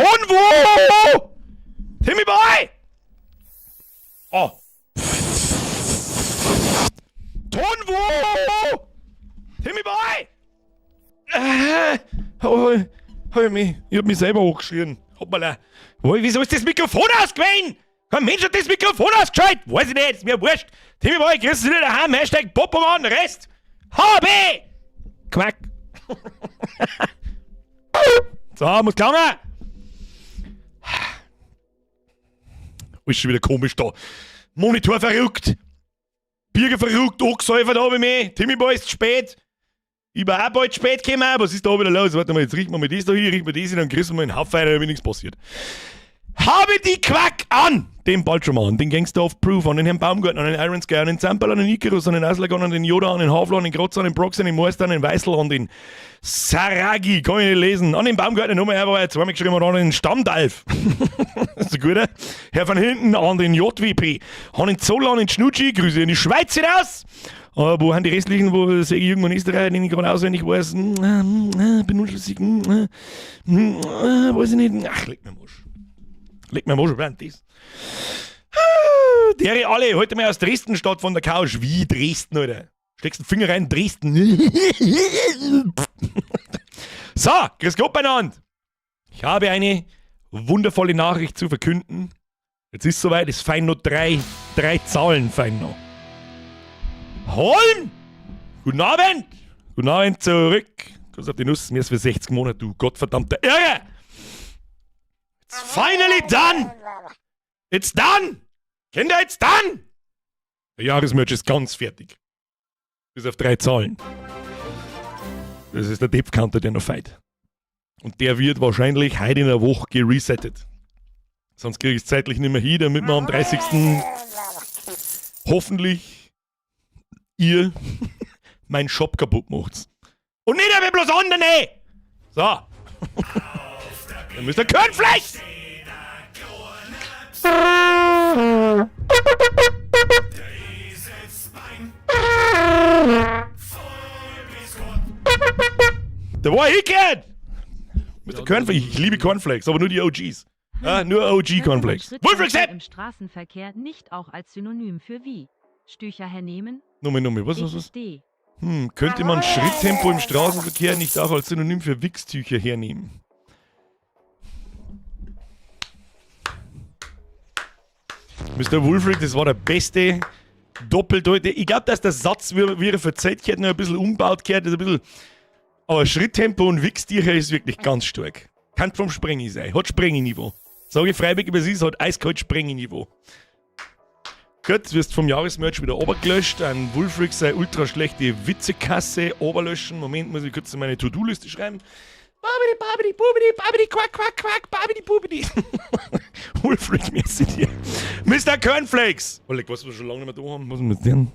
Von wo? Timmy Boy! Oh. Ton wo? Timmy Boy! Oh, hab ich, mich, ich hab mich selber hochgeschrien. Hoppala. Wieso ist das Mikrofon ausgewesen? Kein Mensch hat das Mikrofon ausgeschaltet. Weiß ich nicht, ist mir wurscht. Timmy Boy, grüß dich wieder daheim. Hashtag Popoman, Rest. HB! Quack. So, muss gelangen. Alles schon wieder komisch da. Monitor verrückt. Birger verrückt, angesäufert habe ich mich. Timmy Boy ist spät. Ich war auch bald spät gekommen. Was ist da wieder los? Warte mal, jetzt riechen wir mal das da hier, riechen wir das hier, dann kriegen wir einen Haufen rein, damit nichts passiert. Habe die Quack an! Den Baltroman, den Gangster of Proof, an den Herrn Baumgarten, an den Iron Sky, an den Zamperl, an den Icarus, an den Aslagon, an den Yoda, an den Havler, an den Grotz, an den Brox, an den Meister, an den Weißel, an den Saragi, kann ich nicht lesen, an den Baumgarten, nochmal her, war er zweimal geschrieben hat, an den Stammdalf. Das ist ein guter. Herr von hinten, an den JWP, an den Zoll, an den Schnutschi, Grüße in die Schweiz hinaus. Wo haben die restlichen, wo sehe ich irgendwo in Österreich, den ich gerade auswendig weiß, bin unschlüssig, weiß ich nicht, ach, leg mir am Arsch. Leg mir am Arsch, wer das? Dere alle, heute mal aus Dresden statt von der Couch. Wie Dresden, Alter? Steckst den Finger rein, Dresden. So, grüß Gott beieinander. Ich habe eine wundervolle Nachricht zu verkünden. Jetzt ist soweit, es fein noch drei Zahlen fein noch. Holm! Guten Abend! Guten Abend zurück. Kuss auf die Nuss, mir ist für 60 Monate, du gottverdammter Irre! It's finally done! It's done! Kinder, it's done! Der Jahresmerch ist ganz fertig. Bis auf 3 Zahlen. Das ist der Depth-Counter, der noch feit. Und der wird wahrscheinlich heute in der Woche geresettet. Sonst krieg ich's zeitlich nicht mehr hin, damit wir am 30. hoffentlich ihr meinen Shop kaputt macht. Und nicht aber bloß andere! So. Dann müsst ihr Cornflakes! Da war ich gehört! Mister Cornflakes, ich liebe Cornflakes, aber nur die O Gs. Ja, nur OG Könnte man Cornflakes. Schritttempo Wolfgang Sepp! im Straßenverkehr nicht auch als Synonym für wie Stücher hernehmen? Nochmal, nochmal, was, was, was? XD. Könnte man Schritttempo im Straßenverkehr nicht auch als Synonym für Wichstücher hernehmen? Mister Wulfric, das war der beste Doppeldeutige. Ich glaub, dass der Satz, wie er verzeiht, noch ein bisschen umbaut gehört, ist ein bisschen. Aber Schritttempo und Wichstücher ist wirklich ganz stark. Kann vom Sprengi sein. Hat Sprengi-Niveau. Sag ich freiwillig, wie es ist, hat eiskalt Sprengi-Niveau. Gut, wirst vom Jahresmerch wieder runtergelöscht. Ein Wulfric sei ultra schlechte Witzekasse oberlöschen. Moment, muss ich kurz in meine To-Do-Liste schreiben. Babidi, babidi, bubidi, babidi, quack, quack, quack, babidi, bubidi. Wulfric, merci dir. Mister Cornflakes! Oh, leck, was wir schon lange nicht mehr da haben. Was ist mit dem?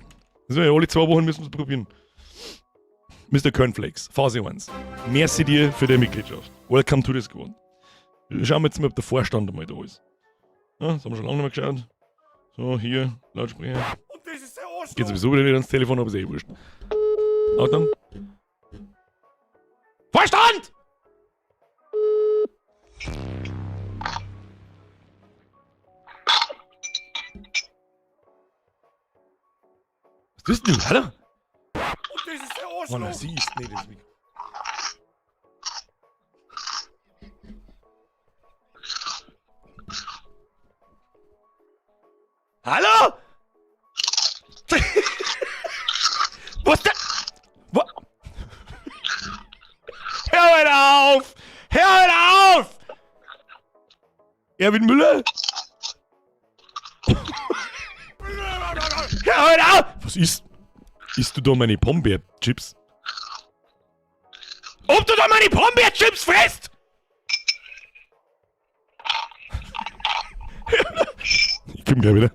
Das ist ja alle 2 Wochen müssen wir's probieren. Mister Cornflakes, Phase 1. Merci dir für deine Mitgliedschaft. Welcome to the squad. Schauen wir jetzt mal, ob der Vorstand einmal da ist. Ja, das haben wir schon lange nicht mehr geschaut. So, hier, Lautsprecher. Und das ist der Arschloch. Geht sowieso wieder nicht ans Telefon, aber ist eh wurscht. Achtung. Vorstand! Was tust denn du? Hallo? Und das ist der Arschloch. Mann, sie ist nicht das Mikro. Hallo? Was denn? Hör mal auf! Hör mal auf! Erwin Müller? Hör mal auf! Was ist? Isst du da meine Pombeer-Chips? Ob du da meine Pombeer-Chips frisst? Ich komm gleich wieder.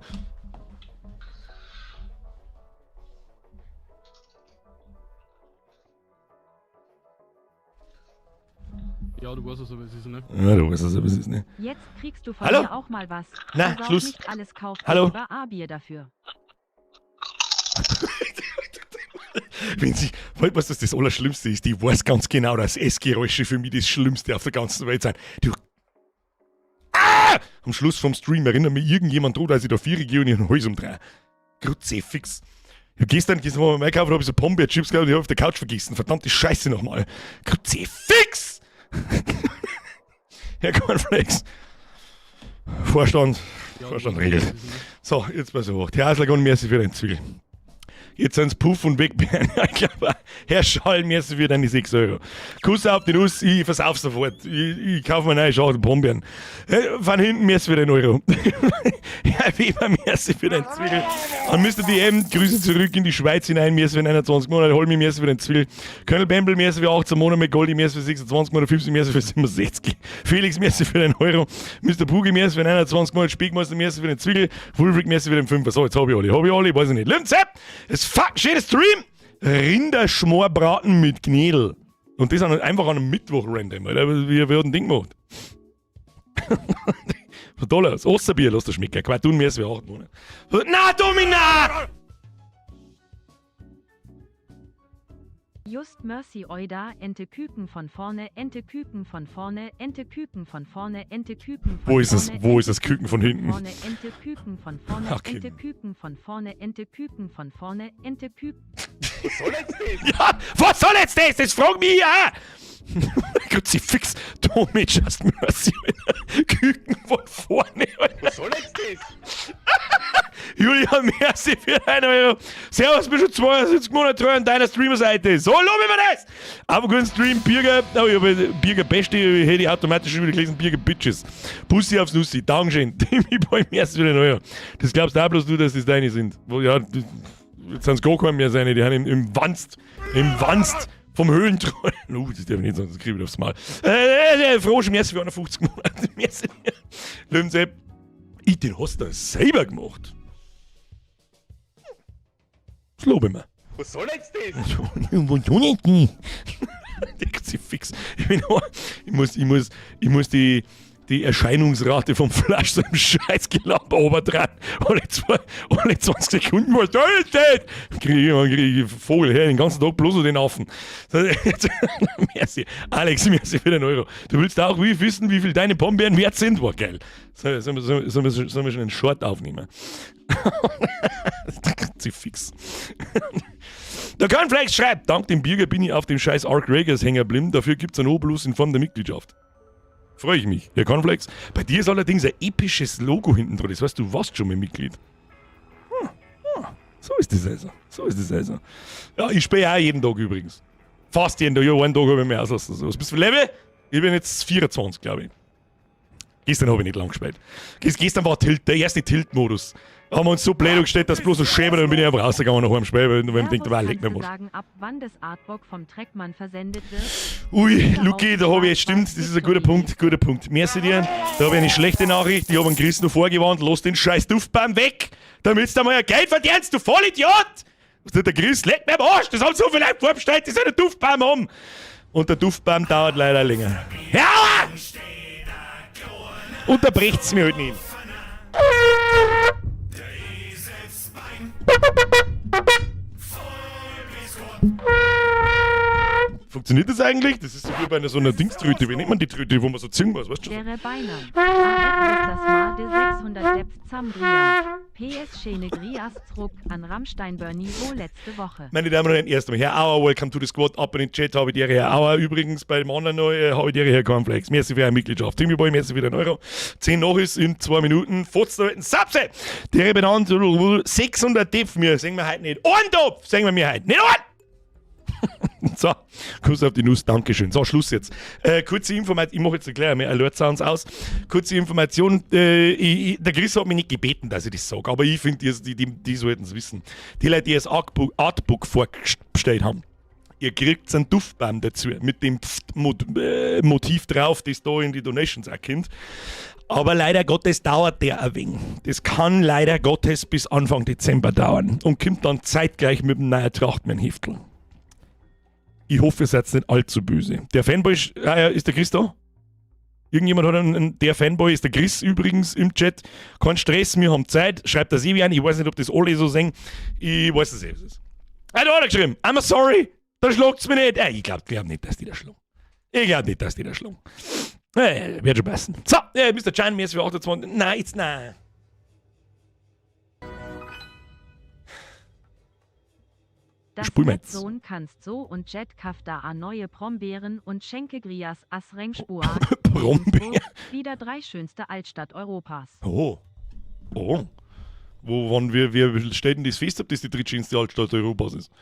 Ja, du weißt es, aber es ist, ne? Ja, du weißt es, aber es ist, ne? Jetzt kriegst du von Hallo? mir auch mal was. Na, Versaut Schluss. Nicht alles kauft Hallo? lieber A-Bier dafür. Wenn sie, weißt du, was das Allerschlimmste ist? Ich weiß ganz genau, dass Essgeräusche für mich das Schlimmste auf der ganzen Welt sind. Du. Ah! Am Schluss vom Stream erinnert mich irgendjemand dran, dass ich da vier gehe und ich einen Hals umdrehe. Kruzifix. Ich hab gestern mal beim Einkaufen, hab ich so Pombeer-Chips gehabt und ich hab auf der Couch vergessen. Verdammte Scheiße nochmal. Kruzifix! Herr Cornflakes. Vorstand. Ja, Vorstand du regelt. weißt, was es ist, ne? So, jetzt pass auf. Herr Haslagon, merci für dein Zwiegel. Jetzt sind's Puff und Wegbeeren. Ich glaube, Herr Schall, merci für deine 6 Euro. Kuss auf die Nuss, ich versauf sofort. Ich kaufe mir eine neue Schachtel Pombeeren. Von hinten, merci für den Euro. Herr Weber, merci für dein Zwiegel. An Mr. DM, Grüße zurück in die Schweiz hinein, merci für 21 Monate. Holmi, merci für den Zwiegel. Colonel Bamble, merci für 18 Monate. McGoldi, merci für 26 Monate. 50, merci für 67. Felix, merci für den Euro. Mr. Bugi, merci für 21 Monate. Speckmeister, merci für den Zwiegel. Wulfric, merci für den 5. So, jetzt hab ich alle. Hab ich alle? Weiß ich nicht. Limzepp! Es fuck, schöner Stream! Rinderschmorbraten mit Knädel. Und das einfach an einem Mittwoch random, Alter. Wir haben ein Ding gemacht. Toll aus. Osterbier, lass das schmecken. Quatun, mir ist für 8 Monate. Na, Domina! Just Mercy Oida, Ente Küken von vorne, Ente Küken von vorne, Ente Küken von vorne, Ente Küken von Wo ist es? vorne, Wo ist Ente das Küken von hinten? Vorne, Ente Küken von vorne, Okay. Ente Küken von vorne, Ente Küken von vorne, Ente Küken. Was soll jetzt das? Ja, was soll jetzt das? Das frag mich auch! Kruzifix, Tommy, just mercy, Alter. Küken von vorne, Alter. Was soll jetzt das? Julian, merci für 1 Euro. Servus, bin schon 72 Monate treu an deiner Streamer-Seite. So lobe ich mir das! Aber guten Stream, Birger. Oh, ich habe Birger Beste, hätte ich automatisch schon wieder gelesen, Birger Bitches. Bussi aufs Nussi, Dankeschön. Timmy Boy, merci für den Euro. Das glaubst du auch bloß du, dass das deine sind. Ja, jetzt sind's gar keine mehr seine, die haben im Wanst, im Wanst vom Höhlentroll. Das darf ich nicht sagen, das krieg ich wieder aufs Mal. Frosch, merci für 51 Monate. Merci. Löwensepp, ich, den hast du selber gemacht. Das lobe ich mir. Was soll jetzt das? Der Kruzifix. Ich, bin, ich muss die Erscheinungsrate vom Flasch so im Scheißgelaber oberdran. Alle 20 Sekunden, was soll das? Krieg ich Vogel her, den ganzen Tag bloß noch den Affen. Merci. Alex, merci für den Euro. Du willst auch wissen, wie viel deine Pombeeren wert sind? War geil. Sollen wir schon einen Short aufnehmen? Kruzifix. Der Cornflakes schreibt, dank dem Birger bin ich auf dem scheiß Arc Raiders hängen geblieben. Dafür gibt's ein Obolus in Form der Mitgliedschaft. Freue ich mich. Herr Cornflakes, bei dir ist allerdings ein episches Logo hinten dran. Das heißt, du warst schon mal Mitglied. So ist das also. So ist das also. Ja, ich spiele auch jeden Tag übrigens. Fast jeden Tag. Ja, einen Tag habe ich mir auslassen. So, was bist du für Level? Ich bin jetzt 24, glaube ich. Gestern habe ich nicht lang gespielt. Gestern war Tilt, der erste Tilt-Modus. Haben wir uns so blöd gestellt, dass bloß so schön war, dann bin ich einfach rausgegangen nach einem Spiel, weil ich denkt, Servus, war leck mir kannst du was. sagen, ab wann das Artbook vom Treckmann versendet wird? Ui, Luki, da habe ich jetzt, stimmt, das ist ein guter Punkt, guter Punkt. Merci dir. Da habe ich eine schlechte Nachricht. Ich habe einen Chris noch vorgewarnt, lass den scheiß Duftbaum weg, damit du einmal ein Geld verdienst, du Vollidiot! Was tut der Chris? Leck mir am Arsch, das haben so viele Leute vorbestellt, die sollen einen Duftbaum haben. Und der Duftbaum dauert leider länger. Ja! Unterbricht's mir halt nicht. Funktioniert das eigentlich? Das ist so wie bei einer so einer Dingströte. Wie nennt man die Tröte, wo man so ziehen muss, weißt du? Dere Beinam. AF ist das Ma de 600 Depth Zambria. PS Schene Grias zruck an Rammstein Bernie wo letzte Woche. Meine Damen und Herren, erst einmal Herr Auer, welcome to the squad. Up in den Chat habe ich die Herr Auer. Übrigens bei dem anderen noch, habe ich die Herr Cornflakes. Merci für eure Mitgliedschaft. Timmy Boy, merci für den Euro. 10 nach ist in 2 Minuten. Fotz da Sapse! Der benannt 600 Depf. Mir sehen wir heute nicht. Ein Topf sehen wir mir heute nicht ein! So, Kuss auf die Nuss, Dankeschön. So, Schluss jetzt. Kurze Information, ich mache jetzt gleich mehr Alert Sounds aus. Kurze Information, der Chris hat mich nicht gebeten, dass ich das sage, aber ich finde, die sollten es wissen. Die Leute, die das Artbook vorgestellt haben, ihr kriegt einen Duftbaum dazu, mit dem Motiv drauf, das da in die Donations erkennt. Aber leider Gottes dauert der ein wenig. Das kann leider Gottes bis Anfang Dezember dauern und kommt dann zeitgleich mit dem neuen Trachtmann-Heftel. Ich hoffe, ihr seid nicht allzu böse. Der Fanboy, ist der Chris da? Irgendjemand hat einen, der Fanboy ist der Chris übrigens im Chat. Kein Stress, wir haben Zeit. Schreibt das eh ein. Ich weiß nicht, ob das alle so sehen. Ich weiß es eh, was es ist. Ah, da hat er geschrieben. I'm sorry. Da schlagt's mich nicht. Ich glaub nicht, dass die da schlagen. Ich glaube nicht, dass die da schlagen. Wird schon passen. So, Mr. Chan, mir ist für 28. Nein, jetzt nein. Das Spul mal jetzt. Sohn kannst so und Jet kafta a neue Brombeeren und schenke Grias as Rengspoa. Brombeeren. Wieder drei schönste Altstadt Europas. Oh. Oh. Wo, wann wir stellen das fest, ob das die drittschönste Altstadt Europas ist?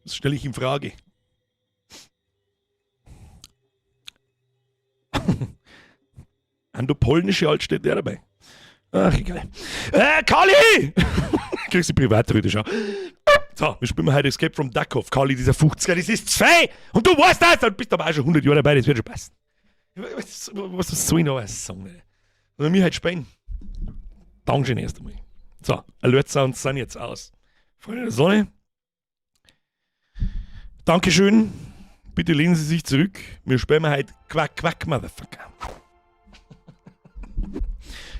Das stelle ich in Frage. An der polnische Altstädte auch dabei. Ach, egal. Kali! Kriegst du Privatröte, schau. So, wir spielen heute Escape from Duckhoff. Kali, dieser 50er, das ist zwei! Und du weißt das! Dann bist du aber auch schon 100 Jahre dabei, das wird schon passen. Was soll ich noch alles sagen? Ey? Also, wir heute spielen. Dankeschön erst einmal. So, Alert Sounds sind jetzt aus. Freunde der Sonne. Dankeschön. Bitte lehnen Sie sich zurück. Wir spielen heute Quack, Quack, Motherfucker.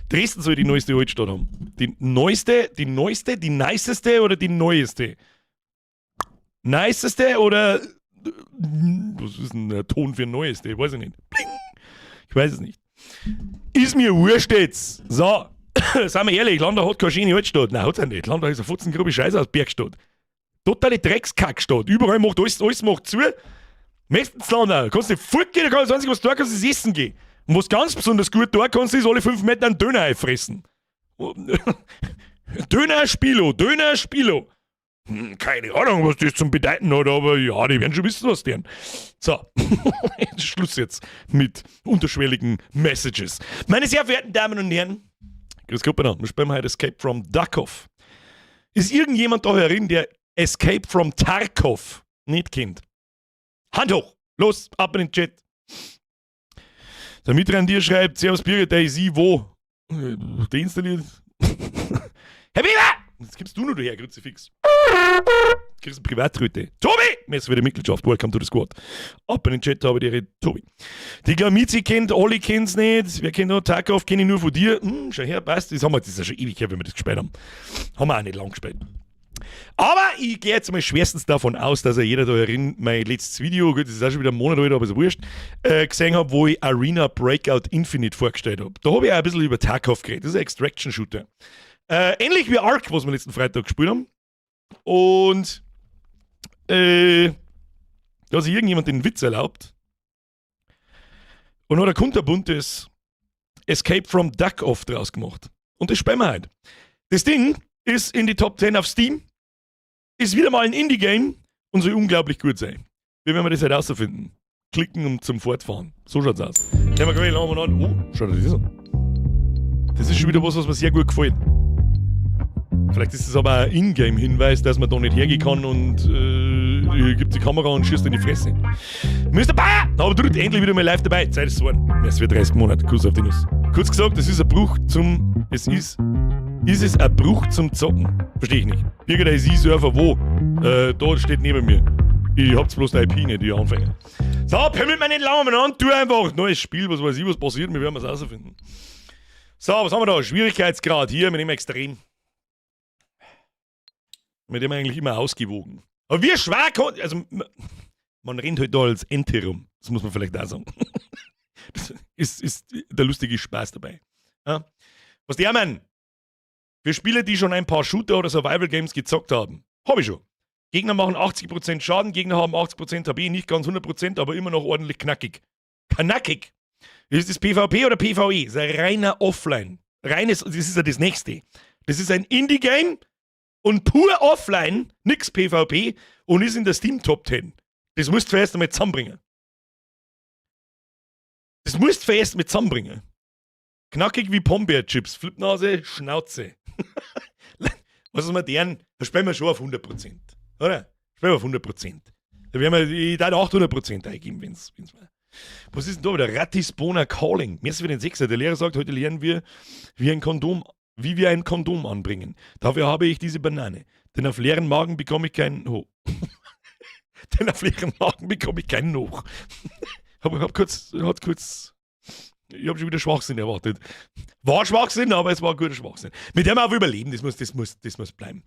Dresden soll die neueste Altstadt haben. Die neueste, die neueste, die niceste oder die neueste? Niceste oder. Was ist denn der Ton für neueste? Weiß ich nicht. Bling. Ich weiß es nicht. Ist mir wurscht jetzt. So, seien wir ehrlich, Landau hat keine schöne Altstadt. Nein, hat's ja nicht. Landau ist eine fotzengrobe Scheiße aus Bergstadt. Totale Dreckskackstadt. Überall macht alles macht zu. Meistens Landau. Kannst nicht fortgehen, da kannst du das Einzige, was du da kannst, ist essen gehen. Und was ganz besonders gut da kannst, ist alle 5 Meter einen Döner einfressen. Döner Spilo, Döner Spilo. Keine Ahnung, was das zum Bedeuten hat, aber ja, die werden schon wissen, was deren. So, Schluss jetzt mit unterschwelligen Messages. Meine sehr verehrten Damen und Herren, grüß Gott miteinander, wir spielen heute Escape from Duckhoff. Ist irgendjemand da herin, der Escape from Tarkov nicht kennt? Hand hoch! Los, ab in den Chat. Der Mitrendier schreibt, Servus Birgit, der ist ich wo? Deinstalliert. Herr Bieber! Jetzt kommst du nur daher, Kruzifix. Kriegst eine Privatröte. Tobi! Mir ist wieder Mitgliedschaft. Welcome to the squad. Ab in den Chat habe ich die Tobi. Die Glamizi kennt, alle kennt's nicht. Wer kennt noch Tarkov? Kenne ich nur von dir. Schau her, passt. Das haben wir, das ist ja schon ewig her, wenn wir das gespielt haben. Haben wir auch nicht lang gespielt. Aber ich gehe jetzt mal schwerstens davon aus, dass ja jeder da herin mein letztes Video, gut, das ist auch schon wieder ein Monat alt, aber ist wurscht, gesehen hat, wo ich Arena Breakout Infinite vorgestellt habe. Da habe ich auch ein bisschen über Tarkov geredet. Das ist ein Extraction-Shooter. Ähnlich wie Ark, was wir letzten Freitag gespielt haben. Und da hat sich irgendjemand den Witz erlaubt und hat ein kunterbuntes Escape from Duck-Off draus gemacht. Und das spielen wir heute. Das Ding ist in die Top 10 auf Steam, ist wieder mal ein Indie-Game und soll unglaublich gut sein. Wie werden wir das halt rausfinden? Klicken und zum Fortfahren. So schaut's aus. Nehmen wir gleich lange an. Oh, schau dir das an. Das ist schon wieder was, was mir sehr gut gefällt. Vielleicht ist es aber ein Ingame-Hinweis, dass man da nicht hergehen kann und gibt die Kamera und schießt in die Fresse. Mr. Bayer! Aber drückt endlich wieder mal live dabei. Zeit ist geworden. Es wird 30 Monate. Kuss auf die Nuss. Kurz gesagt, es ist ein Bruch zum. Es ist. Ist es ein Bruch zum Zocken? Verstehe ich nicht. Birgit, der IC-Surfer wo? Da steht neben mir. Ich hab's bloß die IP nicht, die Anfänger. So, pimmelt mir nicht lange an, tu einfach. Neues Spiel, was weiß ich, was passiert, wir werden es rausfinden. So, was haben wir da? Schwierigkeitsgrad hier mit dem Extrem. Mit dem eigentlich immer ausgewogen. Aber wie schwer kann. Also, man rennt halt da als Ente rum. Das muss man vielleicht auch sagen. Das ist der lustige Spaß dabei. Ja? Was die haben? Für Spieler, die schon ein paar Shooter oder Survival Games gezockt haben. Hab ich schon. Gegner machen 80% Schaden, Gegner haben 80% HP, nicht ganz 100%, aber immer noch ordentlich knackig. Knackig! Ist das PvP oder PvE? Das ist ein reiner Offline. Reines, das ist ja das nächste. Das ist ein Indie-Game und pur Offline, nix PvP und ist in der Steam Top 10. Das musst du erst einmal zusammenbringen. Das musst du erst mal zusammenbringen. Knackig wie Pombeer-Chips, Flipnase, Schnauze. Was ist mit deren? Da spielen wir schon auf 100%. Oder? Spielen wir auf 100%. Da werden wir, ich darf 800% eingeben, wenn's war. Was ist denn da wieder? Ratisbona Calling. Mir ist für den Sechser. Der Lehrer sagt, heute lernen wir, wie wir ein Kondom anbringen. Dafür habe ich diese Banane. Denn auf leeren Magen bekomme ich keinen Ho. Denn auf leeren Magen bekomme ich keinen Hoch. Hab kurz, hat kurz, ich hab schon wieder Schwachsinn erwartet. War Schwachsinn, aber es war ein guter Schwachsinn. Mit dem auf Überleben, das muss bleiben.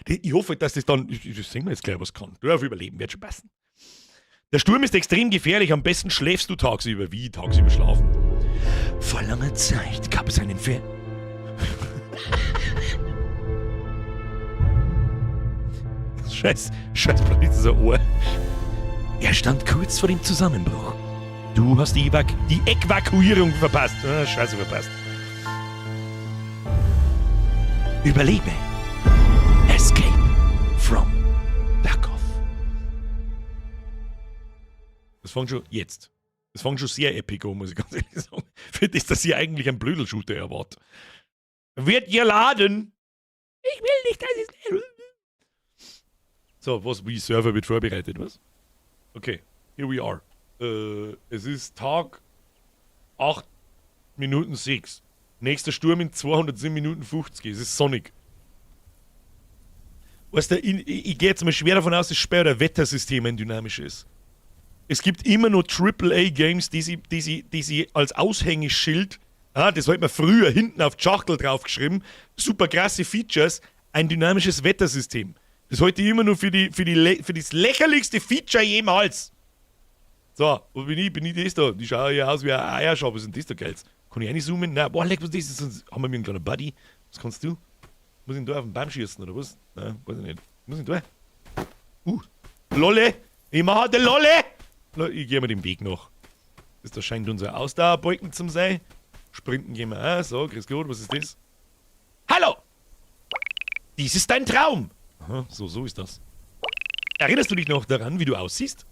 Ich hoffe, dass das dann, das sehen wir jetzt gleich, was kann. Du auf Überleben, wird schon passen. Der Sturm ist extrem gefährlich. Am besten schläfst du tagsüber. Wie tagsüber schlafen? Vor langer Zeit gab es einen Fer. Scheiß, scheiß Planet ist ein Ohr. Er stand kurz vor dem Zusammenbruch. Du hast die, Evak die Evakuierung verpasst. Ah, Scheiße verpasst. Überlebe. Escape from Tarkov. Das fängt schon jetzt. Das fängt schon sehr epic an, muss ich ganz ehrlich sagen. Für das, dass ich eigentlich einen Blödel-Shooter erwarte. Wird geladen. Ich will nicht, dass es. So, was, wie Server wird vorbereitet, was? Okay, here we are. Es ist Tag 8 Minuten 6. Nächster Sturm in 207 Minuten 50. Es ist sonnig. Weißt du, ich gehe jetzt mal schwer davon aus, dass später ein Wettersystem ein dynamisches. Es gibt immer noch AAA-Games, die sie als Aushängeschild, ah, das hat man früher hinten auf die Schachtel draufgeschrieben, super krasse Features, ein dynamisches Wettersystem. Das halte ich immer nur für das lächerlichste Feature jemals. So, wo bin ich? Bin ich das da? Die schauen ja aus wie ein Eierschab. Was ist denn das da, Geld? Kann ich reinzoomen? Nein, boah, leck, was ist das? Das? Haben wir mit einem kleinen Buddy? Was kannst du? Muss ich ihn da auf den Baum schießen, oder was? Nein, weiß ich nicht. Muss ich da? Lolle! Ich mache den Lolle! Ich gehe mal den Weg noch. Das da scheint unser Ausdauerbalken zum sein. Sprinten gehen wir auch. So, grüß Gott, was ist das? Hallo! Dies ist dein Traum! Aha, so ist das. Erinnerst du dich noch daran, wie du aussiehst?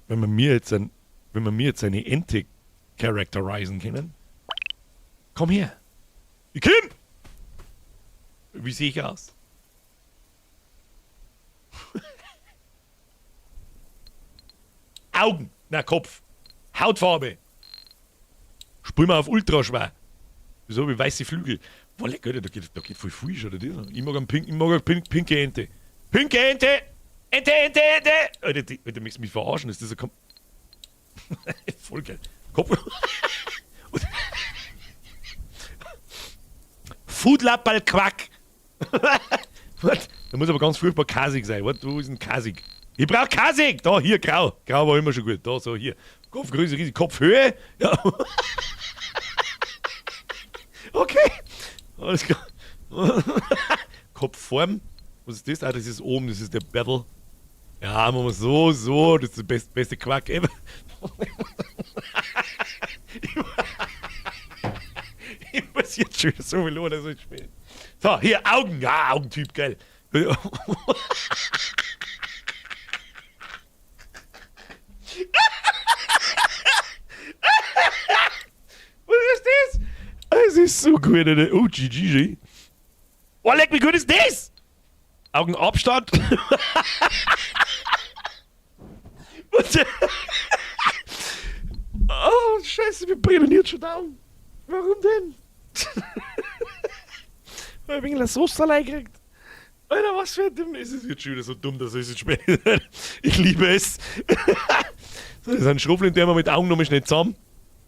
Wenn wir mir jetzt eine Ente characterisen können. Komm her. Ich komm! Wie sehe ich aus? Augen, na Kopf, Hautfarbe. Spul mal auf ultra schwer. Wieso wie weiße Flügel? Boah, leck, Alter, da geht voll viel schon, oder das? Ich mag eine pinke Ente. Pinke Ente! Ente, Ente, Ente! Alter, Alter, möchtest du mich verarschen? Ist das ein Kom Voll geil. Kopf. Foodlappal Quack! What? Da muss aber ganz furchtbar kasig sein. What? Wo ist denn kasig? Ich brauch kasig! Da, hier, grau. Grau war immer schon gut. Da, so, hier. Kopfgröße, riesig. Kopfhöhe. Ja. Okay. Alles klar. Kopfform. Was ist das? Ah, das ist oben, das ist der Battle. Ja, machen wir so, so. Das ist der beste Quack ever. Ich muss jetzt schon wieder so viel lohnen, dass ich spiele. So, hier, Augen. Ja, Augentyp, geil. Was ist das? Es ist so gut, oder? Oh, GG. Oh, leck, wie gut ist das? Augenabstand. Was? Oh, scheiße, wir brennen jetzt schon down. Warum denn? Weil ich wegen der Soße allein gekriegt. Alter, was für ein dumm. Es ist jetzt schon wieder so dumm, dass es jetzt spät. Ich liebe es. So, das ist ein Schrupflin, der wir mit Augen nochmal schnell zusammen.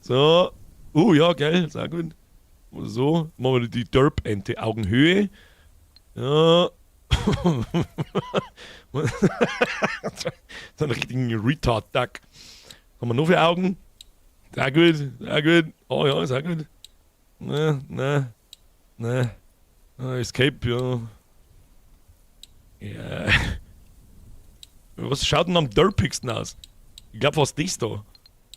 So. Oh ja, geil, sehr gut. Oder so. Machen wir die Derp-Ente. Augenhöhe. Ja. So einen richtigen Retard-Duck. Haben wir noch für Augen? Sehr gut, sehr gut. Oh ja, sehr gut. Ne, ne, ne. Ah, Escape, ja. Ja. Was schaut denn am derpigsten aus? Ich glaub, was das da?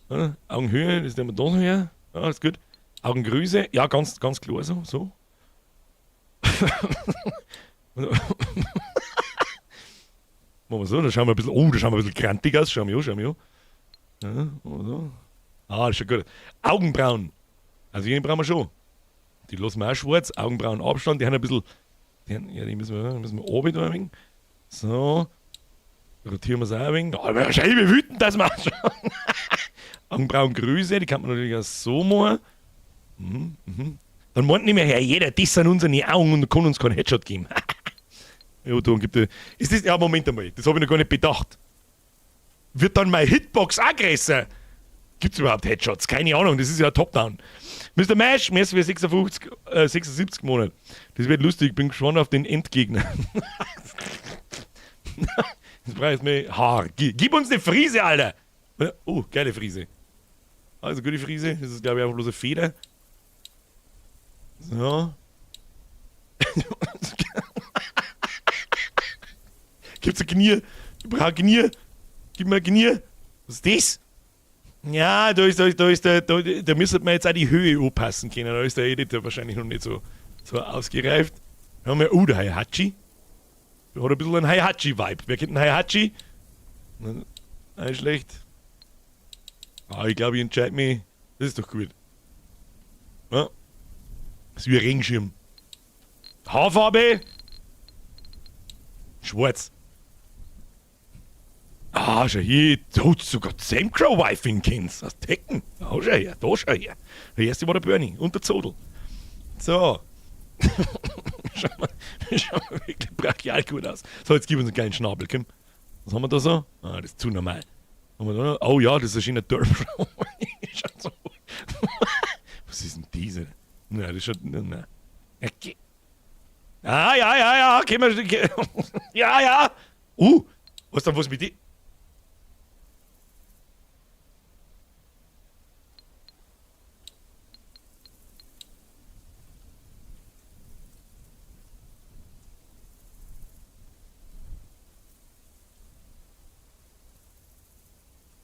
Ja, Augenhöhe, das nehmen wir da noch her. Ja, ist gut. Augengröße, ja, ganz, ganz klar so. So. Machen wir so, da schauen wir ein bisschen, oh, da schauen wir ein bisschen grantig aus. Schauen wir an, schauen wir an. Ja, so. Ah, das ist schon gut. Augenbrauen. Also die brauchen wir schon. Die lassen wir auch schwarz. Augenbrauen Abstand, die haben ein bisschen, die haben, ja, die müssen wir oben da ein wenig. So. Rotieren wir es auch ein wenig. Oh, wahrscheinlich wie wütend das macht schon. Augenbrauengröße, die kann man natürlich auch so machen. Dann meint nicht mehr her, jeder, das sind unsere Augen und kann uns keinen Headshot geben. Ja, da gibt es. Ist das. Ja, Moment einmal, das habe ich noch gar nicht bedacht. Wird dann meine Hitbox auch größer? Gibt's überhaupt Headshots? Keine Ahnung, das ist ja Top-Down. Mr. Mash, merci für 56, 76 Monate. Das wird lustig, ich bin gespannt auf den Endgegner. Jetzt brauche ich mehr Haar. Gib uns eine Frise, Alter! Oh, geile Frise. Also, gute Frise. Das ist, glaube ich, einfach bloß eine Feder. So. Gibt's ein Knie? Ich brauche ein Knie. Gib mir ein Knie. Was ist das? Ja, da ist, da ist, da ist der, da, da müsste man jetzt auch die Höhe anpassen können. Da ist der Editor wahrscheinlich noch nicht so ausgereift. Da haben wir, oh, der Heihachi. Der hat ein bisschen einen Heihachi-Vibe. Wer kennt einen Heihachi? Nein, schlecht. Ah, ich glaube, ich entscheide mich. Das ist doch gut. Ja. Das ist wie ein Regenschirm. Haarfarbe. Schwarz. Ah, schau hier, da hat sogar Samcrow Wife kennst. Aus Tekken. Da schau her, da schau her. Der erste war der Bernie und der Zodel. So. Schau mal wirklich brachial gut aus. So, jetzt gib uns einen kleinen Schnabel, komm. Was haben wir da so? Ah, das ist zu normal. Haben wir da noch? Oh ja, das ist ein schöner Derp. Schaut so. Was ist denn diese? Nein, das schaut. Nein. Okay. Ah, ja, ja, ja, gehen wir. Ja, ja. Was dann, was mit die?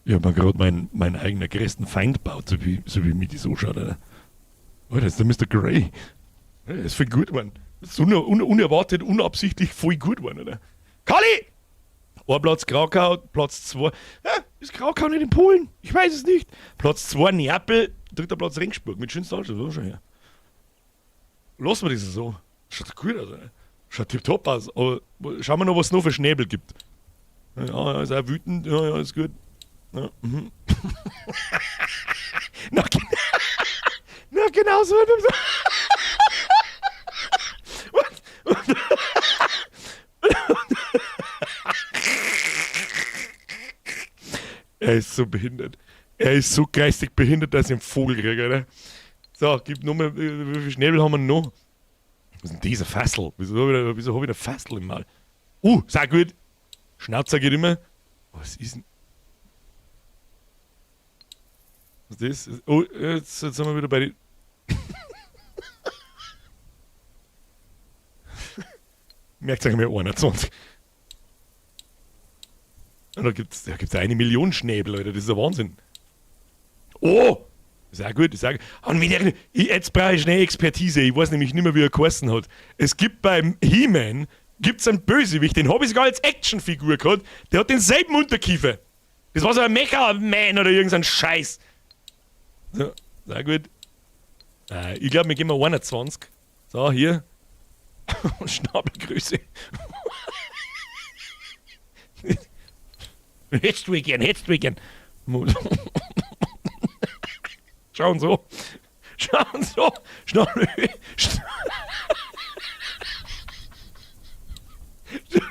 Ich hab mir grad meinen eigenen größten Feind gebaut, so wie mich das anschaut, Alter. Oh, das ist der Mister Grey. Ja, das ist voll gut geworden. Das ist unerwartet, unabsichtlich voll gut geworden, oder? Kali! Ein Platz Krakau, Platz 2. Ja, ist Krakau nicht in Polen? Ich weiß es nicht. Platz 2 Neapel, dritter Platz Regensburg mit schönster Altstadt. So, schau her. Lassen wir das so. Schaut gut aus, oder? Schaut tipptopp aus. Aber schauen wir noch, was es noch für Schnäbel gibt. Ja, ja, ist auch wütend. Ja, ja, ist gut. Ja, mhm. Na, na, genau so. Er ist so behindert. Er ist so geistig behindert, dass ich einen Vogel kriege, oder? So, gib nur mal, wie viel Schnäbel haben wir noch? Was ist denn dieser Fassel? Wieso hab ich da Fassel im Maul? Sehr gut. Schnauzer geht immer. Was ist denn? Was ist das? Oh, jetzt sind wir wieder bei den. Merkt euch mal 21. Und da gibt's 1 Million Schnäbel, Alter. Das ist ein Wahnsinn. Oh! Sehr gut, sehr gut. Und mit der, ich, jetzt brauche ich schnell Expertise. Ich weiß nämlich nicht mehr, wie er geheißen hat. Es gibt beim He-Man gibt's einen Bösewicht, den hab ich sogar als Actionfigur gehabt. Der hat denselben Unterkiefer. Das war so ein Mecha-Man oder irgend so ein Scheiß. So, sehr gut. Ich glaub, wir gehen mal 21. So, hier. Schnabelgröße. Hättest du gern, hättest du gern. Schauen so. Schauen so. Schnabel.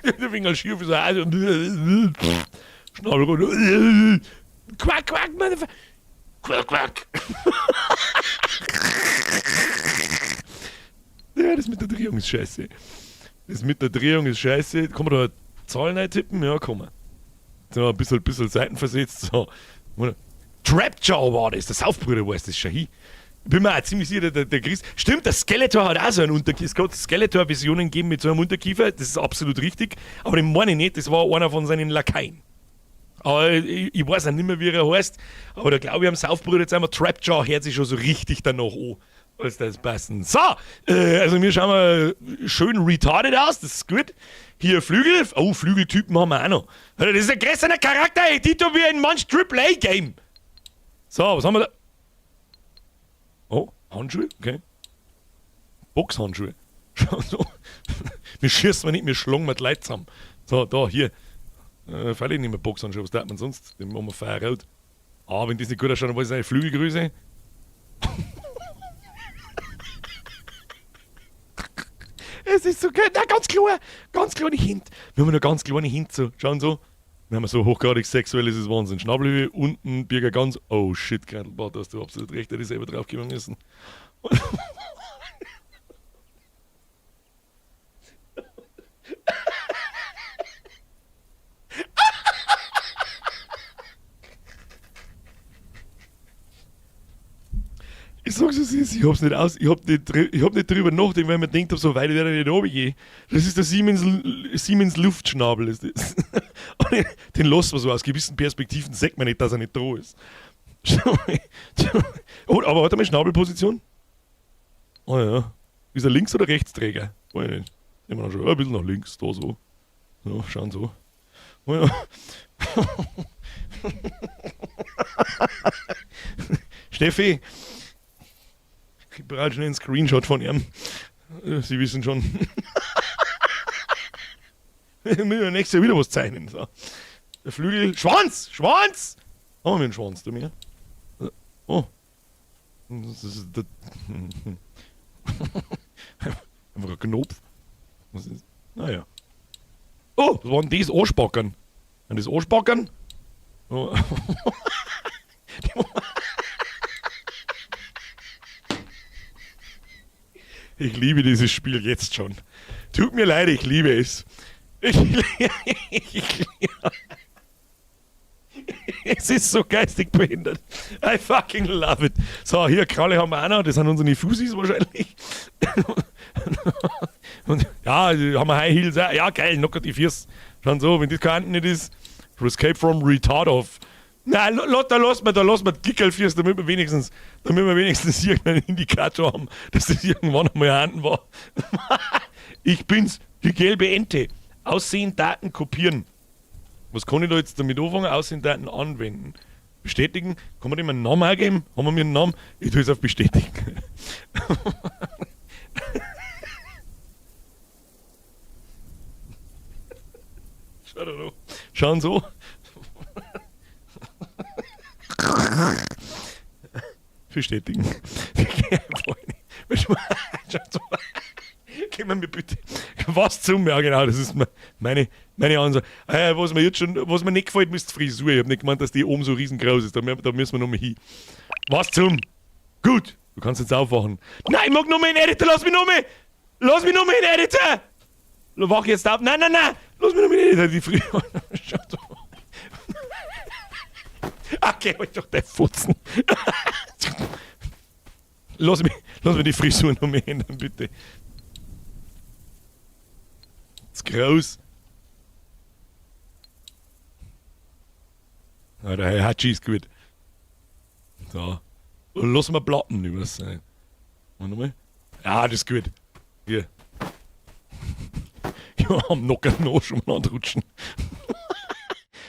Der Finger schief ist. Schnabel runter. Quack, quack, Motherfucker. Quack, quack. Ja, das mit der Drehung ist scheiße. Das mit der Drehung ist scheiße. Kann man da Zahlen eintippen? Ja, kann man. So, ein bisschen seitenversetzt. So. Trapjaw war das, der Saufbruder war das schon hin. Ich bin mir auch ziemlich sicher, der Chris. Stimmt, der Skeletor hat auch so einen Unterkiefer. Es hat Skeletor-Visionen gegeben mit so einem Unterkiefer, das ist absolut richtig. Aber den meine ich nicht, das war einer von seinen Lakaien. Aber ich weiß auch nicht mehr, wie er heißt. Aber da glaube ich, am Saufbruder jetzt einmal Trapjaw hört sich schon so richtig danach an, als das passen. So, also wir schauen mal schön retarded aus, das ist gut. Hier Flügel, oh, Flügeltypen haben wir auch noch. Das ist ein größerer Charakter-Editor wie in manch Triple A-Game. So, was haben wir da? Oh, Handschuhe, okay. Boxhandschuhe. Schau so. Wir schießen nicht, wir schlagen mit Leuten zusammen. So, da, hier. Freilich nicht mehr Boxhandschuhe, was darf man sonst? Den machen wir Feuer rot. Ah, wenn das nicht gut ausschaut, dann weiß ich eine Flügelgröße. Es ist so geil. Na, ganz klar. Ganz kleine Hint. Wir haben noch ganz kleine Hint. So. Schauen so. Wir haben so hochgradig sexuell, das ist Wahnsinn. Schnabelhöhe, unten, Birger Gans. Oh shit, Grandelbart, da hast du absolut recht, hätte ich selber draufkommen müssen. Ich sag's, es ist, ich hab's nicht aus, ich hab nicht, ich hab nicht drüber nachgedacht, weil ich mir gedacht hab, so weit werde ich nicht runtergehen. Das ist der Siemens, Siemens Luftschnabel, ist das. Und den lassen wir so aus gewissen Perspektiven, sagt man nicht, dass er nicht da ist. Oh, aber warte mal, Schnabelposition? Oh ja. Ist er Links- oder Rechtsträger? Weiß ich nicht. Immer noch schon. Ein bisschen nach links, da so. So, schauen so. Oh ja. Steffi, ich brauche schon einen Screenshot von ihm. Sie wissen schon. Wir müssen nächstes Jahr wieder was zeichnen. So. Der Flügel. Schwanz! Schwanz! Haben wir einen Schwanz, du mir? Oh. Das ist der einfach ein Knopf. Was ist? Naja. Oh, was waren das? Arschbackern. Sind das Arschbackern? Oh. Ich liebe dieses Spiel jetzt schon. Tut mir leid, ich liebe es. Ich, ich, es ist so geistig behindert. I fucking love it. So, hier, Kralle haben wir auch noch. Das sind unsere Fusis wahrscheinlich. Und, ja, haben wir High Heels auch. Ja, geil, knockert die Füße. Schon so, wenn das kein nicht ist. Escape from Retardov. Nein, da lass mal, da lass mal die Gickelfüße, damit wir wenigstens irgendeinen Indikator haben, dass das irgendwann einmal Handen war. Ich bin's, die gelbe Ente. Aussehen, Daten kopieren. Was kann ich da jetzt damit anfangen? Aussehen, Daten anwenden. Bestätigen. Kann man dem einen Namen eingeben? Haben wir mir einen Namen? Ich tue es auf Bestätigen. Schau da. Schauen so. Bestätigen. Gib mir bitte was zum, ja genau, das ist meine, meine Ansage. Was mir jetzt schon, was mir nicht gefällt, ist die Frisur. Ich hab nicht gemeint, dass die oben so riesengroß ist. Da müssen wir nochmal hin. Was zum? Gut, du kannst jetzt aufwachen. Nein, ich mag nur mehr in den Editor, lass mich nur mehr! Lass mich nur mehr in den Editor! Wach jetzt auf. Nein, nein, nein! Lass mich nur mehr in den Editor, die Frisur. Okay, halt doch der Futzen. Lass mich die Frisur noch mehr ändern, bitte. Das ist groß. Ja, der Hatschi ist gut. So. Lass mal Platten über sein. Warte mal. Ja, das ist gut. Hier. Ja, am Nocker noch schon mal rutschen.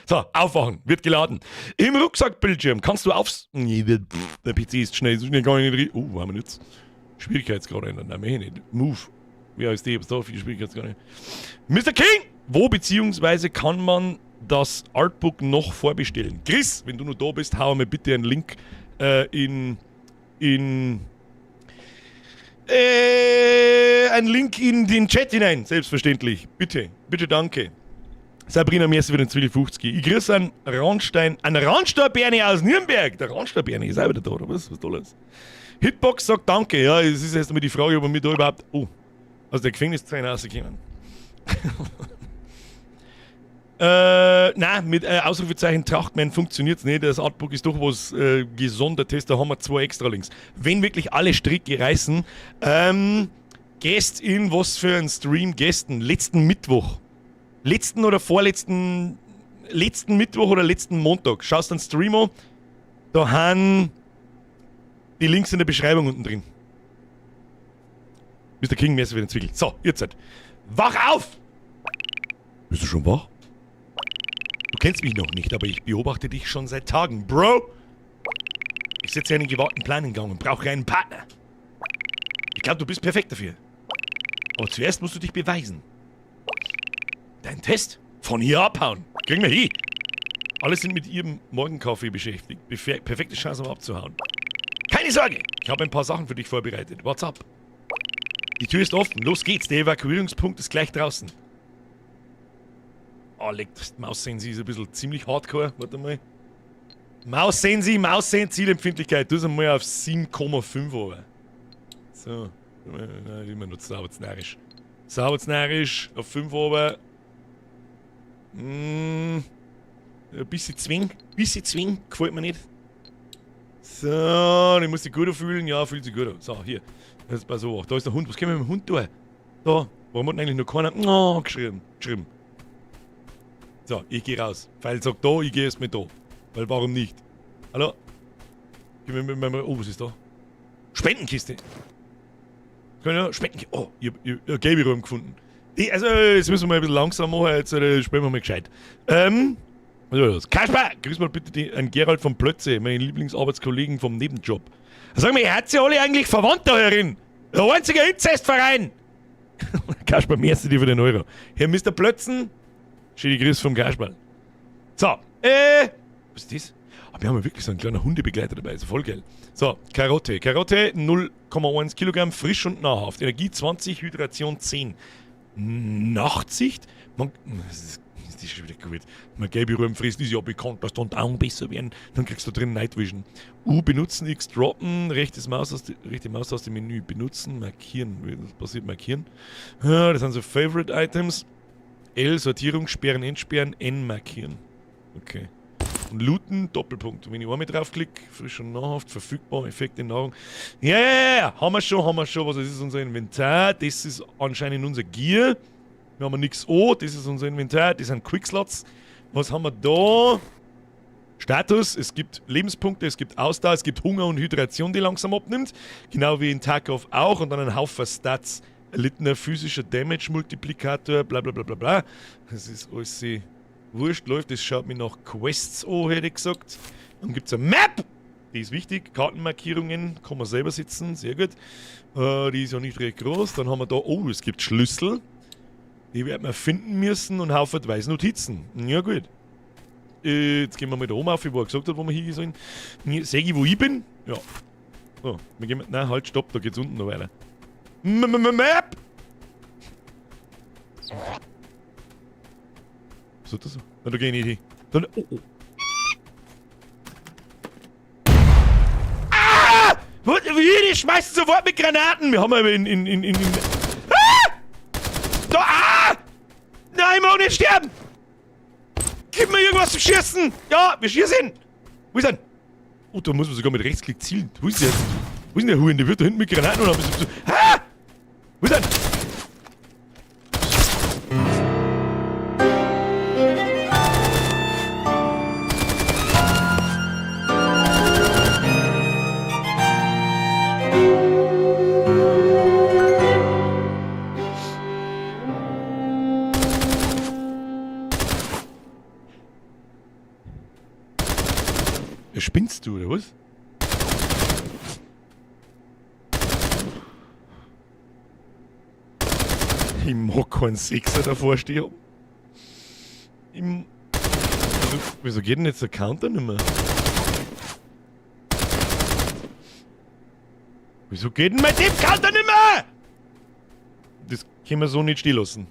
So, aufwachen, wird geladen. Im Rucksackbildschirm kannst du aufs. Nee, der PC ist schnell, so schnell kann ich nicht. Oh, haben wir jetzt. Schwierigkeitsgrad ändern. Nein, mach ich nicht. Move. Wie heißt die? So viel Schwierigkeitsgrad. Mr. King! Wo beziehungsweise kann man das Artbook noch vorbestellen? Chris, wenn du noch da bist, hau mir bitte einen Link in einen Link in den Chat hinein, selbstverständlich. Bitte, bitte, danke. Sabrina, merci für den 12,50. Ich grüße einen Randstein, einen Randsteinberni aus Nürnberg. Der Randsteinberni ist auch wieder da, oder was? Was Tolles. Hitbox sagt Danke. Ja, es ist erst einmal die Frage, ob wir mich da überhaupt. Oh, aus der Gefängniszelle rauskommen. Nein, mit Ausrufezeichen Trachtman funktioniert's nicht. Das Artbook ist doch was Gesondertes. Da haben wir 2 extra Links. Wenn wirklich alle Stricke reißen, gehst in was für ein Stream gestern, letzten Mittwoch. Letzten oder vorletzten, letzten Mittwoch oder letzten Montag. Schaust dann Stream an, da haben die Links in der Beschreibung unten drin. Mr. King, merci für den Zwickel. So, ihr seid. Wach auf! Bist du schon wach? Du kennst mich noch nicht, aber ich beobachte dich schon seit Tagen, Bro! Ich setze einen gewagten Plan in Gang und brauche einen Partner. Ich glaube, du bist perfekt dafür. Aber zuerst musst du dich beweisen. Dein Test? Von hier abhauen. Kriegen wir hin. Alle sind mit ihrem Morgenkaffee beschäftigt. Perfekte Chance, um abzuhauen. Keine Sorge, ich habe ein paar Sachen für dich vorbereitet. What's up? Die Tür ist offen. Los geht's. Der Evakuierungspunkt ist gleich draußen. Oh, leckt. Maus sehen Sie ist ein bisschen ziemlich hardcore. Warte mal. Maus sehen Sie, Maus sehen, Zielempfindlichkeit. Du einmal auf 7,5 aber. So. Nein, immer noch sauberznarisch. Sauberznarisch auf 5 aber. Ein bisschen zwing. Bisschen zwing. Gefällt mir nicht. So, die muss sich gut fühlen. Ja, fühlt sich gut an. So, hier. Das ist bei so. Da ist der Hund. Was können wir mit dem Hund tun? Da. Warum hat denn eigentlich noch keiner oh, geschrieben? Geschrieben. So, ich gehe raus. Pfeil sagt da, ich gehe erst mit da. Weil warum nicht? Hallo? Oh, was ist da? Spendenkiste. Spendenkiste. Oh, ich hab gelbe Räume gefunden. Die, also, jetzt müssen wir mal ein bisschen langsam machen. Jetzt spielen wir mal gescheit. Was ist das? Kasper! Grüß mal bitte den Gerald von Plötze, meinen Lieblingsarbeitskollegen vom Nebenjob. Sag mal, ihr habt ja alle eigentlich verwandt da herin? Der einzige Inzestverein! Kasper, merci dir für den Euro. Herr Mr. Plötzen, schöne Grüße vom Kasper. So, was ist das? Aber wir haben ja wirklich so einen kleinen Hundebegleiter dabei, ist voll geil. So, Karotte. Karotte 0,1 Kilogramm, frisch und nahrhaft. Energie 20, Hydration 10. Nachtsicht? Man, das ist schon wieder gut. Man gelbe Rüben frisst, ist ja bekannt, dass dann die Augen besser werden. Dann kriegst du drin Night Vision. U, benutzen, X, droppen, rechte Maustaste Menü, benutzen, markieren. Was passiert? Markieren. Ah, das sind so Favorite Items. L, Sortierung, sperren, entsperren, N, markieren. Okay. Und looten, Doppelpunkt. Und wenn ich einmal draufklicke, frisch und nahrhaft, verfügbar, Effekte, Nahrung. Ja, ja, ja, ja, haben wir schon, haben wir schon. Was ist unser Inventar? Das ist anscheinend unser Gear. Wir haben nichts an, das ist unser Inventar, das sind Quickslots. Was haben wir da? Status, es gibt Lebenspunkte, es gibt Ausdauer, es gibt Hunger und Hydration, die langsam abnimmt. Genau wie in Tarkov auch. Und dann ein Haufen Stats. Erlittener physischer Damage-Multiplikator, bla bla bla bla bla. Das ist alles wurscht, läuft. Das schaut mir nach Quests an, hätte ich gesagt. Dann gibt's eine Map! Die ist wichtig. Kartenmarkierungen kann man selber setzen, sehr gut. Die ist ja nicht recht groß. Dann haben wir da, oh, es gibt Schlüssel. Die werden wir finden müssen und haufenweise Notizen. Ja gut. Jetzt gehen wir mal da oben auf, wo er gesagt hat, wo wir hingehen sollen. Seh ich, wo ich bin? Ja. So, wir gehen. Nein, halt, stopp, da geht's unten noch weiter. Map! Was ist das so? Na, da geh ich nicht hin. Dann, oh, oh. Ah! Wie, die schmeißen sofort mit Granaten! Wir haben aber in. Ah! Da, ah! Nein, ich mag nicht sterben! Gib mir irgendwas zum Schießen! Ja, wir schießen! Wo ist er? Oh, da muss man sogar mit Rechtsklick zielen. Wo ist der? Wo ist denn der Huren? Der wird da hinten mit Granaten oder bist du. Ah! Wo ist er? Spinnst du, oder was? Ich mag keinen Sechser davor stehen. Wieso geht denn jetzt der Counter nicht mehr? Wieso geht denn mein Deep-Counter nicht mehr? Das können wir so nicht stehen lassen.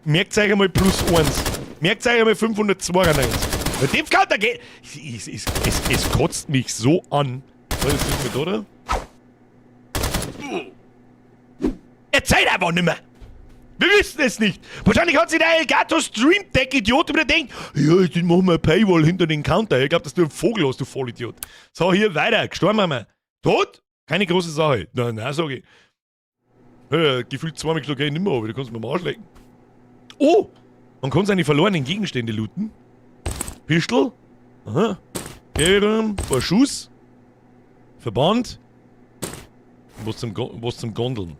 Merkt euch einmal plus 1. Merkt euch einmal 592. Der Deep-Counter geht. Es kotzt mich so an. Was ist mit, oder? Er zeigt einfach nicht mehr. Wir wissen es nicht. Wahrscheinlich hat sich der Elgato Stream Deck Idiot wieder denkt, ja, jetzt machen wir eine Paywall hinter den Counter. Ich glaub, dass du einen Vogel hast, du Vollidiot. So, hier weiter. Gestorben haben wir. Tot? Keine große Sache. Nein, nein, sag ich. Ja, gefühlt zweimal geschlagen, ich nicht mehr, aber du kannst mir am Arsch lecken. Oh! Man kann seine verlorenen Gegenstände looten. Pistol. Aha. Ein paar Schuss. Verband. Was zum Gondeln.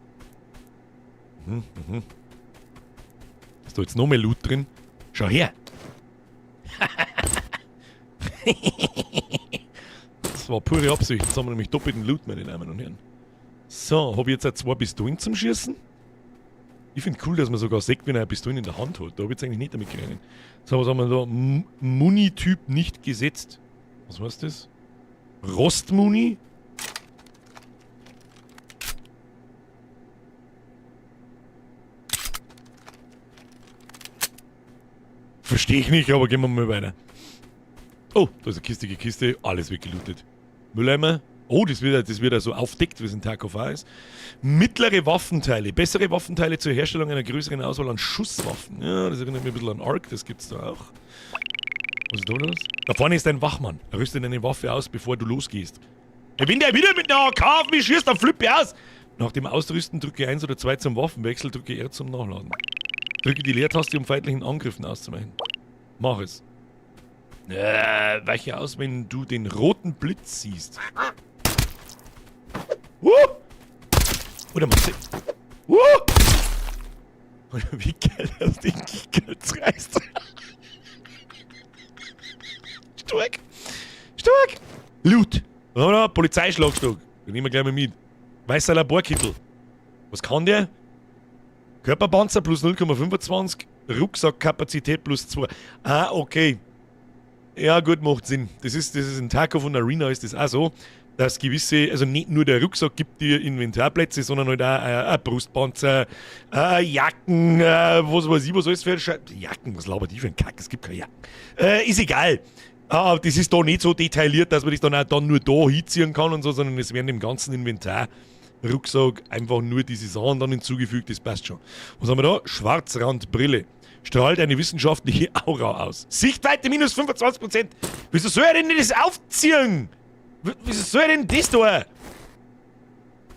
Ist da jetzt noch mehr Loot drin? Schau her! Das war pure Absicht. Jetzt haben wir nämlich doppelten Loot, meine Damen und Herren. So, hab ich jetzt auch 2 Pistolen zum Schießen? Ich find cool, dass man sogar sieht, wenn er eine Pistole in der Hand hat. Da hab ich jetzt eigentlich nicht damit gerechnet. So, was haben wir da? Muni-Typ nicht gesetzt. Was heißt das? Rostmuni? Verstehe ich nicht, aber gehen wir mal weiter. Oh, da ist eine kistige Kiste. Alles wird gelootet. Mülleimer. Oh, das wird ja so aufdeckt, wie es in Tarkov auch ist. Mittlere Waffenteile. Bessere Waffenteile zur Herstellung einer größeren Auswahl an Schusswaffen. Ja, das erinnert mich ein bisschen an Ark, das gibt's da auch. Was ist da los? Da vorne ist ein Wachmann. Rüste deine Waffe aus, bevor du losgehst. Ja, wenn der wieder mit einer AK auf mich schießt, dann flippe ich aus. Nach dem Ausrüsten drücke 1 oder 2 zum Waffenwechsel, drücke R zum Nachladen. Drücke die Leertaste, um feindlichen Angriffen auszuweichen. Mach es. Weiche aus, wenn du den roten Blitz siehst. Oder machst du. Wie geil das Ding reißt. Stark. Stark. Loot. Was haben wir da? Polizeischlagstock. Den nehmen wir gleich mal mit. Weißer Laborkittel. Was kann der? Körperpanzer plus 0,25. Rucksackkapazität plus 2. Ah, okay. Ja, gut, macht Sinn. Das ist in Tarkov und Arena ist das auch so, dass gewisse, also nicht nur der Rucksack gibt dir Inventarplätze, sondern halt auch ein Brustpanzer, Jacken, was weiß ich, was alles für Scheiß. Jacken, was labert die für ein Kack? Es gibt keine Jacken. Ist egal. Ah, das ist da nicht so detailliert, dass man das dann auch dann nur da hinziehen kann und so, sondern es werden im ganzen Inventar Rucksack einfach nur diese Sachen dann hinzugefügt, das passt schon. Was haben wir da? Schwarzrandbrille. Strahlt eine wissenschaftliche Aura aus. Sichtweite minus 25%. Wieso soll er denn das aufziehen? Wieso soll er denn das da?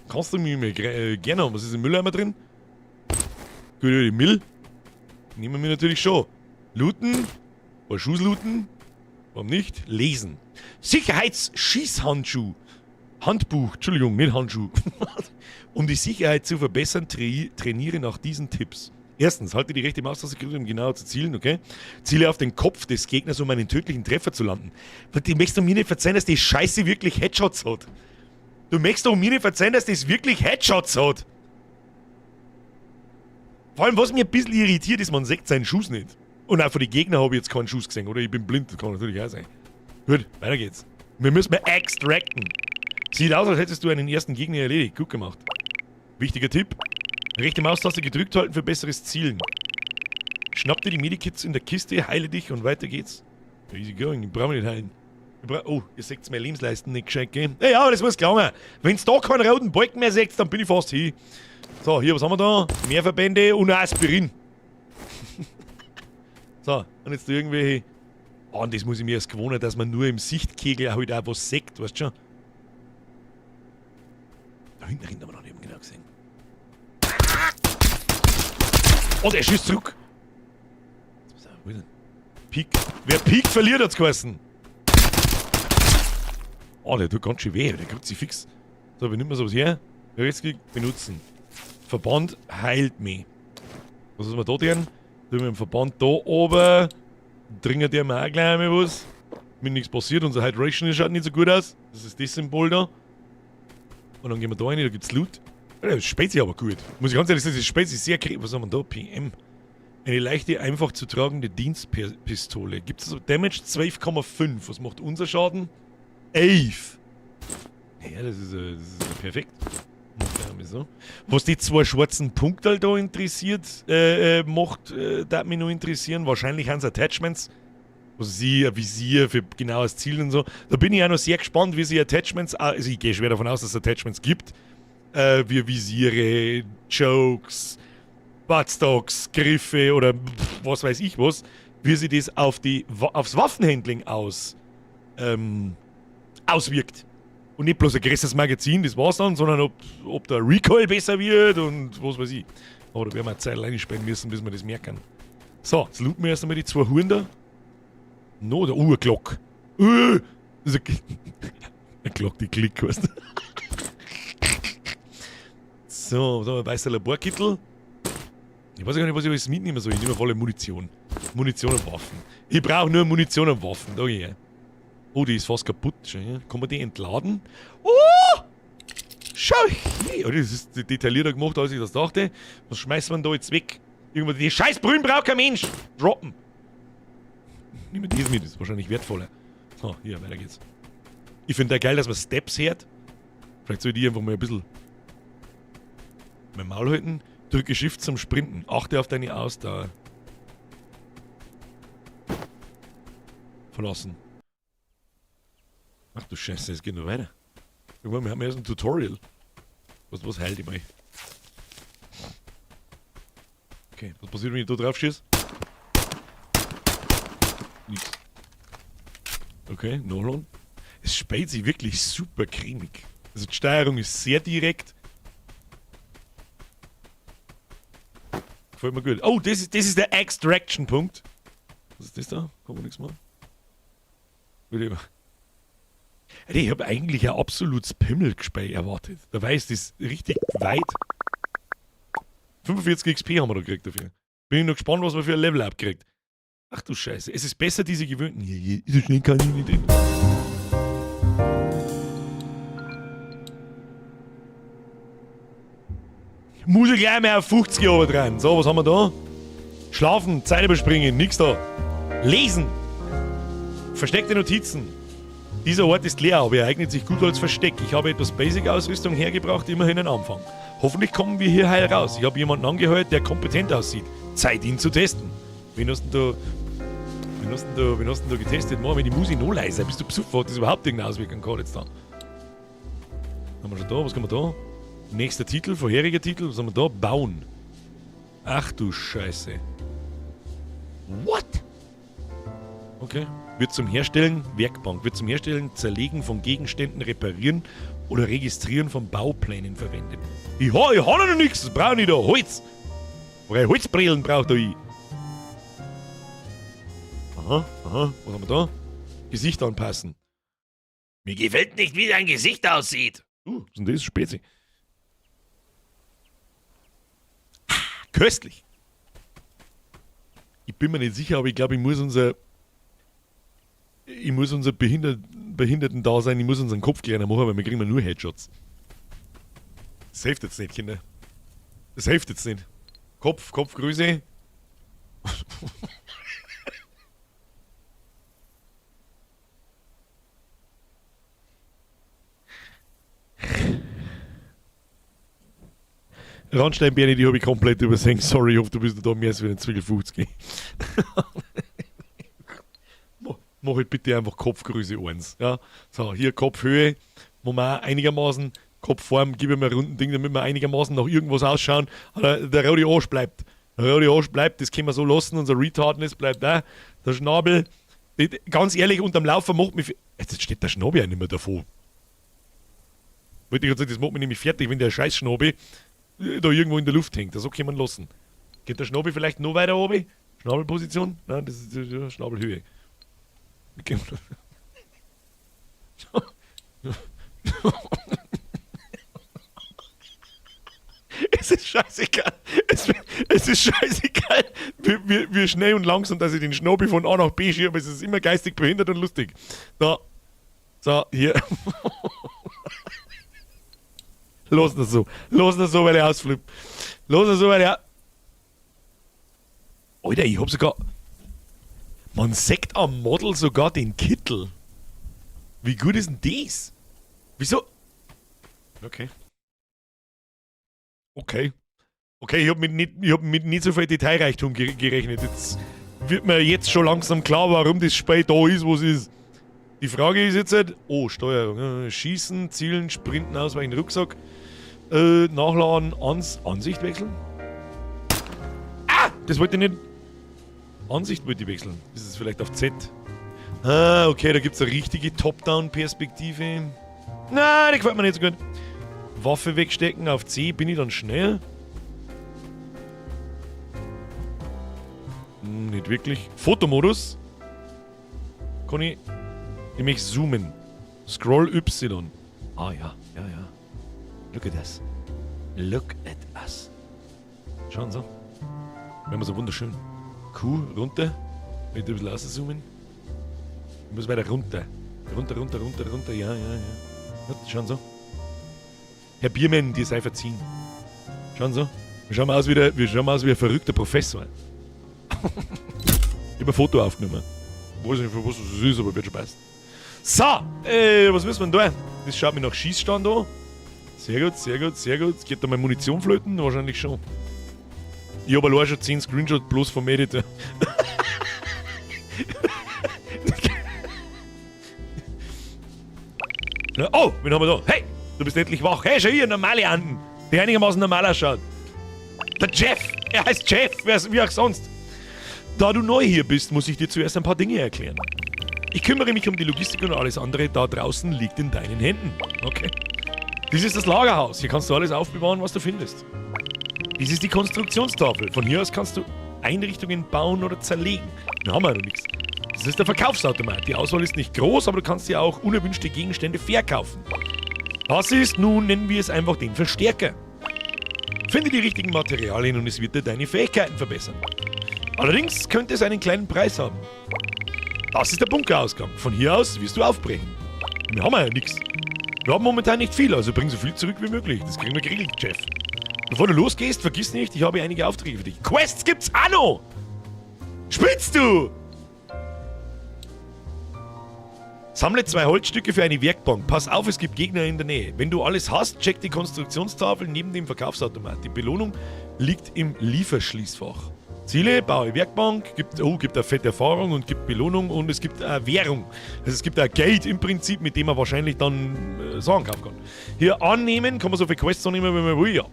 Kannst du mich mal gerne haben. Was ist im Mülleimer drin? Gut, die Müll. Nehmen wir natürlich schon. Looten. Ein paar Schuss looten. Warum nicht? Lesen. Sicherheitsschießhandschuh. Handbuch, Entschuldigung, nicht Handschuh. Um die Sicherheit zu verbessern, trainiere nach diesen Tipps. Erstens, halte die rechte Maustaste gedrückt, um genauer zu zielen, okay? Ziele auf den Kopf des Gegners, um einen tödlichen Treffer zu landen. Du möchtest doch mir nicht verzeihen, dass die Scheiße wirklich Headshots hat. Du möchtest doch mir nicht verzeihen, dass das wirklich Headshots hat. Vor allem, was mich ein bisschen irritiert, ist, man sieht seinen Schuss nicht. Und auch von den Gegnern habe ich jetzt keinen Schuss gesehen, oder? Ich bin blind, das kann natürlich auch sein. Gut, weiter geht's. Wir müssen mal extracten. Sieht aus, als hättest du einen ersten Gegner erledigt. Gut gemacht. Wichtiger Tipp. Rechte Maustaste gedrückt halten für besseres Zielen. Schnapp dir die Medikits in der Kiste, heile dich und weiter geht's. Easy going, ich brauche mich nicht heilen. Oh, ihr seht meine Lebensleisten nicht gescheit, gell? Ja, ja, aber das muss gelangen. Wenn's da keinen roten Balken mehr seht, dann bin ich fast hin. So, hier, was haben wir da? Mehr Verbände und ein Aspirin. So, und jetzt irgendwelche. Oh, und das muss ich mir erst gewohnen, dass man nur im Sichtkegel halt auch was sieht, weißt du schon? Da hinten rennt aber noch nicht genau gesehen. Oh, der schießt zurück. Wo ist denn? Peek. Wer peekt, verliert, hat's geheißen. Oh, der tut ganz schön weh, der kriegt sich fix. So, wie nimmt man sowas her? Rechtsklick, benutzen. Verband heilt mich. Was ist wir da drin? Tun wir im Verband da oben. Trinken die wir auch gleich einmal was. Mir nichts passiert, unser Hydration schaut nicht so gut aus. Das ist das Symbol da. Und dann gehen wir da rein, da gibt's Loot. Ja, das spielt sich aber gut. Muss ich ganz ehrlich sagen, das spielt sich sehr kreativ. Was haben wir da? PM. Eine leichte, einfach zu tragende Dienstpistole. Gibt es Damage 12,5. Was macht unser Schaden? 11. Ja, das ist perfekt. So. Was die zwei schwarzen Punkte da interessiert, macht, darf mich noch interessieren. Wahrscheinlich haben sie Attachments. Was sie, ein Visier für genaues Ziel und so. Da bin ich auch noch sehr gespannt, wie sie Attachments, also ich gehe schwer davon aus, dass es Attachments gibt, wie Visiere, Chokes, Buttstocks, Griffe oder was weiß ich was, wie sie das aufs Waffenhandling auswirkt. Und nicht bloß ein größeres Magazin, das war's dann, sondern ob der Recoil besser wird und was weiß ich. Aber da werden wir eine Zeit reinsperren müssen, bis wir das merken. So, jetzt looten wir erst einmal die zwei Huren da. No, der oh, Glock. Das ist eine Glock, die klickt, weißt du. So, was haben wir? Weißer Laborkittel. Ich weiß gar nicht, was ich alles mitnehmen soll. Ich nehme volle Munition. Munition und Waffen. Ich brauche nur Munition und Waffen. Da geh ich. Oh, die ist fast kaputt. Schau her. Kann man die entladen? Oh! Schau hier! Oh, das ist detaillierter gemacht, als ich das dachte. Was schmeißt man da jetzt weg? Irgendwo die scheiß Brühen braucht kein Mensch! Droppen! Nehmen wir das mit, das ist wahrscheinlich wertvoller. So, hier, weiter geht's. Ich finde da geil, dass man Steps hört. Vielleicht soll ich die einfach mal ein bisschen mein Maul halten. Drücke Shift zum Sprinten. Achte auf deine Ausdauer. Verlassen. Ach du Scheiße, es geht noch weiter. Irgendwann, wir haben erst ein Tutorial. Was heilt ich mal? Okay, was passiert, wenn ich da drauf schieße? Nix. Okay, nachladen. Es spielt sich wirklich super cremig. Also die Steuerung ist sehr direkt. Gefällt mir gut. Oh, das ist der Extraction-Punkt. Was ist das da? Kann man nichts machen. Will ich mal. Alter, ich hab eigentlich ein absolutes Pimmelgespei erwartet. Dabei ist das richtig weit. 45 XP haben wir da gekriegt dafür. Bin ich noch gespannt, was man für ein Level-Up kriegt. Ach du Scheiße, es ist besser, diese gewöhnten. Hier, hier, so schnell kann ich nicht hin. Muss ich gleich mehr auf 50 Jahre dran. So, was haben wir da? Schlafen, Zeit überspringen, nix da. Lesen. Versteckte Notizen. Dieser Ort ist leer, aber er eignet sich gut als Versteck. Ich habe etwas Basic-Ausrüstung hergebracht, immerhin ein Anfang. Hoffentlich kommen wir hier heil raus. Ich habe jemanden angeheuert, der kompetent aussieht. Zeit, ihn zu testen. Wen hast denn da, wen hast denn da, wen hast denn da getestet? Mach mir die Musik noch leiser. Bist du besoffen? Hat das überhaupt irgendeine Auswirkung gehabt jetzt da? Haben wir schon da? Was kann man da? Nächster Titel, vorheriger Titel. Was haben wir da? Bauen. Ach du Scheiße. What? Okay. Wird zum Herstellen, Werkbank, wird zum Herstellen, Zerlegen von Gegenständen, Reparieren oder Registrieren von Bauplänen verwendet. Ich ha noch nichts, das brauch ich nicht da. Holz. Drei Holzbrillen braucht da ich. Aha, aha, was haben wir da? Gesicht anpassen. Mir gefällt nicht, wie dein Gesicht aussieht. Was ist denn das? Spezi. Ah, köstlich. Ich bin mir nicht sicher, aber ich glaube, ich muss unser... Ich muss unser Behinderten-Dasein, ich muss unseren Kopf kleiner machen, weil wir kriegen nur Headshots. Das hilft jetzt nicht, Kinder. Das hilft jetzt nicht. Kopf, Kopfgröße. Randstein Bernie, die hab ich komplett übersehen. Sorry, ich hoffe, du bist nicht da mehr als wie ein Zwickel 50. Mach halt bitte einfach Kopfgröße 1. Ja? So, hier Kopfhöhe, wo wir auch einigermaßen Kopfform, gib ihm ein runden Ding, damit wir einigermaßen nach irgendwas ausschauen. Aber der rote Arsch bleibt. Der rote Arsch bleibt, das können wir so lassen. Unser Retardness bleibt da. Der Schnabel, die, ganz ehrlich, unterm Laufen macht mich jetzt steht der Schnabel ja nicht mehr davor. Wollte ich gerade sagen, das macht mich nämlich fertig, wenn der scheiß Schnabel da irgendwo in der Luft hängt. Das kann man lassen. Geht der Schnabel vielleicht noch weiter oben? Schnabelposition? Nein, das ist die Schnabelhöhe. Es ist scheißegal. Es ist scheißegal, wie schnell und langsam, dass ich den Schnabel von A nach B schiebe, aber es ist immer geistig behindert und lustig. Da. So, hier. Los das so. Los das so, weil ich ausflippe. Los das so, weil ich Alter, ich hab sogar... Man sieht am Model sogar den Kittel. Wie gut ist denn das? Wieso? Okay. Okay. Okay, ich hab mit nicht, ich hab mit nicht so viel Detailreichtum gerechnet. Jetzt wird mir jetzt schon langsam klar, warum das Spiel da ist, wo es ist. Die Frage ist jetzt halt, oh, Steuerung. Schießen, zielen, sprinten, ausweichen, Rucksack. Nachladen, Ansicht wechseln. Ah! Das wollte ich nicht. Ansicht wollte ich wechseln. Ist es vielleicht auf Z? Ah, okay, da gibt's eine richtige Top-Down-Perspektive. Nein, die gefällt mir nicht so gut. Waffe wegstecken auf C, bin ich dann schnell? Nicht wirklich. Fotomodus. Kann ich... Ich möchte zoomen. Scroll Y. Ah ja, ja, ja. Look at us. Look at us. Schauen Sie. Wir haben so wunderschön. Q, runter. Mit ein bisschen rauszoomen. Ich muss weiter runter. Runter, runter, runter, runter. Ja, ja, ja. Ja, schauen Sie. Herr Biermann, dir sei verziehen. Schauen Sie. Wir schauen aus wie der, wir schauen aus wie ein verrückter Professor. Ich hab ein Foto aufgenommen. Ich weiß nicht, für was das ist, aber wird schon passen. So, was müssen wir denn da? Das schaut mir nach Schießstand an. Sehr gut, sehr gut, sehr gut. Geht da mal Munition flöten? Wahrscheinlich schon. Ich hab allein schon 10 Screenshots bloß vom Editor. Oh, wen haben wir da? Hey, du bist endlich wach. Hey, schau hier, normale Anden, die einigermaßen normal ausschaut. Der Jeff, er heißt Jeff, wie auch sonst. Da du neu hier bist, muss ich dir zuerst ein paar Dinge erklären. Ich kümmere mich um die Logistik und alles andere da draußen liegt in deinen Händen. Okay. Dies ist das Lagerhaus. Hier kannst du alles aufbewahren, was du findest. Dies ist die Konstruktionstafel. Von hier aus kannst du Einrichtungen bauen oder zerlegen. Da haben wir ja noch nichts. Das ist der Verkaufsautomat. Die Auswahl ist nicht groß, aber du kannst ja auch unerwünschte Gegenstände verkaufen. Das ist nun, nennen wir es einfach den Verstärker. Finde die richtigen Materialien und es wird dir deine Fähigkeiten verbessern. Allerdings könnte es einen kleinen Preis haben. Das ist der Bunkerausgang. Von hier aus wirst du aufbrechen. Wir haben ja nichts. Wir haben momentan nicht viel, also bring so viel zurück wie möglich. Das kriegen wir geregelt, Jeff. Bevor du losgehst, vergiss nicht, ich habe einige Aufträge für dich. Quests gibt's auch noch! Spinnst du? Sammle 2 Holzstücke für eine Werkbank. Pass auf, es gibt Gegner in der Nähe. Wenn du alles hast, check die Konstruktionstafel neben dem Verkaufsautomat. Die Belohnung liegt im Lieferschließfach. Ziele, baue Werkbank, gibt eine fette Erfahrung und gibt Belohnung und es gibt eine Währung. Also es gibt ein Geld im Prinzip, mit dem man wahrscheinlich dann Sachen kaufen kann. Hier annehmen, kann man so viele Quests annehmen, wie man will, ja.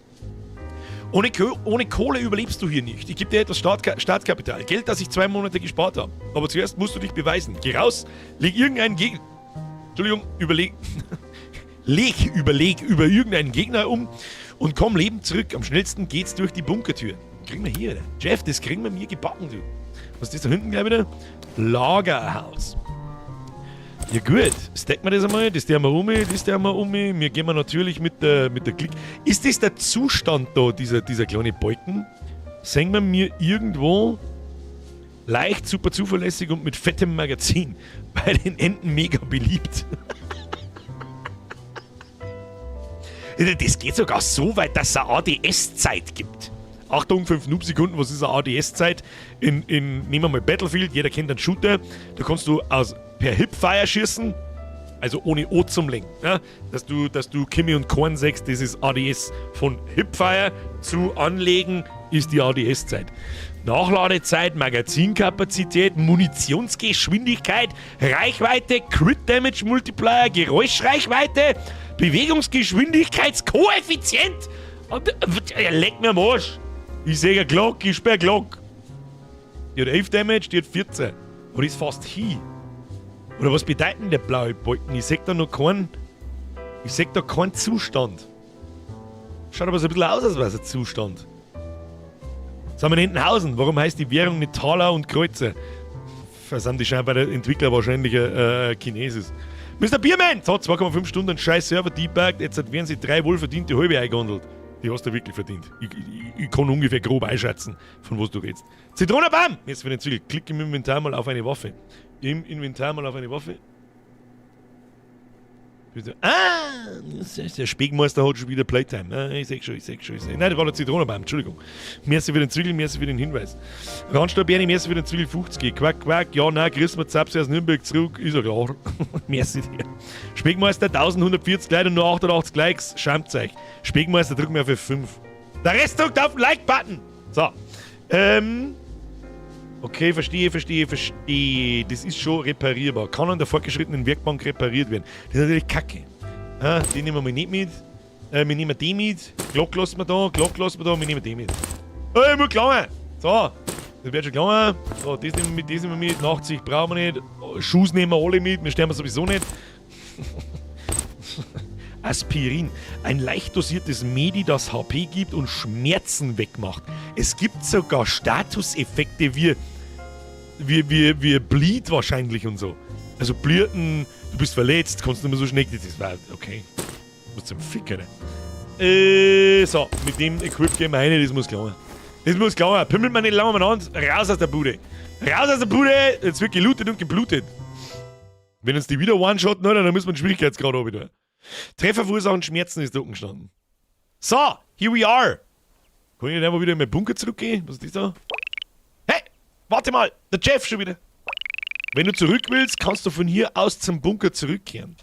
Ohne Kohle überlebst du hier nicht. Ich gebe dir etwas Startkapital. Geld, das ich 2 Monate gespart habe. Aber zuerst musst du dich beweisen. Geh raus, leg irgendeinen Gegner... Entschuldigung, überleg... leg, überleg über irgendeinen Gegner um und komm lebend zurück. Am schnellsten geht's durch die Bunkertür. Kriegen wir hier, oder? Jeff, das kriegen wir mir gebacken, du. Was ist das da hinten gleich wieder? Lagerhaus. Ja gut, stacken wir das einmal, das tun wir um, das tun wir um. Wir gehen natürlich mit der Klick. Ist das der Zustand da, dieser kleine Balken? Sehen wir mir irgendwo leicht, super zuverlässig und mit fettem Magazin bei den Enten mega beliebt. Das geht sogar so weit, dass es eine A D S-Zeit gibt. Achtung, 5 Noob-Sekunden, was ist eine A D S-Zeit? Nehmen wir mal Battlefield, jeder kennt einen Shooter. Da kannst du per Hipfire schießen, also ohne O zum Lenken. Ja? Dass du Kimi und Korn sagst, das ist ADS. Von Hipfire zu Anlegen ist die A D S-Zeit. Nachladezeit, Magazinkapazität, Munitionsgeschwindigkeit, Reichweite, Crit Damage Multiplier, Geräuschreichweite, Bewegungsgeschwindigkeitskoeffizient. Und leck mir am Arsch. Ich seh eine Glock, ich sperr Glock. Die hat 11 Damage, die hat 14. Aber die ist fast hin. Oder was bedeutet denn der blaue Balken? Ich seh da noch keinen. Ich seh da keinen Zustand. Schaut aber so ein bisschen aus, als wär's ein Zustand. Sind wir in Entenhausen? Warum heißt die Währung nicht Taler und Kreuzer? Das sind die scheinbar der Entwickler wahrscheinlich Chinesisch. Mister Biermann! So, 2,5 Stunden scheiß Server debugged. Jetzt werden sie 3 wohlverdiente halbe eingehandelt. Die hast du wirklich verdient. Ich kann ungefähr grob einschätzen, von was du redest. Zitronenbaum! Jetzt für den Zügel. Klick im Inventar mal auf eine Waffe. Im Inventar mal auf eine Waffe. Bitte. Ah! Der Speckmeister hat schon wieder Playtime. Ah, ich seh schon, ich seh schon, ich seh. Nein, das war der Zitronenbaum, Entschuldigung. Merci für den Zügel, merci für den Hinweis. Randstadt Bernie, merci für den Zügel 50. Quack, quack, ja, nein, grüß mir Zapsi aus Nürnberg zurück, ist ja klar. Merci dir. Speckmeister 1140 Leute und nur 88 Likes, schämt euch. Speckmeister drückt mir auf F5. Der Rest drückt auf den Like-Button! So. Okay, verstehe, verstehe, verstehe. Das ist schon reparierbar. Kann an der fortgeschrittenen Werkbank repariert werden. Das ist natürlich kacke. Ah, den nehmen wir mal nicht mit. Wir nehmen den mit. Glock lassen wir da, Glock lassen wir da, wir nehmen den mit. Ey, muss klar. So, das wird schon klar. So, das nehmen wir mit, das nehmen wir mit. Nachtsicht brauchen wir nicht. Schuss nehmen wir alle mit, wir sterben sowieso nicht. Aspirin. Ein leicht dosiertes Medi, das HP gibt und Schmerzen wegmacht. Es gibt sogar Statuseffekte wie Bleed wahrscheinlich und so. Also Blirten, du bist verletzt, kannst nicht mehr so schnell. Das war okay. Was zum Ficker, ne? So, mit dem Equip gehen wir rein, das muss klar. Das muss klar. Pimmelt man nicht lange umeinander, raus aus der Bude. Raus aus der Bude, jetzt wird gelootet und geblutet. Wenn uns die wieder one-shotten, oder, dann müssen wir den Schwierigkeitsgrad runter. Treffer verursachen Schmerzen ist da unten gestanden. So, here we are. Kann ich nicht einfach wieder in meinen Bunker zurückgehen? Was ist das da? Hey, warte mal, der Jeff schon wieder. Wenn du zurück willst, kannst du von hier aus zum Bunker zurückkehren.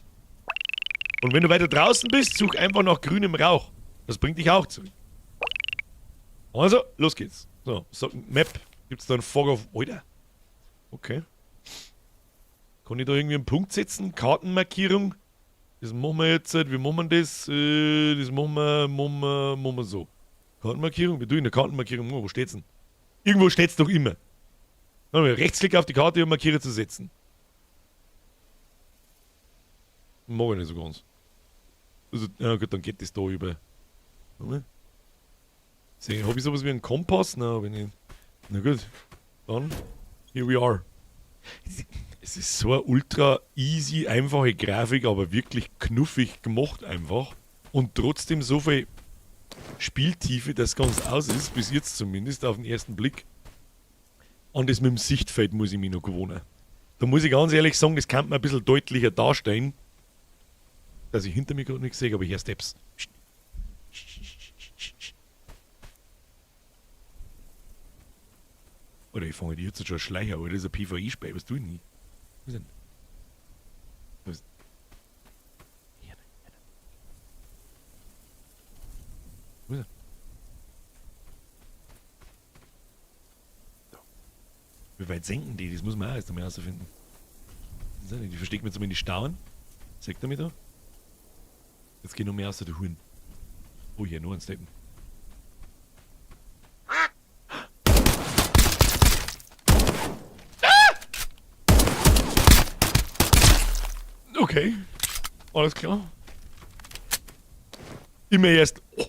Und wenn du weiter draußen bist, such einfach nach grünem Rauch. Das bringt dich auch zurück. Also, los geht's. So, so Map. Gibt's da einen Fog of... Alter. Okay. Kann ich da irgendwie einen Punkt setzen? Kartenmarkierung? Das machen wir jetzt. Wie machen wir das? Das machen wir so. Kartenmarkierung? Wie tue ich eine Kartenmarkierung? Wo steht's denn? Irgendwo steht's doch immer. Dann haben wir Rechtsklick auf die Karte, um Markierer zu setzen. Mag ich nicht so ganz. Also, ja gut, dann geht das da über. Habe ich sowas wie einen Kompass? Nein, hab ich nicht. Na gut, dann, here we are. Es ist so eine ultra easy, einfache Grafik, aber wirklich knuffig gemacht einfach. Und trotzdem so viel Spieltiefe, dass ganz aus ist, bis jetzt zumindest, auf den ersten Blick. Und das mit dem Sichtfeld muss ich mich noch gewohnen. Da muss ich ganz ehrlich sagen, das kann man ein bisschen deutlicher darstellen. Dass ich hinter mir gerade nichts sehe, aber ich höre Steps. Oder ich fange die jetzt schon Schleicher, aber das ist ein PvE-Spiel, was tue ich denn? Was ist denn? Was? Hier, hier. Wo ist er? Da. Wie weit senken die? Das muss man auch erst einmal herausfinden. Die verstecken wir zumindest Stauen. Seht ihr mich da? Jetzt geh noch mehr außer der Huren. Oh, hier, noch ein Steppen. Ah! Okay. Alles klar. Immer erst. Oh.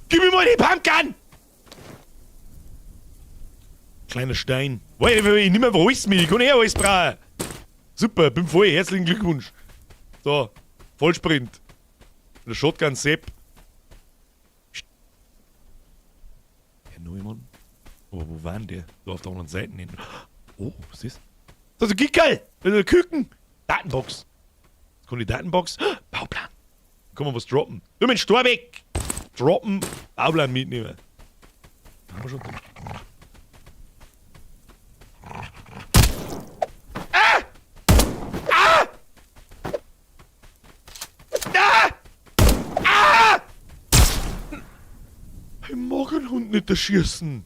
Gib mir mal die Pumpgun! Kleiner Stein. Ich nimm einfach alles mit. Ich kann eh alles brauchen. Super, bin voll. Herzlichen Glückwunsch. So, Vollsprint. Der Shotgun Sepp. Herr Neumann. Aber wo waren der? Da auf der anderen Seite hin. Oh, was ist das? Das ist ein Gickerl! Das ist ein Küken! Datenbox. Jetzt kommt die Datenbox. Bauplan. Da kann man was droppen. Du mit Storbeck! Droppen, Bauplan mitnehmen. Haben wir schon. Ah! Ah! Ah! Ah! Ich mag einen Hund nicht erschießen.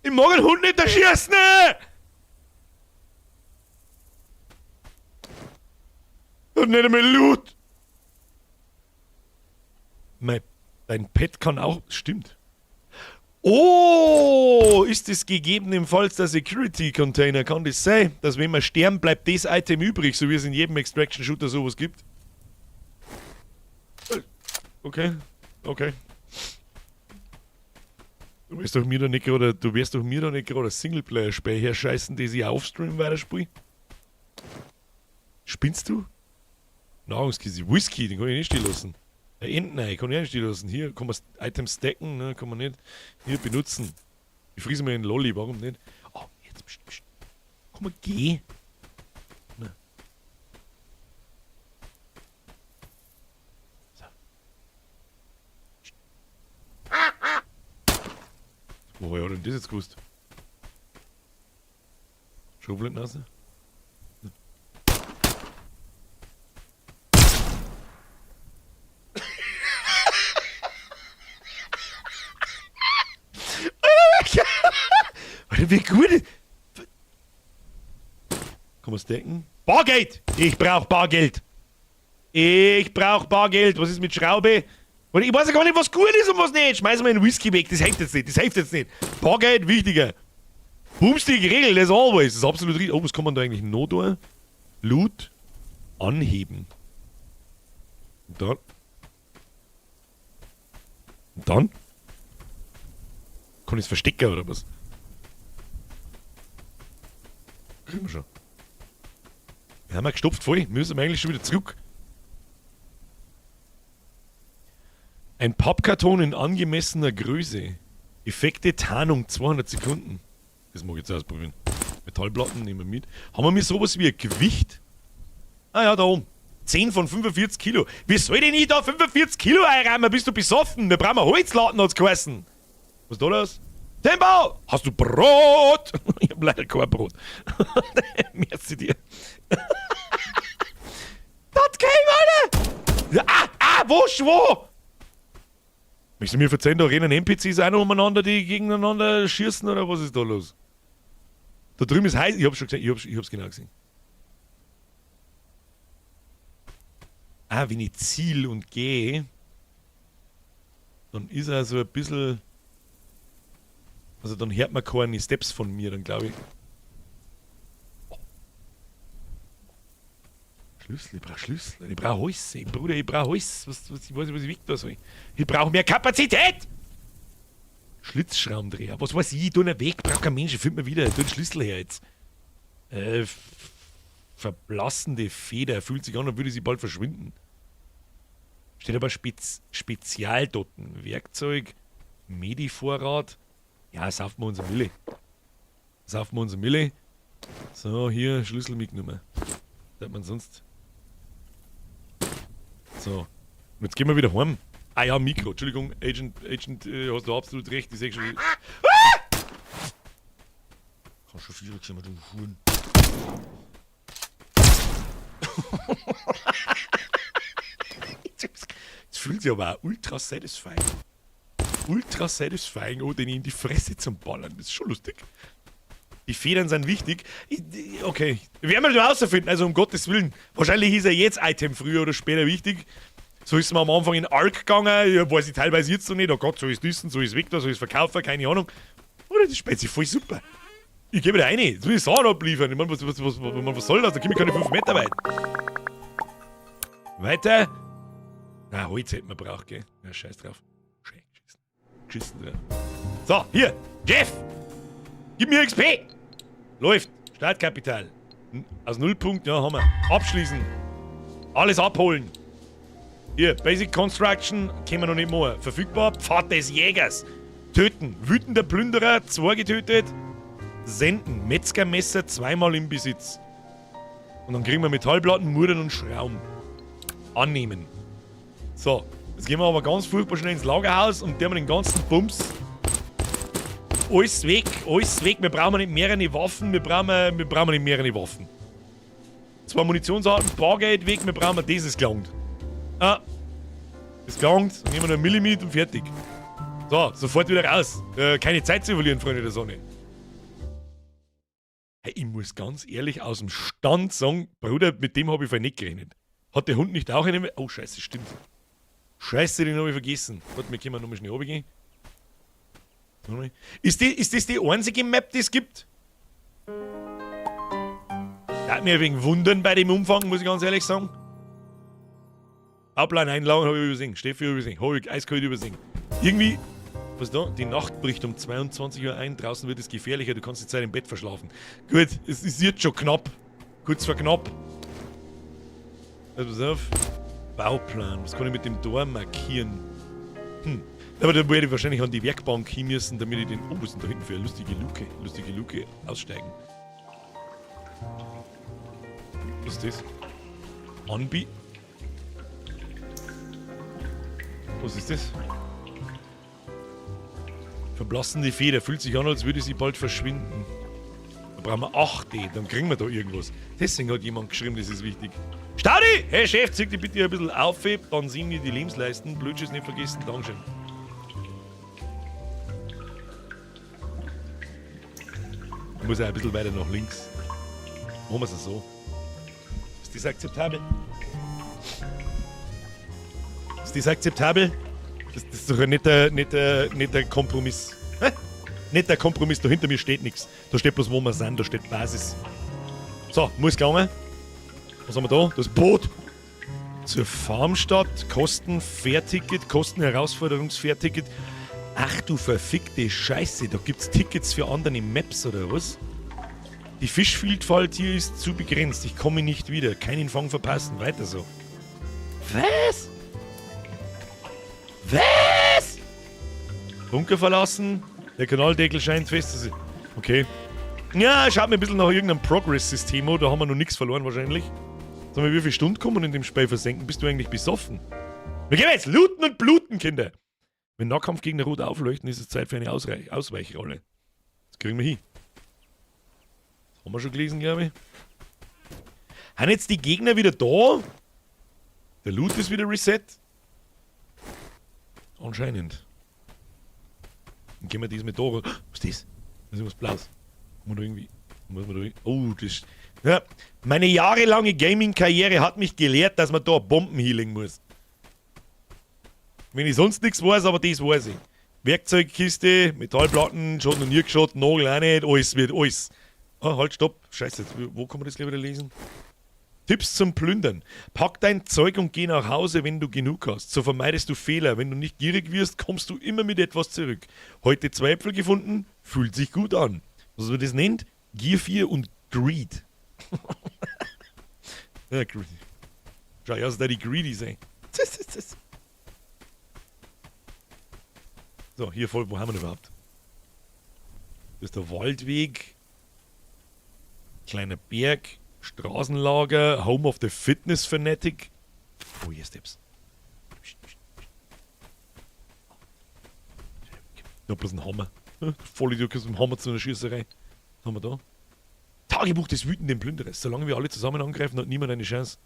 Ich mag einen Hund nicht erschießen! Und nicht einmal Loot! Dein Pet kann auch... Stimmt. Oh, ist es gegebenenfalls der Security Container? Kann das sein, dass wenn wir sterben, bleibt das Item übrig, so wie es in jedem Extraction Shooter sowas gibt? Okay, okay. Du wirst doch mir da nicht gerade, du wirst doch mir da nicht gerade ein Singleplayer-Spiel herscheißen, das ich auf Stream weiterspiele. Spinnst du? Nahrungskiste, Whisky, den kann ich nicht stehen lassen. Enten, kann ich auch nicht stehen lassen. Hier kann man Items stacken, ne, kann man nicht. Hier benutzen. Ich friese mir einen Lolli, warum nicht? Oh, jetzt pst, pst. Komm mal, geh. Ne. So. Woher hat denn das jetzt gewusst? Schrotflintennase? Alter, wie gut. Kann man's decken? Bargeld! Ich brauch Bargeld! Ich brauch Bargeld! Was ist mit Schraube? Und ich weiß ja gar nicht, was gut ist und was nicht. Schmeißen wir einen Whisky weg, das hilft jetzt nicht, das hilft jetzt nicht. Bargeld wichtiger. Boomstick Regel, as always. Das ist absolut richtig. Oh, was kann man da eigentlich noch tun? Loot anheben. Und dann. Und dann? Kann ich's verstecken oder was? Kriegen wir schon. Wir haben ja gestopft voll. Müssen wir eigentlich schon wieder zurück. Ein Pappkarton in angemessener Größe. Effekte Tarnung 200 Sekunden. Das mag ich jetzt ausprobieren. Metallplatten nehmen wir mit. Haben wir mir sowas wie ein Gewicht? Ah ja, da oben. 10 von 45 Kilo. Wie soll denn ich da 45 Kilo einräumen? Bist du besoffen? Wir brauchen Holzlatten, hat's geheißen. Was ist da los? Tempo! Hast du Brot? Ich hab leider kein Brot. Merci dir. Das käme, Alter! Ah, ah, wo, wo? Möchtest du mir verzeihen, da rennen N P Cs auch noch umeinander, die gegeneinander schießen, oder was ist da los? Da drüben ist heiß. Ich hab's schon gesehen, ich hab's genau gesehen. Ah, wenn ich ziel und geh, dann ist er so ein bisschen. Also dann hört man keine Steps von mir, dann glaube ich. Schlüssel, ich brauche Schlüssel, ich brauche Holz, Bruder, ich brauche Holz. Ich weiß nicht, was ich weg da soll. Ich brauche mehr Kapazität! Schlitzschraubendreher, was weiß ich, tu einen Weg, braucht kein Mensch, ich finde mir wieder, tu den Schlüssel her jetzt. Verblassende Feder, fühlt sich an, als würde sie bald verschwinden. Steht aber Spezialdotten, Werkzeug, Medivorrat. Ja, saufen wir unsere Mille. Saufen wir unsere Mille. So, hier, Schlüssel mitgenommen. Was hat man sonst? So. Und jetzt gehen wir wieder heim. Ah ja, Mikro. Entschuldigung, Agent, hast du absolut recht. Ich seh schon. Ah! Kann schon viel gesehen, du Huhn. Jetzt fühlt sich aber auch ultra satisfying. Ultra satisfying, oh, den in die Fresse zum Ballern. Das ist schon lustig. Die Federn sind wichtig. Okay. Werden wir das rausfinden, also um Gottes Willen. Wahrscheinlich ist ja jetzt Item früher oder später wichtig. So ist es mir am Anfang in Ark gegangen. Ja, weiß ich teilweise jetzt noch nicht. Oh Gott, so ist das, so ist weg da, so ist Verkaufer, keine Ahnung. Oder das spielt sich voll super. Ich gebe da rein. Jetzt will ich Sachen abliefern. Ich mein, was soll das? Da komme ich keine 5 Meter weit. Weiter. Na, Holz hätten wir braucht, gell? Ja, scheiß drauf. Schön, geschissen. Geschissen drauf. So, hier. Jeff! Gib mir XP! Läuft. Startkapital. Aus 0 Punkt, ja, haben wir. Abschließen. Alles abholen. Hier, Basic Construction, können wir noch nicht machen. Verfügbar, Pfad des Jägers. Töten. Wütender Plünderer, 2 getötet. Senden. Metzgermesser, 2-mal im Besitz. Und dann kriegen wir Metallplatten, Muttern und Schrauben. Annehmen. So, jetzt gehen wir aber ganz furchtbar schnell ins Lagerhaus und der haben den ganzen Bums. Alles weg, alles weg. Wir brauchen nicht mehrere Waffen, wir brauchen nicht mehrere Waffen. 2 Munitionsarten, Bargeld weg, wir brauchen das, ist gelangt. Ah, das gelangt, dann nehmen wir noch einen Millimeter und fertig. So, sofort wieder raus. Keine Zeit zu verlieren, Freunde der Sonne. Hey, ich muss ganz ehrlich aus dem Stand sagen, Bruder, mit dem hab ich vorhin nicht gerechnet. Hat der Hund nicht auch einen? Oh, scheiße, stimmt. Scheiße, den hab ich vergessen. Warte, wir können nochmal schnell runtergehen. Ist das die einzige Map, die es gibt? Hat mir ein wenig wundern bei dem Umfang, muss ich ganz ehrlich sagen. Bauplan einladen hab ich übersehen. Steffi hab ich übersehen. Hab ich eiskalt übersehen. Irgendwie, was da? Die Nacht bricht um 22 Uhr ein. Draußen wird es gefährlicher. Du kannst die Zeit im Bett verschlafen. Gut, es ist jetzt schon knapp. Kurz vor knapp. Also pass auf. Bauplan. Was kann ich mit dem Tor markieren? Aber da werde ich wahrscheinlich an die Werkbank hin müssen, damit ich den... Oh, was ist denn da hinten für eine lustige Luke? Lustige Luke. Aussteigen. Was ist das? Anbi... Was ist das? Verblassende Feder. Fühlt sich an, als würde sie bald verschwinden. Da brauchen wir 8D, dann kriegen wir da irgendwas. Deswegen hat jemand geschrieben, das ist wichtig. Staudi! Hey Chef, zieh dich bitte ein bisschen auf, dann sehen wir die Lebensleisten. Blödschiss nicht vergessen, Dankeschön. Ich muss auch ein bisschen weiter nach links. Machen wir es so. Ist das akzeptabel? Ist das akzeptabel? Das ist doch ein netter Kompromiss. Hä? Netter Kompromiss, da hinter mir steht nichts. Da steht bloß, wo wir sind, da steht Basis. So, muss gegangen. Was haben wir da? Das Boot. Zur Farmstadt, Kosten, Fairticket, Kosten, Herausforderungs-Fairticket. Ach du verfickte Scheiße, da gibt's Tickets für andere Maps oder was? Die Fischvielfalt hier ist zu begrenzt, ich komme nicht wieder. Keinen Fang verpassen, weiter so. Was? Was? Bunker verlassen. Der Kanaldeckel scheint fest zu sein. Okay. Ja, schaut mir ein bisschen nach irgendeinem Progress-System an. Da haben wir noch nichts verloren wahrscheinlich. Sag mal, wie viele Stunden kann man in dem Spiel versenken? Bist du eigentlich besoffen? Wir gehen jetzt looten und bluten, Kinder. Wenn Nahkampfgegner rot aufleuchten, ist es Zeit für eine Ausweichrolle. Das kriegen wir hin. Das haben wir schon gelesen, glaube ich. Haben jetzt die Gegner wieder da? Der Loot ist wieder reset? Anscheinend. Dann gehen wir diesmal da rein. Was ist das? Das ist was Blaues. Muss man da irgendwie. Muss man da irgendwie. Oh, das ist. Ja, meine jahrelange Gaming-Karriere hat mich gelehrt, dass man da Bomben healing muss. Wenn ich sonst nichts weiß, aber das weiß ich. Werkzeugkiste, Metallplatten, schon noch nie geschaut, Nagel auch nicht, alles wird alles. Ah, halt, stopp. Scheiße, wo kann man das gleich wieder lesen? Tipps zum Plündern. Pack dein Zeug und geh nach Hause, wenn du genug hast. So vermeidest du Fehler. Wenn du nicht gierig wirst, kommst du immer mit etwas zurück. Heute zwei Äpfel gefunden, fühlt sich gut an. Was man das nennt? Gier 4 und Greed. Ja, Greed. Schau, ja, da die greedy sein. So, hier voll, wo haben wir denn überhaupt? Das ist der Waldweg. Kleiner Berg. Straßenlager. Home of the Fitness Fanatic. Oh, hier Steps. Da bloß ein Hammer. Voll Idiot, mit dem Hammer zu einer Schießerei. Was haben wir da? Tagebuch des wütenden Plünderers. Solange wir alle zusammen angreifen, hat niemand eine Chance.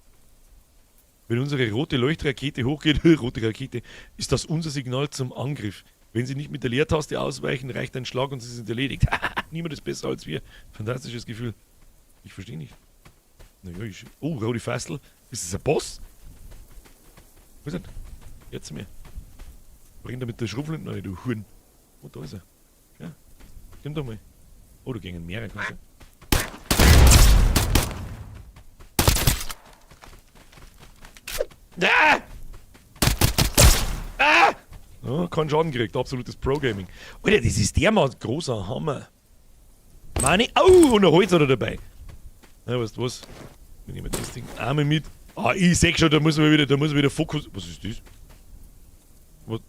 Wenn unsere rote Leuchtrakete hochgeht, rote Rakete, ist das unser Signal zum Angriff. Wenn sie nicht mit der Leertaste ausweichen, reicht ein Schlag und sie sind erledigt. Niemand ist besser als wir. Fantastisches Gefühl. Ich verstehe nicht. Naja, ich. Oh, Rodi Fastl. Ist das ein Boss? Wo ist er? Jetzt zu mir. Bring da mit der Schrotflinte rein, du Huren. Oh, da ist er. Ja. Komm doch mal. Oh, da gingen mehrere. Kannst du. Ah! Ah! Oh, keinen Schaden gekriegt, absolutes Pro-Gaming. Alter, das ist dermaßen großer Hammer. Meine. Oh, und ein Holz hat er dabei. Na, weißt du was? Wir nehmen das Ding einmal mit. Ah, ich seh schon, da muss man wieder, da muss man wieder Fokus. Was ist das? Was?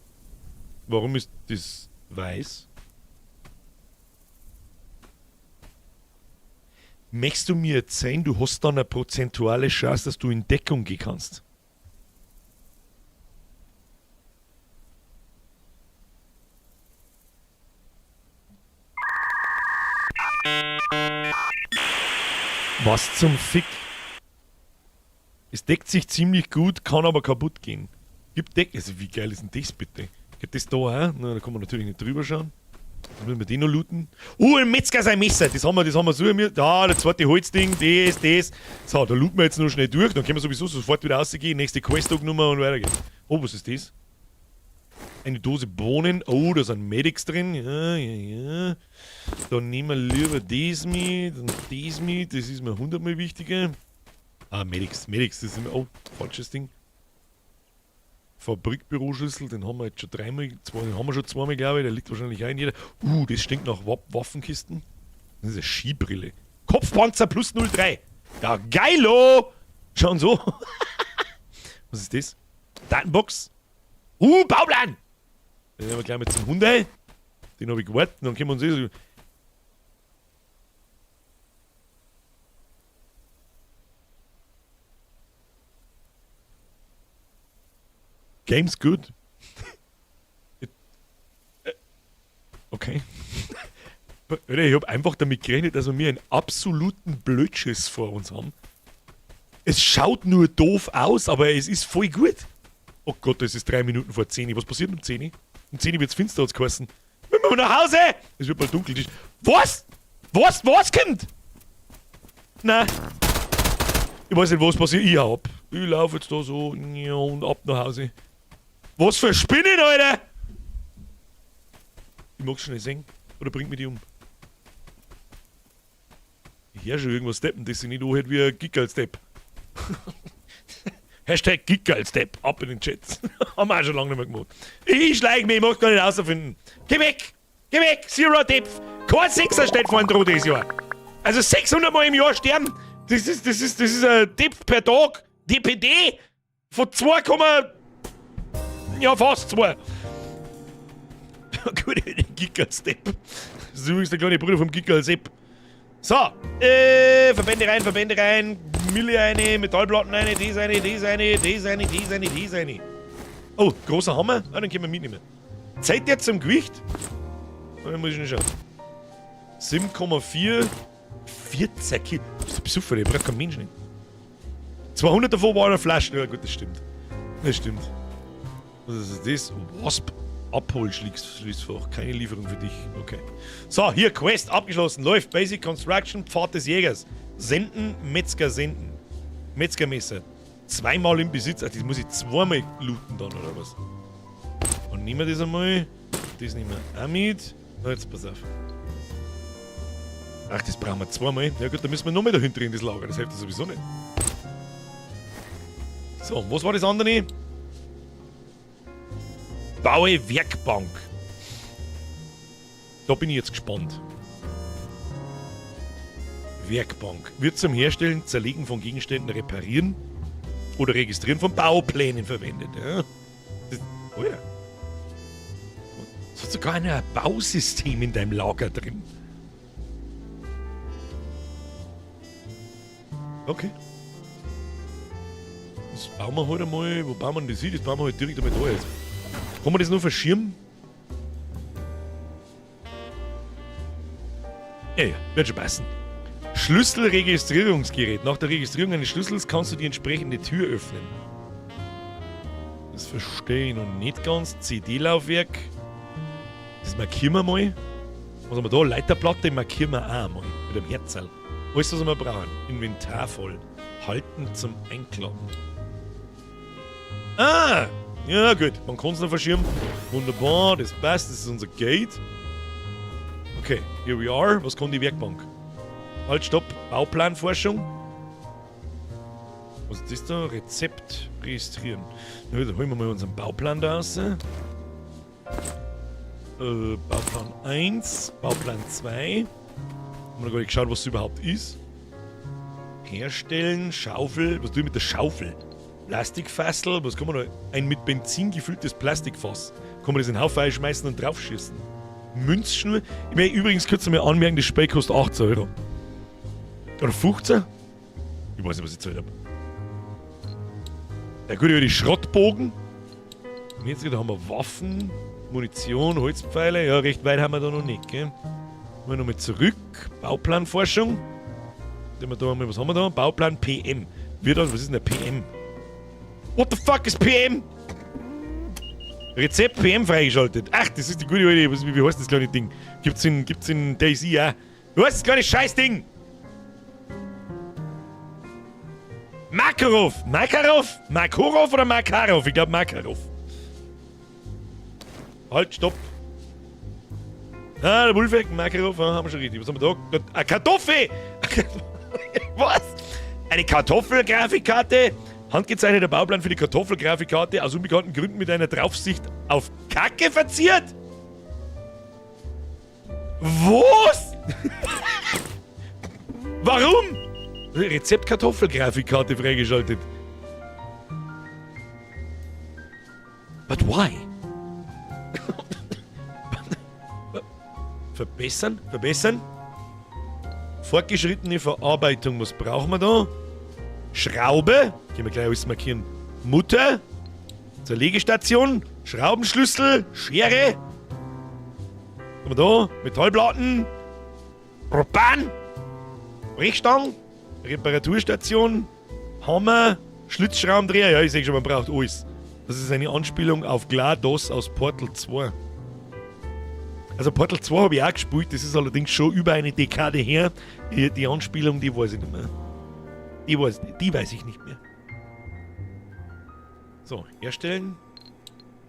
Warum ist das weiß? Möchtest du mir erzählen, du hast dann eine prozentuale Chance, dass du in Deckung gehen kannst? Was zum Fick? Es deckt sich ziemlich gut, kann aber kaputt gehen. Gibt Deck. Also wie geil ist denn das bitte? Geht das da auch? Na, da kann man natürlich nicht drüber schauen. Dann müssen wir den noch looten. Ein Metzger sein Messer. Das haben wir so. Da, der zweite Holzding, das, das. So, da looten wir jetzt noch schnell durch. Dann können wir sowieso sofort wieder rausgehen. Nächste Quest-Nummer und weiter geht's. Oh, was ist das? Eine Dose Bohnen. Oh, da sind Medics drin. Ja, ja, ja. Dann nehmen wir lieber das mit und das mit. Das ist mir 100-mal wichtiger. Ah, Medics. Medics, das ist immer. Oh, falsches Ding. Fabrikbüroschlüssel, den haben wir jetzt schon dreimal. Zwei, den haben wir schon zweimal, glaube ich. Der liegt wahrscheinlich auch in jeder. Das stinkt nach Waffenkisten. Das ist eine Skibrille. Kopfpanzer plus 0,3. Ja, geilo! Schauen so. Was ist das? Datenbox. Bauplan! Den nehmen wir gleich mit zum Hyundai. Den hab ich gewartet. Dann können wir uns eh so. Game's good. Okay. Alter, ich hab einfach damit gerechnet, dass wir einen absoluten Blödschiss vor uns haben. Es schaut nur doof aus, aber es ist voll gut. Oh Gott, es ist 3 Minuten vor 10. Was passiert um 10? Um 10 wird's finster, hat's geheißen. Wir müssen nach Hause! Es wird bald dunkel. Was? Was? Was kommt? Nein. Ich weiß nicht, was passiert. Ich hau ab. Ich lauf jetzt da so und ab nach Hause. Was für Spinnen, Alter! Ich mag's schon nicht sehen. Oder bringt mich die um? Ich hör schon irgendwas steppen, das sich nicht anhört wie ein Gickerl-Step. Hashtag Gickerl-Step. Ab in den Chat. Haben wir auch schon lange nicht mehr gemacht. Ich schleich mich, ich mag's gar nicht rausfinden. Geh weg! Geh weg! Zero Depth! Kein Sechser steht vorne dran dieses Jahr. Also 600 Mal im Jahr sterben. Das ist ein Depth per Tag. DPD von 2, ja, fast 2. Gut, der Gickerl-Step. Das ist übrigens der kleine Bruder vom Gickerl-Sepp. So, Verbände rein, Verbände rein, Mille eine, Metallplatten eine, das eine, das eine, das eine, das eine, das eine. Oh, großer Hammer. Ah, den können wir mitnehmen. Zeit jetzt zum Gewicht? Da muss ich nicht schauen. 7,4. 14 Kilo. Das ist ein Besucher, der braucht kein Mensch nicht. 200 davon war eine Flasche. Ja gut, das stimmt. Das stimmt. Was ist das? Wasp. Abholschließfach. Keine Lieferung für dich. Okay. So, hier Quest abgeschlossen. Läuft. Basic Construction, Pfad des Jägers. Senden, Metzger senden. Metzgermesser. Zweimal im Besitz. Also, das muss ich zweimal looten dann, oder was? Und nehmen wir das einmal. Das nehmen wir auch mit. Na, jetzt pass auf. Ach, das brauchen wir zweimal. Ja gut, da müssen wir noch mehr dahinter in das Lager. Das hilft ja sowieso nicht. So, was war das andere? Baue Werkbank. Da bin ich jetzt gespannt. Werkbank. Wird zum Herstellen, Zerlegen von Gegenständen, Reparieren oder Registrieren von Bauplänen verwendet. Ja. Das, oh ja. Es hat sogar ein Bausystem in deinem Lager drin. Okay. Das bauen wir halt einmal. Wo bauen wir denn das hin? Das bauen wir halt direkt einmal da jetzt. Kann man das nur verschirmen? Ja, ja, wird schon passen. Schlüsselregistrierungsgerät. Nach der Registrierung eines Schlüssels kannst du die entsprechende Tür öffnen. Das verstehe ich noch nicht ganz. CD-Laufwerk. Das markieren wir mal. Was haben wir da? Leiterplatte markieren wir auch mal. Mit dem Herzl. Alles, was wir brauchen. Inventar voll. Halten zum Einklappen. Ah! Ja, gut. Man kann es noch verschirmen. Wunderbar, das passt. Das ist unser Gate. Okay, here we are. Was kann die Werkbank? Halt, stopp. Bauplanforschung. Was ist das da? Rezept registrieren. Na, dann holen wir mal unseren Bauplan da raus. Bauplan 1, Bauplan 2. Haben wir noch gar nicht geschaut, was es überhaupt ist. Herstellen, Schaufel. Was tue ich mit der Schaufel? Plastikfassel. Was kann man da? Ein mit Benzin gefülltes Plastikfass. Kann man das in den Haufen schmeißen und draufschießen? Münzschnur. Ich möchte übrigens kurz einmal anmerken, das Spiel kostet 18 Euro. Oder 15? Ich weiß nicht, was ich gezahlt hab. Der gute alte Schrottbogen. Und jetzt wieder haben wir Waffen, Munition, Holzpfeile. Ja, recht weit haben wir da noch nicht, gell? Mal nochmal zurück. Bauplanforschung. Wir da einmal, was haben wir da? Bauplan PM. Wird das, was ist denn der PM? What the fuck is PM? Rezept PM freigeschaltet. Ach, das ist die gute alte, wie heißt das kleine Ding? Gibt's in DayZ auch. Wie heißt das kleine Scheißding? Makarov! Makarov? Makarov oder Makarov? Ich glaub Makarov. Halt, stopp. Ah, der Wolfeck, Makarov, ah, haben wir schon richtig. Was haben wir da? Eine Kartoffel! Was? Eine Kartoffelgrafikkarte? Handgezeichneter Bauplan für die Kartoffelgrafikkarte, aus unbekannten Gründen mit einer Draufsicht auf Kacke verziert? Was? Warum? Rezept Kartoffelgrafikkarte freigeschaltet. But why? Verbessern? Verbessern? Fortgeschrittene Verarbeitung, was brauchen wir da? Schraube, können wir gleich alles markieren. Mutter, Zerlegestation, Schraubenschlüssel, Schere. Was haben wir da? Metallplatten, Propan, Brechstangen, Reparaturstation, Hammer, Schlitzschraubendreher. Ja, ich seh schon, man braucht alles. Das ist eine Anspielung auf GLaDOS aus Portal 2. Also Portal 2 habe ich auch gespielt, das ist allerdings schon über eine Dekade her. Die Anspielung, die weiß ich nicht mehr. Die weiß ich nicht mehr. So, herstellen.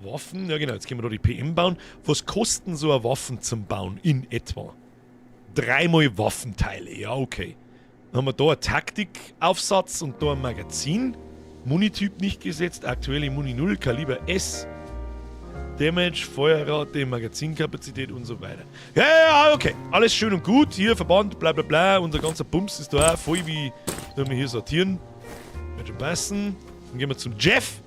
Waffen, ja genau, jetzt können wir da die PM bauen. Was kosten so eine Waffen zum Bauen in etwa? 3-mal Waffenteile, ja okay. Dann haben wir da einen Taktikaufsatz und da ein Magazin. Munityp nicht gesetzt, aktuelle Muni 0, Kaliber S. Damage, Feuerrate, Magazinkapazität und so weiter. Ja, ja, ja, okay. Alles schön und gut. Hier, Verband, bla bla bla. Unser ganzer Bums ist da auch voll wie... Sollen wir hier sortieren. Wird schon passen. Dann gehen wir zum Jeff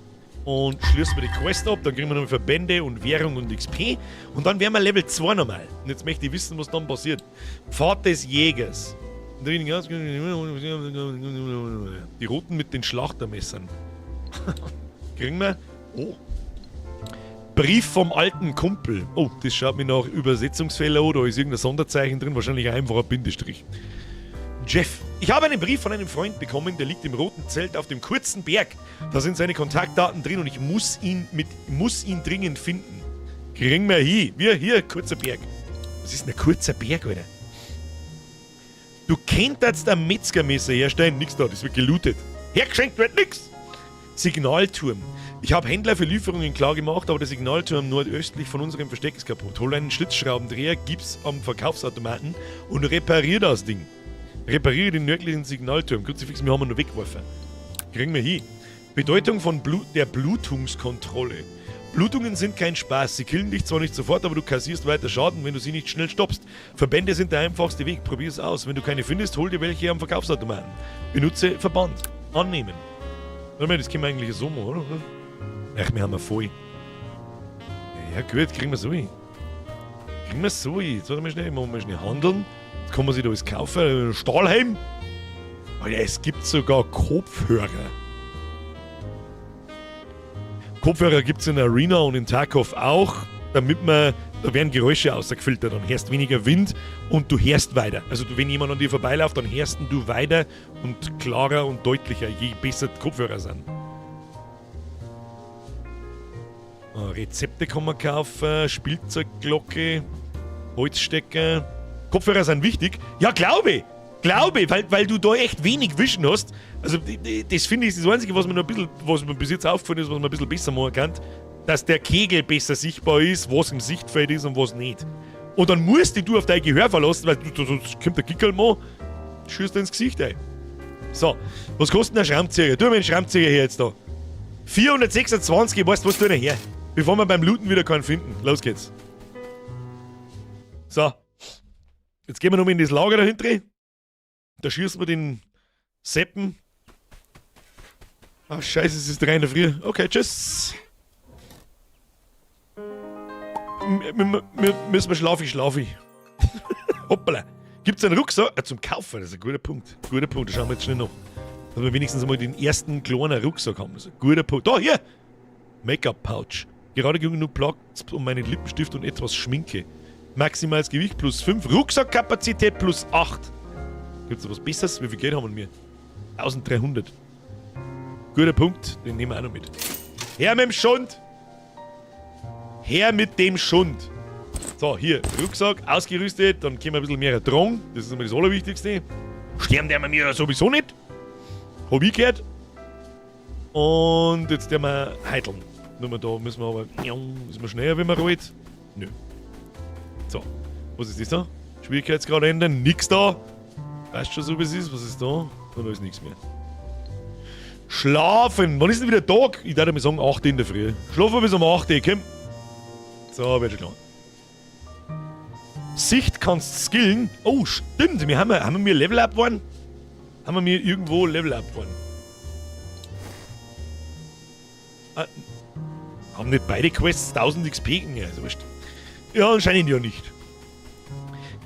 und schließen wir die Quest ab. Dann kriegen wir nochmal Verbände und Währung und XP. Und dann wären wir Level 2 nochmal. Und jetzt möchte ich wissen, was dann passiert. Pfad des Jägers. Die Roten mit den Schlachtermessern. Kriegen wir... Oh. Brief vom alten Kumpel. Oh, das schaut mir nach Übersetzungsfehler an. Da ist irgendein Sonderzeichen drin, wahrscheinlich ein einfacher Bindestrich. Jeff, ich habe einen Brief von einem Freund bekommen, der liegt im roten Zelt auf dem kurzen Berg. Da sind seine Kontaktdaten drin und ich muss ihn dringend finden. Kriegen wir hin. Wir hier, kurzer Berg. Was ist denn ein kurzer Berg, Alter? Du könntest ein Metzgermesser herstellen. Nix da, das wird gelootet. Hergeschenkt wird nix. Signalturm. Ich habe Händler für Lieferungen klar gemacht, aber der Signalturm nordöstlich von unserem Versteck ist kaputt. Hol einen Schlitzschraubendreher, gib's am Verkaufsautomaten und reparier das Ding. Repariere den nördlichen Signalturm. Kruzifix, wir haben ihn nur weggeworfen. Kriegen wir hin. Bedeutung von der Blutungskontrolle. Blutungen sind kein Spaß. Sie killen dich zwar nicht sofort, aber du kassierst weiter Schaden, wenn du sie nicht schnell stoppst. Verbände sind der einfachste Weg. Probier's aus. Wenn du keine findest, hol dir welche am Verkaufsautomaten. Benutze Verband. Annehmen. Warte mal, das können wir eigentlich so machen, oder? Ach, wir haben ja voll. Ja, gut, kriegen wir so hin. Kriegen wir so hin. Jetzt warte mal schnell, machen wir schnell handeln. Jetzt kann man sich da alles kaufen. Stahlhelm. Alter, es gibt sogar Kopfhörer. Kopfhörer gibt's in Arena und in Tarkov auch, damit man, da werden Geräusche ausgefiltert, dann hörst weniger Wind und du hörst weiter. Also du, wenn jemand an dir vorbeiläuft, dann hörst du weiter und klarer und deutlicher, je besser die Kopfhörer sind. Rezepte kann man kaufen, Spielzeugglocke, Holzstecker. Kopfhörer sind wichtig. Ja, glaube ich. Glaube ich, weil du da echt wenig Wischen hast. Also das finde ich ist das Einzige, was mir noch ein bisschen, was mir bis jetzt aufgefallen ist, was man ein bisschen besser machen kann, dass der Kegel besser sichtbar ist, was im Sichtfeld ist und was nicht. Und dann musst dich du auf dein Gehör verlassen, weil du, sonst kommt der Kickerl mal, schießt dir ins Gesicht ein. So, was kostet denn ein Schraubenzieher? Tu mir einen Schraubenzieher her jetzt da. 426, weißt du, was tut er her? Bevor wir beim Looten wieder keinen finden. Los geht's. So. Jetzt gehen wir nochmal in das Lager dahinter. Da schießen wir den Seppen. Ach, scheiße, es ist 3 in der Früh. Okay, tschüss. Müssen wir schlafen, schlafe ich. Hoppala. Gibt's einen Rucksack? Ah, zum Kaufen, das ist ein guter Punkt. Guter Punkt, da schauen wir jetzt schnell noch. Dass wir wenigstens mal den ersten kleinen Rucksack haben. Das ist ein guter Punkt. Da, hier! Make-up-Pouch. Gerade genug Platz um meinen Lippenstift und etwas Schminke. Maximales Gewicht plus 5. Rucksackkapazität plus 8. Gibt's da was Besseres? Wie viel Geld haben wir? 1300. Guter Punkt, den nehmen wir auch noch mit. Her mit dem Schund! Her mit dem Schund! So, hier, Rucksack, ausgerüstet, dann können wir ein bisschen mehr tragen. Das ist immer das Allerwichtigste. Sterben werden wir ja sowieso nicht. Hab ich gehört. Und jetzt werden wir heiteln. Nur mal da müssen wir aber. Ist wir schneller, wenn wir rollt? Nö. So, was ist das da? Schwierigkeitsgrad ändern, nix da. Weißt schon so, wie es ist? Was ist da? Da ist nichts mehr. Schlafen! Wann ist denn wieder Tag? Ich würde mal sagen, 8 in der Früh. Schlafen bis um 8 Uhr, komm. So, wird schon klar. Sicht kannst skillen. Oh, stimmt. Wir haben, haben wir Level Up geworden? Haben wir irgendwo Level Up geworden? Ah, haben nicht beide Quests 1000 XP? Ja, ist wurscht. Ja, anscheinend ja nicht.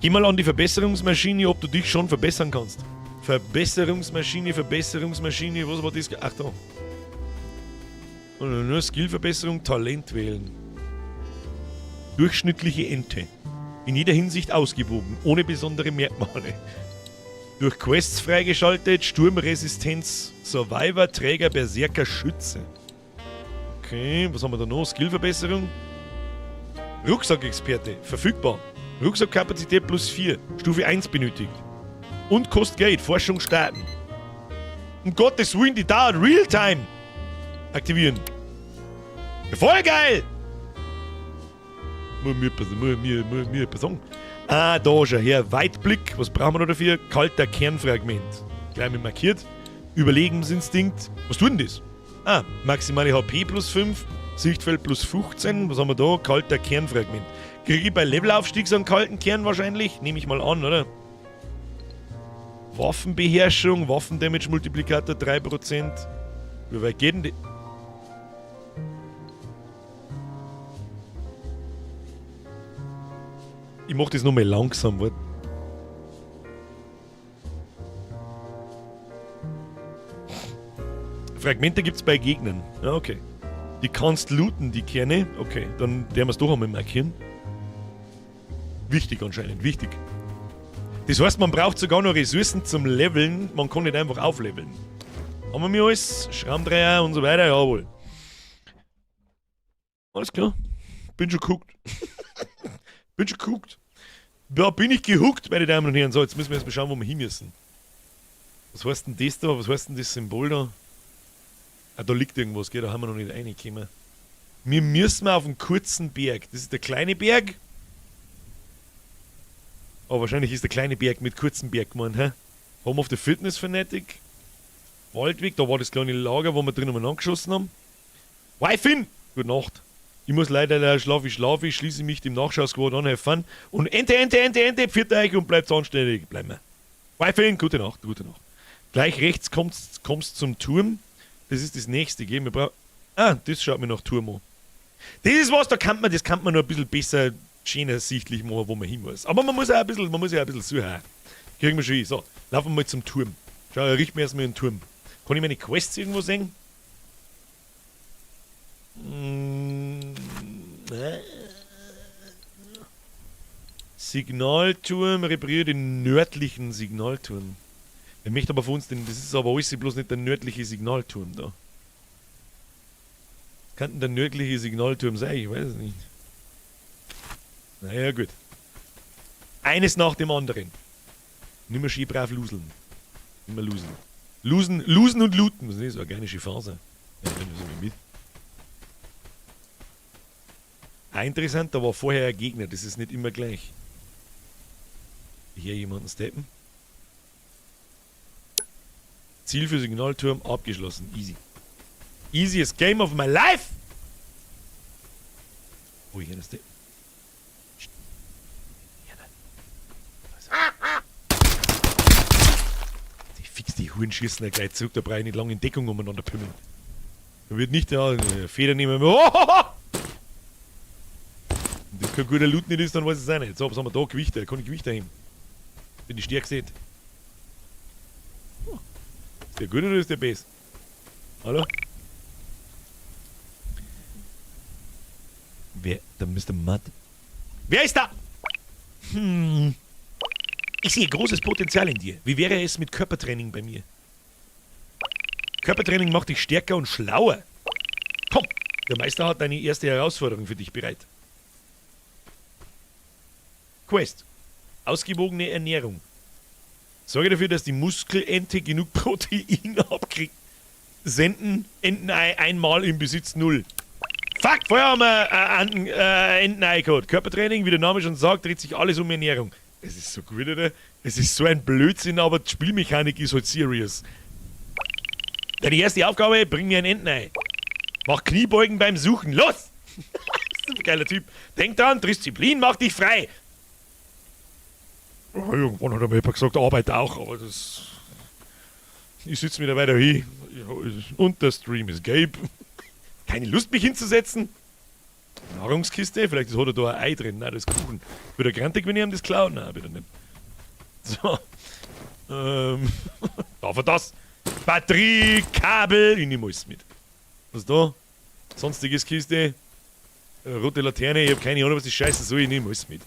Geh mal an die Verbesserungsmaschine, ob du dich schon verbessern kannst. Verbesserungsmaschine, Verbesserungsmaschine, was war das? Ach da. Nur Skillverbesserung, Talent wählen. Durchschnittliche Ente. In jeder Hinsicht ausgewogen, ohne besondere Merkmale. Durch Quests freigeschaltet, Sturmresistenz, Survivor, Träger, Berserker, Schütze. Okay, was haben wir da noch? Skillverbesserung. Rucksackexperte, verfügbar. Rucksackkapazität plus 4, Stufe 1 benötigt. Und kostet Geld, Forschung starten. Um Gottes Willen, die dauert Realtime. Aktivieren. Voll geil! Muss mir etwas sagen. Ah, da schon her. Weitblick. Was brauchen wir noch dafür? Kalter Kernfragment. Gleich mit markiert. Überlebensinstinkt. Was tut denn das? Ah, maximale HP plus 5. Sichtfeld plus 15. Was haben wir da? Kalter Kernfragment. Kriege ich bei Levelaufstieg so einen kalten Kern wahrscheinlich? Nehme ich mal an, oder? Waffenbeherrschung, Waffendamage-Multiplikator 3%. Wie weit geht denn die? Ich mach das nochmal langsam, warte. Fragmente gibt's bei Gegnern. Ja, okay. Die kannst looten, die Kerne. Okay, dann werden wir's doch einmal markieren. Wichtig anscheinend, wichtig. Das heißt, man braucht sogar noch Ressourcen zum Leveln. Man kann nicht einfach aufleveln. Haben wir mir alles? Schrammdreher und so weiter, jawohl. Alles klar. Bin schon gehuckt. Bin schon gehuckt. Da bin ich gehuckt, meine Damen und Herren. So, jetzt müssen wir erstmal schauen, wo wir hin müssen. Was heißt denn das da? Was heißt denn das Symbol da? Ah, da liegt irgendwas, gell? Da haben wir noch nicht reingekommen. Wir müssen auf einen kurzen Berg. Das ist der kleine Berg. Aber wahrscheinlich ist der kleine Berg mit kurzem Berg gemeint, hä? Home of the Fitness Fanatic. Waldweg, da war das kleine Lager, wo wir drin umeinander geschossen haben. Wifin! Gute Nacht. Ich muss leider, leider schlafe, ich schlafe, ich schließe mich dem Nachschau-Squad an, have fun. Und Ente, Ente, Ente, Ente, pfiat euch und bleibt anständig. Bleiben wir. Wifin, gute Nacht, gute Nacht. Gleich rechts kommst zum Turm. Das ist das nächste, gell? Wir brauchen. Ah, das schaut mir nach Turm an. Das ist was, da kann man, das kann man noch ein bisschen besser, schöner sichtlich machen, wo man hin muss. Aber man muss auch ein bisschen, man muss ja ein bisschen suchen. Kriegen wir schon hin. So, laufen wir mal zum Turm. Schau, richten wir erstmal den Turm. Kann ich meine Quests irgendwo sehen? Signalturm, repariere den nördlichen Signalturm. Der möchte aber von uns den, das ist aber alles bloß nicht der nördliche Signalturm da. Kann denn der nördliche Signalturm sein? Ich weiß es nicht. Naja, gut. Eines nach dem anderen. Nimmer schön brav luseln. Nimmer luseln. Lusen, lusen und looten. Das ist eine organische Phase. Ja, nehmen wir mit. Ah, interessant, da war vorher ein Gegner, das ist nicht immer gleich. Hier jemanden steppen. Ziel für Signalturm abgeschlossen. Easy. Easiest game of my life! Oh, hier ist der. Die fix die Huren schießen ja gleich zurück, da brauche ich nicht lange in Deckung umeinander pümmeln. Da wird nicht der Feder nehmen. Oh! Wenn das kein guter Loot nicht ist, dann weiß ich es auch nicht. So, was haben wir da? Gewichte. Kann ich Gewichte heben? Bin ich stärker gesehen. Oh. Ist der gut oder ist der besser? Hallo? Wer? Der Mr. Mudd. Wer ist da? Ich sehe großes Potenzial in dir. Wie wäre es mit Körpertraining bei mir? Körpertraining macht dich stärker und schlauer. Komm, der Meister hat deine erste Herausforderung für dich bereit. Quest. Ausgewogene Ernährung. Sorge dafür, dass die Muskelente genug Protein abkriegt. Senden Entenei einmal im Besitz 0. Fuck, vorher haben wir Entenei gehabt. Körpertraining, wie der Name schon sagt, dreht sich alles um Ernährung. Es ist so gut, oder? Es ist so ein Blödsinn, aber die Spielmechanik ist halt serious. Deine erste Aufgabe, bring mir ein Entenei. Mach Kniebeugen beim Suchen. Los! Das ist ein geiler Typ. Denk dran, Disziplin macht dich frei. Oh, irgendwann hat er mir jemand gesagt, Arbeit auch, aber das... Ich sitze wieder weiter hin. Und der Stream ist gelb. Keine Lust, mich hinzusetzen. Nahrungskiste, vielleicht hat er da ein Ei drin. Nein, das ist Kuchen. Wird er grantig, wenn ich ihm das klaue? Nein, bitte nicht. So. Darf er das? Batterie, Kabel, ich nehme alles mit. Was da? Sonstiges Kiste. Rote Laterne, ich hab keine Ahnung, was die Scheiße soll, ich nehme alles mit.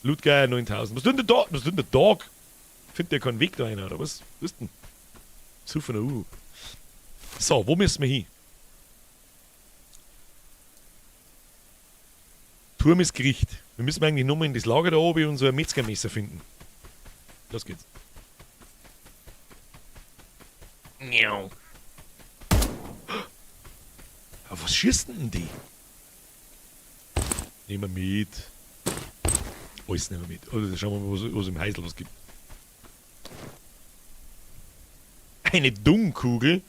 Lootgeier 9000. Was tut denn der Dog? Was tut denn der Dog? Findet der keinen Weg da rein, oder was? Was ist denn? Super, U. So, wo müssen wir hin? Turm ist Gericht. Wir müssen eigentlich nur mal in das Lager da oben und so ein Metzgermesser finden. Los geht's. Miau. Aber was schießen denn die? Nehmen wir mit. Alles nehmen wir mit. Oder schauen wir mal, was im Heisel was gibt. Eine Dungkugel.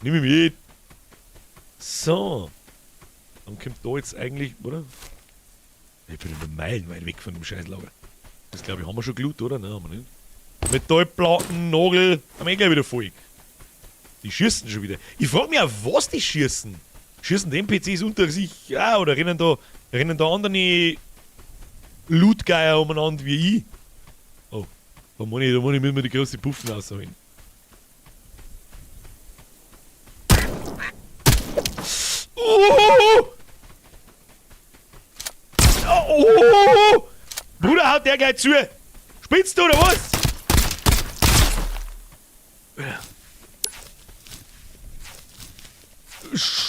Nimm ich mit. So. Dann kommt da jetzt eigentlich, oder? Ich bin nur meilenweit weg von dem Scheißlager. Das glaube ich haben wir schon geloot, oder? Nein, haben wir nicht. Metallplatten, Nagel, haben wir eh gleich wieder voll. Die schießen schon wieder. Ich frag mich, auf was die schießen. Schießen die N P Cs unter sich? Ja, oder rennen da andere Lootgeier umeinander wie ich? Oh, da muss ich mir die großen Puffen rausholen. Oh! Oh! Bruder, haut der gleich zu! Spinnst du oder was?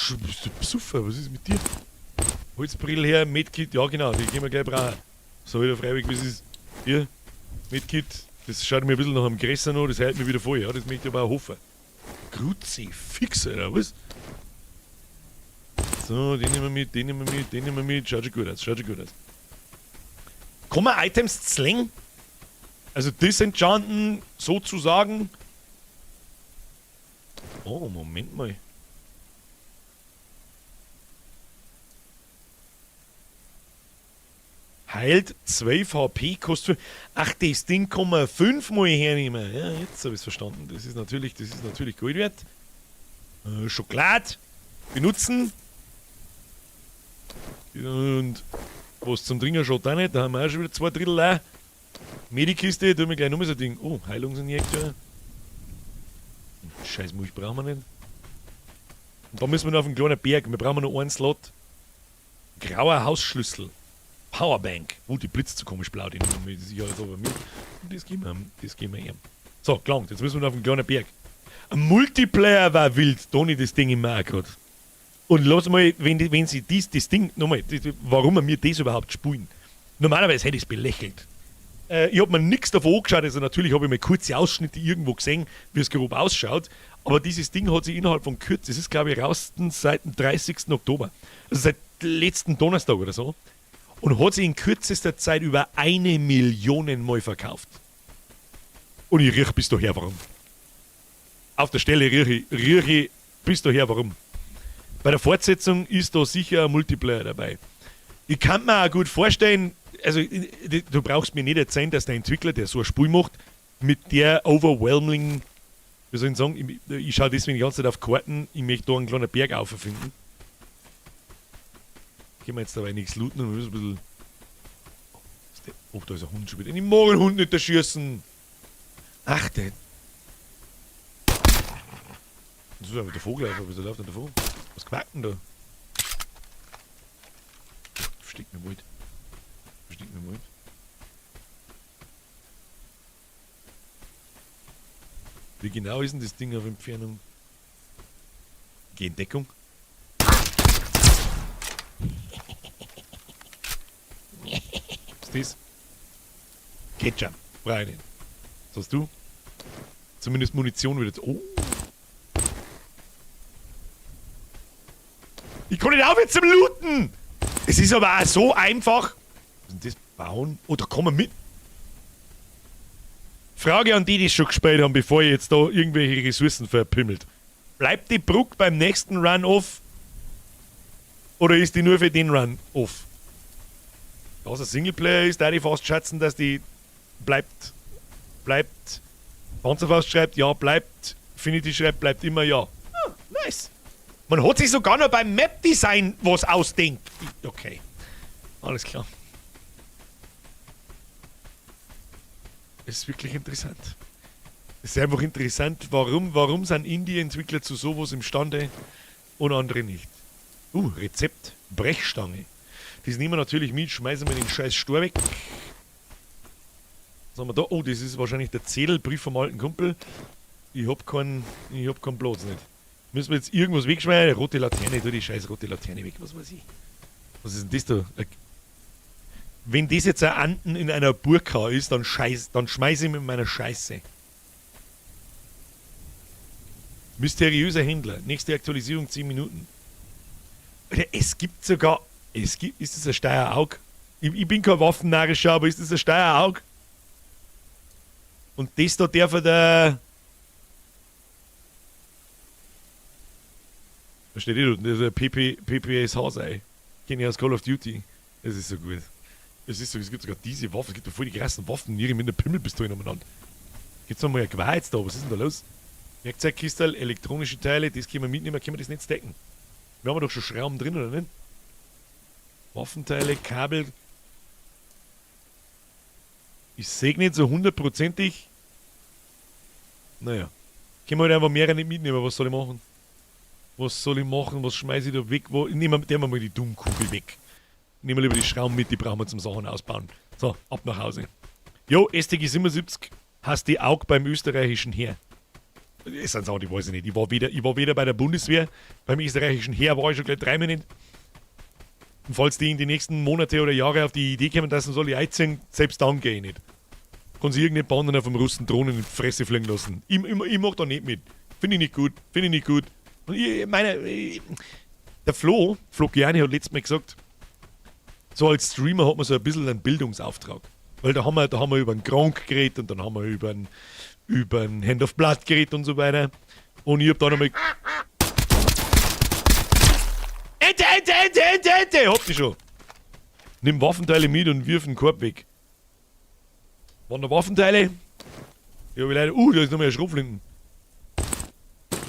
Bist du Besoffen? Was ist mit dir? Holzbrill her, Medkit, ja genau, die gehen wir gleich brauchen. So, wieder freiwillig, wie es ist. Hier, Medkit, Das schaut mir ein bisschen nach einem Gräser an, das hält mir wieder voll, ja. Das möchte ich aber auch hoffen. Kruzifix, Alter, was? So, den nehmen wir mit, den nehmen wir mit, den nehmen wir mit. Schaut schon gut aus, schaut schon gut aus. Kann man Items zlängen? Also disenchanten, sozusagen. Oh, Moment mal. Heilt 12 HP, kostet 5. Ach, das Ding kann man 5 mal hernehmen. Ja, jetzt hab ich's verstanden. Das ist natürlich Gold wert. Schokolade benutzen. Und was zum Trinken schaut auch nicht. Da haben wir auch schon wieder 2 Drittel leer. Medikiste, tun wir gleich nochmal so ein Ding. Oh, Heilungsinjektor. Scheiß Milch brauchen wir nicht. Und da müssen wir noch auf einen kleinen Berg. Wir brauchen noch einen Slot. Grauer Hausschlüssel. Powerbank. Oh, die blitzt so komisch blau. Die nehmen wir sicher alles aber mit. Und das geben wir ihm. So, gelangt. Jetzt müssen wir noch auf einen kleinen Berg. Ein Multiplayer war wild. Toni, das Ding immer auch grad. Und lass mal, wenn die, wenn sie dies, das Ding, nochmal, das, warum wir das überhaupt spielen. Normalerweise hätte ich's belächelt. Ich hab mir nix davon angeschaut, also natürlich hab ich mal kurze Ausschnitte irgendwo gesehen, wie es grob ausschaut, aber dieses Ding hat sich innerhalb von Kürze, das ist glaube ich raus seit dem 30. Oktober, also seit letzten Donnerstag oder so, und hat sich in kürzester Zeit über 1 Million Mal verkauft. Und ich riech bis daher warum. Auf der Stelle riech ich bis daher warum. Bei der Fortsetzung ist da sicher ein Multiplayer dabei. Ich kann mir auch gut vorstellen, also du brauchst mir nicht erzählen, dass der Entwickler, der so ein Spiel macht, mit der overwhelming, wie soll ich sagen, ich schaue deswegen die ganze Zeit auf Karten, ich möchte da einen kleinen Berg auffinden. Können wir jetzt dabei nichts looten und wir müssen ein bisschen. Oh, ist der, oh, da ist ein Hund schon wieder. Ich mag den Hund nicht erschießen! Ach, der. Das ist aber der Vogel einfach, wieso läuft denn der Vogel? Was quackt denn da? Versteckt mir Wald. Versteckt mir Wald. Wie genau ist denn das Ding auf Entfernung? Geh in Deckung. Was ist das? Ketchup. Brauch ich nicht. Was hast du? Zumindest Munition wieder. Oh! Ich kann nicht aufhören zum Looten! Es ist aber auch so einfach. Was ist denn das? Bauen? Oh, da kommen wir mit. Frage an die, die es schon gespielt haben, bevor ihr jetzt da irgendwelche Ressourcen verpimmelt. Bleibt die Brücke beim nächsten Run off? Oder ist die nur für den Run off? Da es ein Singleplayer ist, da ich fast schätzen, dass die bleibt. Bleibt. Panzerfaust schreibt, ja, bleibt. Finity schreibt, bleibt immer ja. Ah, nice. Man hat sich sogar noch beim Map-Design was ausdenkt. Okay. Alles klar. Es ist wirklich interessant. Es ist einfach interessant, warum sind Indie-Entwickler zu sowas imstande und andere nicht. Rezept. Brechstange. Das nehmen wir natürlich mit, schmeißen wir den scheiß Stor weg. Was haben wir da? Oh, das ist wahrscheinlich der Zettelbrief vom alten Kumpel. Ich hab keinen Platz nicht. Müssen wir jetzt irgendwas wegschmeißen? Rote Laterne, tu die scheiß rote Laterne weg, was weiß ich. Was ist denn das da? Wenn das jetzt ein Anten in einer Burka ist, dann schmeiß ich mit meiner Scheiße. Mysteriöser Händler. Nächste Aktualisierung 10 Minuten. Alter, es gibt sogar... Es gibt, ist das ein Steierauge? Ich bin kein Waffennarrischer, aber ist das ein Steierauge? Und das da darf er der... Da steht eh unten, das ist ein PPSH sei. Kenn ich aus Call of Duty. Das ist so gut. Es ist so, es gibt sogar diese Waffe, es gibt ja voll die krassen Waffen, die mit einer Pimmelpistole umeinander. Gibt's noch mal ein Geweih jetzt da? Was ist denn da los? Werkzeugkistel, elektronische Teile, das können wir mitnehmen, können wir das nicht stacken. Wir haben doch schon Schrauben drin, oder nicht? Waffenteile, Kabel. Ich seh nicht so hundertprozentig. Naja. Können wir halt einfach mehrere nicht mitnehmen, was soll ich machen? Was soll ich machen? Was schmeiß ich da weg? Wo? Nehmen wir mal die Dummkugel weg. Nehmen wir lieber die Schrauben mit, die brauchen wir zum Sachen ausbauen. So, ab nach Hause. Jo, STG 77 hast die Aug beim österreichischen Heer. Das sind Sachen, die weiß ich nicht. Ich war weder bei der Bundeswehr, beim österreichischen Heer war ich schon gleich 3 Minuten. Und falls die in die nächsten Monate oder Jahre auf die Idee kommen, dass man soll ich einziehen, selbst dann gehe ich nicht. Kann sich irgendeine Bande vom Russen Drohnen in die Fresse fliegen lassen. Ich mach da nicht mit. Finde ich nicht gut. Finde ich nicht gut. Und ich meine, der Flo Gianni hat letztes Mal gesagt, so als Streamer hat man so ein bisschen einen Bildungsauftrag. Weil da haben wir über einen Gronkh geredet und dann haben wir über einen Hand of Blood geredet und so weiter. Und ich hab da nochmal. Ente, Ente, Ente, Ente, Ente! Hab die schon! Nimm Waffenteile mit und wirf den Korb weg. Waren da Waffenteile? Ja, hab ich leider. Da ist noch mehr eine Schrotflinten.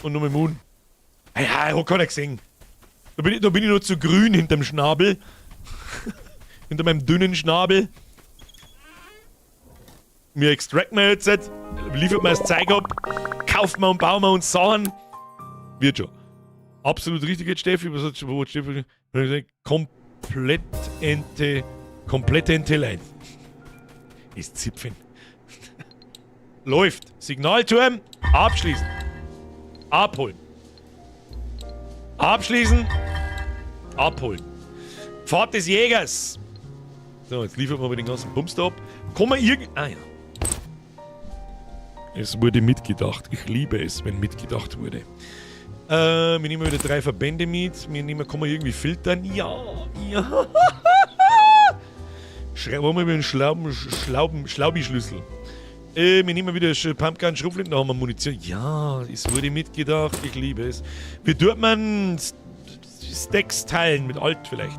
Und noch mehr Moon. Ja, ich hab keiner gesehen. Da bin ich noch zu grün hinterm Schnabel. Hinter meinem dünnen Schnabel. Wir extracten wir jetzt, liefert mir das Zeug ab, kaufen wir und bauen wir uns Sachen. Wird schon. Absolut richtig jetzt, Steffi. Was hat, wo hat Steffi? Komplett Ente. Komplett Ente Leid. Ist Zipfen. Läuft. Signalturm. Abschließen. Abholen. Abschließen. Abholen. Pfad des Jägers. So, jetzt liefert man aber den ganzen Bums da ab. Kann man irgend... Ah ja. Es wurde mitgedacht. Ich liebe es, wenn mitgedacht wurde. Wir nehmen wieder 3 Verbände mit. Wir nehmen, kann man irgendwie filtern? Ja, ja. Wollen wir mit dem Schlaubi-Schlüssel. Wir nehmen wieder Pumpgun, Schrotflinten, da haben wir Munition. Ja, es wurde mitgedacht. Ich liebe es. Wie tut man Stacks teilen? Mit Alt vielleicht.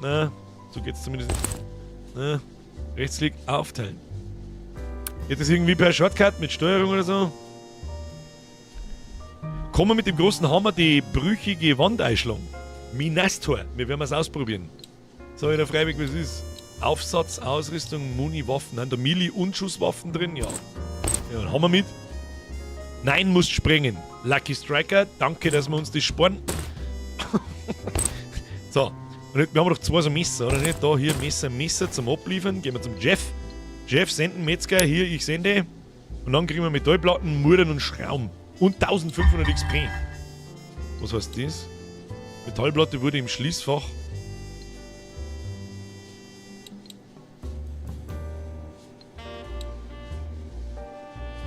Na, so geht's zumindest. Na, Rechtsklick, aufteilen. Geht das irgendwie per Shortcut mit Steuerung oder so? Kommen wir mit dem großen Hammer die brüchige Wand einschlagen? Minastor. Wir werden es ausprobieren. Sag ich da freiwillig, was ist. Aufsatz, Ausrüstung, Muni, Waffen. Nein, da Mili und Schusswaffen drin? Ja. Ja, dann haben wir mit. Nein, musst sprengen. Lucky Striker, danke, dass wir uns das sparen. So. Und jetzt, wir haben doch 2 so Messer, oder nicht? Da, hier Messer, Messer zum Abliefern. Gehen wir zum Jeff. Jeff, senden Metzger, hier, ich sende. Und dann kriegen wir Metallplatten, Muttern und Schrauben. Und 1500 XP. Was heißt das? Metallplatte wurde im Schließfach.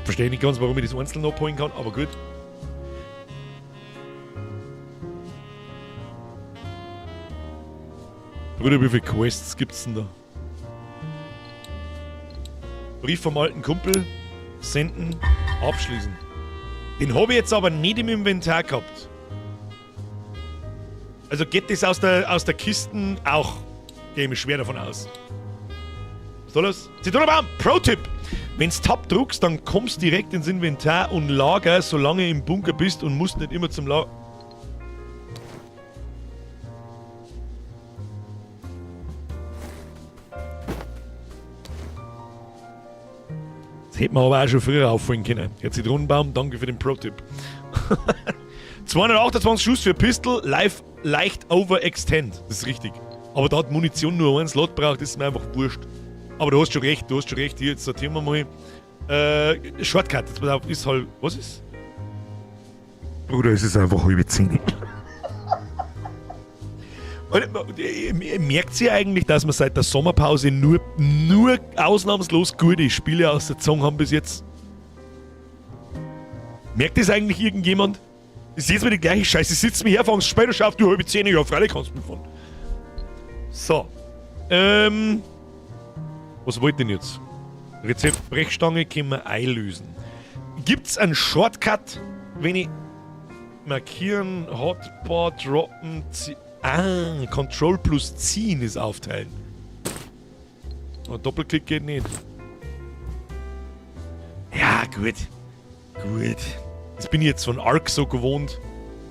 Verstehe nicht ganz, warum ich das einzeln abholen kann, aber gut. Bruder, wie viele Quests gibt's denn da? Brief vom alten Kumpel. Senden. Abschließen. Den hab ich jetzt aber nicht im Inventar gehabt. Also geht das aus der Kiste auch? Gehe ich mir schwer davon aus. Was soll das? Zitronenbaum! Pro-Tipp! Wenn's Tab druckst, dann kommst direkt ins Inventar und lager, solange im Bunker bist und musst nicht immer zum Lager. Das hätte man aber auch schon früher aufholen können. Herr Zitronenbaum, danke für den Pro-Tipp. 228 Schuss für Pistol, live, leicht overextend. Das ist richtig. Aber da hat Munition nur einen Slot braucht, das ist mir einfach wurscht. Aber du hast schon recht, Hier, jetzt sortieren wir mal. Shortcut, jetzt pass auf, ist halt. Was ist? Bruder, es ist einfach 9:30. Merkt ihr eigentlich, dass wir seit der Sommerpause nur ausnahmslos gute Spiele aus der Zone haben bis jetzt? Merkt das eigentlich irgendjemand? Ist jetzt mal die gleiche Scheiße. Sitzt mir her, fangst später, schaut, du 9:30, ja, freilich kannst du mich fahren. So. Was wollt ihr denn jetzt? Rezept Brechstange können wir einlösen. Gibt's einen Shortcut, wenn ich markieren, Hotbar, droppen, Control plus ziehen ist aufteilen. Und Doppelklick geht nicht. Ja, gut. Gut. Das bin ich jetzt von Ark so gewohnt.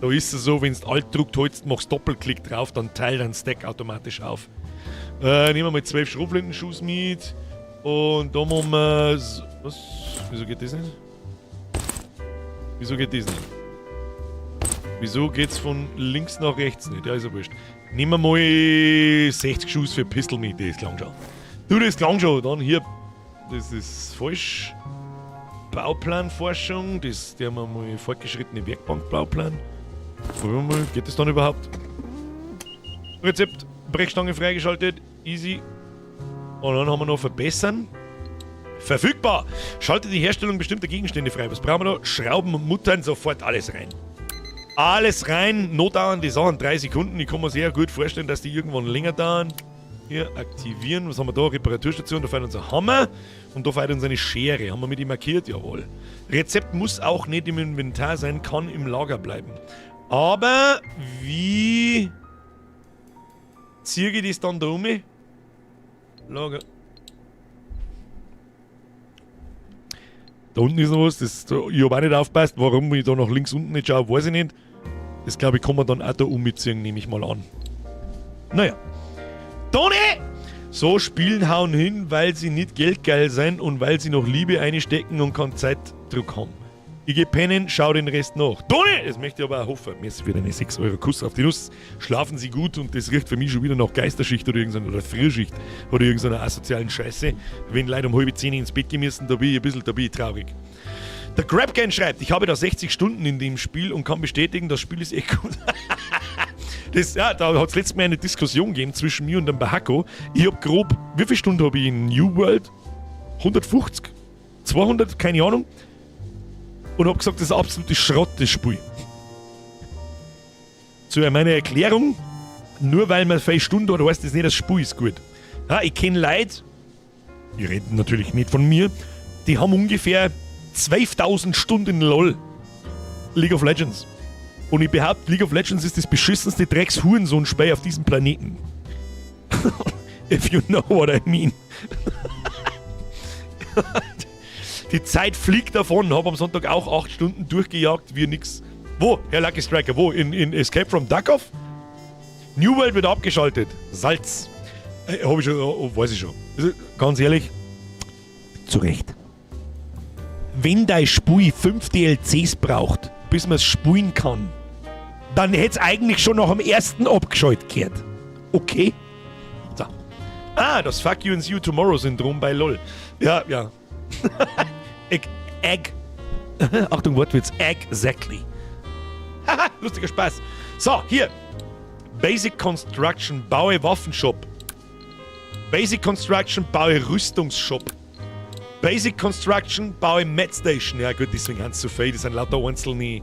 Da ist es so, wenn du Alt druckt holst, machst Doppelklick drauf, dann teilt dein Stack automatisch auf. Nehmen wir mal 12 Schrotflintenschuss mit. Und da machen wir. Was? Wieso geht das nicht? Wieso geht das nicht? Wieso geht's von links nach rechts nicht? Ja, ist ja wurscht. Nehmen wir mal 60 Schuss für Pistol mit, das klang schon. Du, das klang schon. Dann hier, das ist falsch. Bauplanforschung, das der haben wir mal fortgeschrittene Werkbank-Bauplan. Probieren wir mal, geht das dann überhaupt? Rezept, Brechstange freigeschaltet, easy. Und dann haben wir noch verbessern. Verfügbar! Schalte die Herstellung bestimmter Gegenstände frei. Was brauchen wir da? Schrauben und Muttern, sofort alles rein. Alles rein, no dauern die Sachen 3 Sekunden. Ich kann mir sehr gut vorstellen, dass die irgendwann länger dauern. Hier, aktivieren. Was haben wir da? Reparaturstation, da fehlt uns ein Hammer. Und da fehlt uns eine Schere. Haben wir mit ihm markiert? Jawohl. Rezept muss auch nicht im Inventar sein, kann im Lager bleiben. Aber wie ziehe ich das dann da um? Lager. Da unten ist noch was, das, ich hab auch nicht aufgepasst, warum ich da nach links unten nicht schaue, weiß ich nicht. Das glaube ich, kann man dann auch da umziehen, nehme ich mal an. Naja. Toni! So Spielen hauen hin, weil sie nicht geldgeil sind und weil sie noch Liebe einstecken und keinen Zeitdruck haben. Ich geh pennen, schau den Rest nach. Toni! Das möchte ich aber auch hoffen. Mir ist wieder eine 6 Euro Kuss auf die Nuss. Schlafen Sie gut und das riecht für mich schon wieder nach Geisterschicht oder irgendeiner, oder Frühschicht oder irgendeiner asozialen Scheiße. Wenn Leute um 9:30 ins Bett gehen müssen, da bin ich ein bisschen, da bin ich traurig. Der Grabgan schreibt, ich habe da 60 Stunden in dem Spiel und kann bestätigen, das Spiel ist echt gut. Da hat's letztes Mal eine Diskussion gegeben zwischen mir und dem Bahako. Ich hab grob, wie viele Stunden hab ich in New World? 150? 200? Keine Ahnung. Und hab gesagt, das ist absolute Schrott, das Spiel. Zu meiner Erklärung, nur weil man 5 Stunden hat, heißt das nicht, das Spiel ist gut. Ja, ich kenn Leute, ich rede natürlich nicht von mir, die haben ungefähr 12.000 Stunden LOL. League of Legends. Und ich behaupte, League of Legends ist das beschissenste Drecks-Hurensohn-Spiel auf diesem Planeten. If you know what I mean. Die Zeit fliegt davon. Hab am Sonntag auch 8 Stunden durchgejagt, wie nix. Wo, Herr Lucky Striker, wo? In Escape from Tarkov? New World wird abgeschaltet. Salz. Hab ich schon, oh, weiß ich schon. Also, ganz ehrlich, zu Recht. Wenn dein Spiel 5 D L Cs braucht, bis man's spielen kann, dann hätt's eigentlich schon nach dem ersten abgeschaltet gehört. Okay? So. Ah, das Fuck You and See You Tomorrow Syndrom bei LOL. Ja, ja. Egg, Egg. Achtung, Wortwitz. Exactly. Haha, lustiger Spaß. So, hier. Basic Construction, baue Waffenshop. Basic Construction, baue Rüstungsshop. Basic Construction, baue Med Station. Ja gut, deswegen haben sie so viel. Das sind lauter einzelne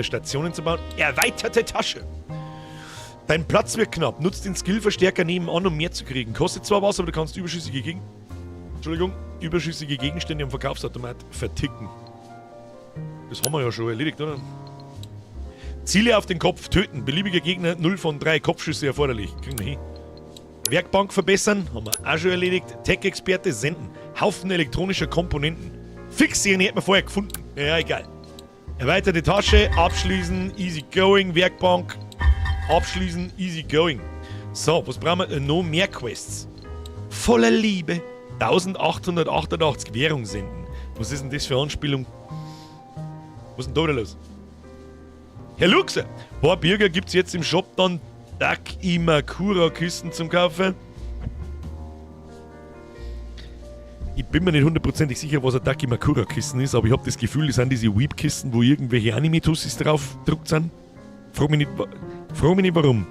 Stationen zu bauen. Erweiterte Tasche. Dein Platz wird knapp. Nutzt den Skillverstärker nebenan, um mehr zu kriegen. Kostet zwar was, aber du kannst überschüssige Gegen-, Entschuldigung, überschüssige Gegenstände am Verkaufsautomat verticken. Das haben wir ja schon erledigt, oder? Ziele auf den Kopf töten. Beliebiger Gegner 0 von 3. Kopfschüsse erforderlich. Kriegen wir hin. Werkbank verbessern, haben wir auch schon erledigt. Tech-Experte senden. Haufen elektronischer Komponenten. Fix, den hätten wir vorher gefunden. Ja, egal. Erweiterte Tasche, abschließen, easy going, Werkbank, abschließen, easy going. So, was brauchen wir? Noch mehr Quests. Voller Liebe. 1888 Währung senden. Was ist denn das für eine Anspielung? Was ist denn da wieder los? Herr Luxer, ein paar Birger gibt's jetzt im Shop dann Dakimakura-Kissen zum Kaufen. Ich bin mir nicht hundertprozentig sicher, was ein Dakimakura-Kissen ist, aber ich hab das Gefühl, das sind diese Weeb-Kissen, wo irgendwelche Anime-Tussis drauf gedruckt sind. Frag mich nicht, frag mich nicht warum.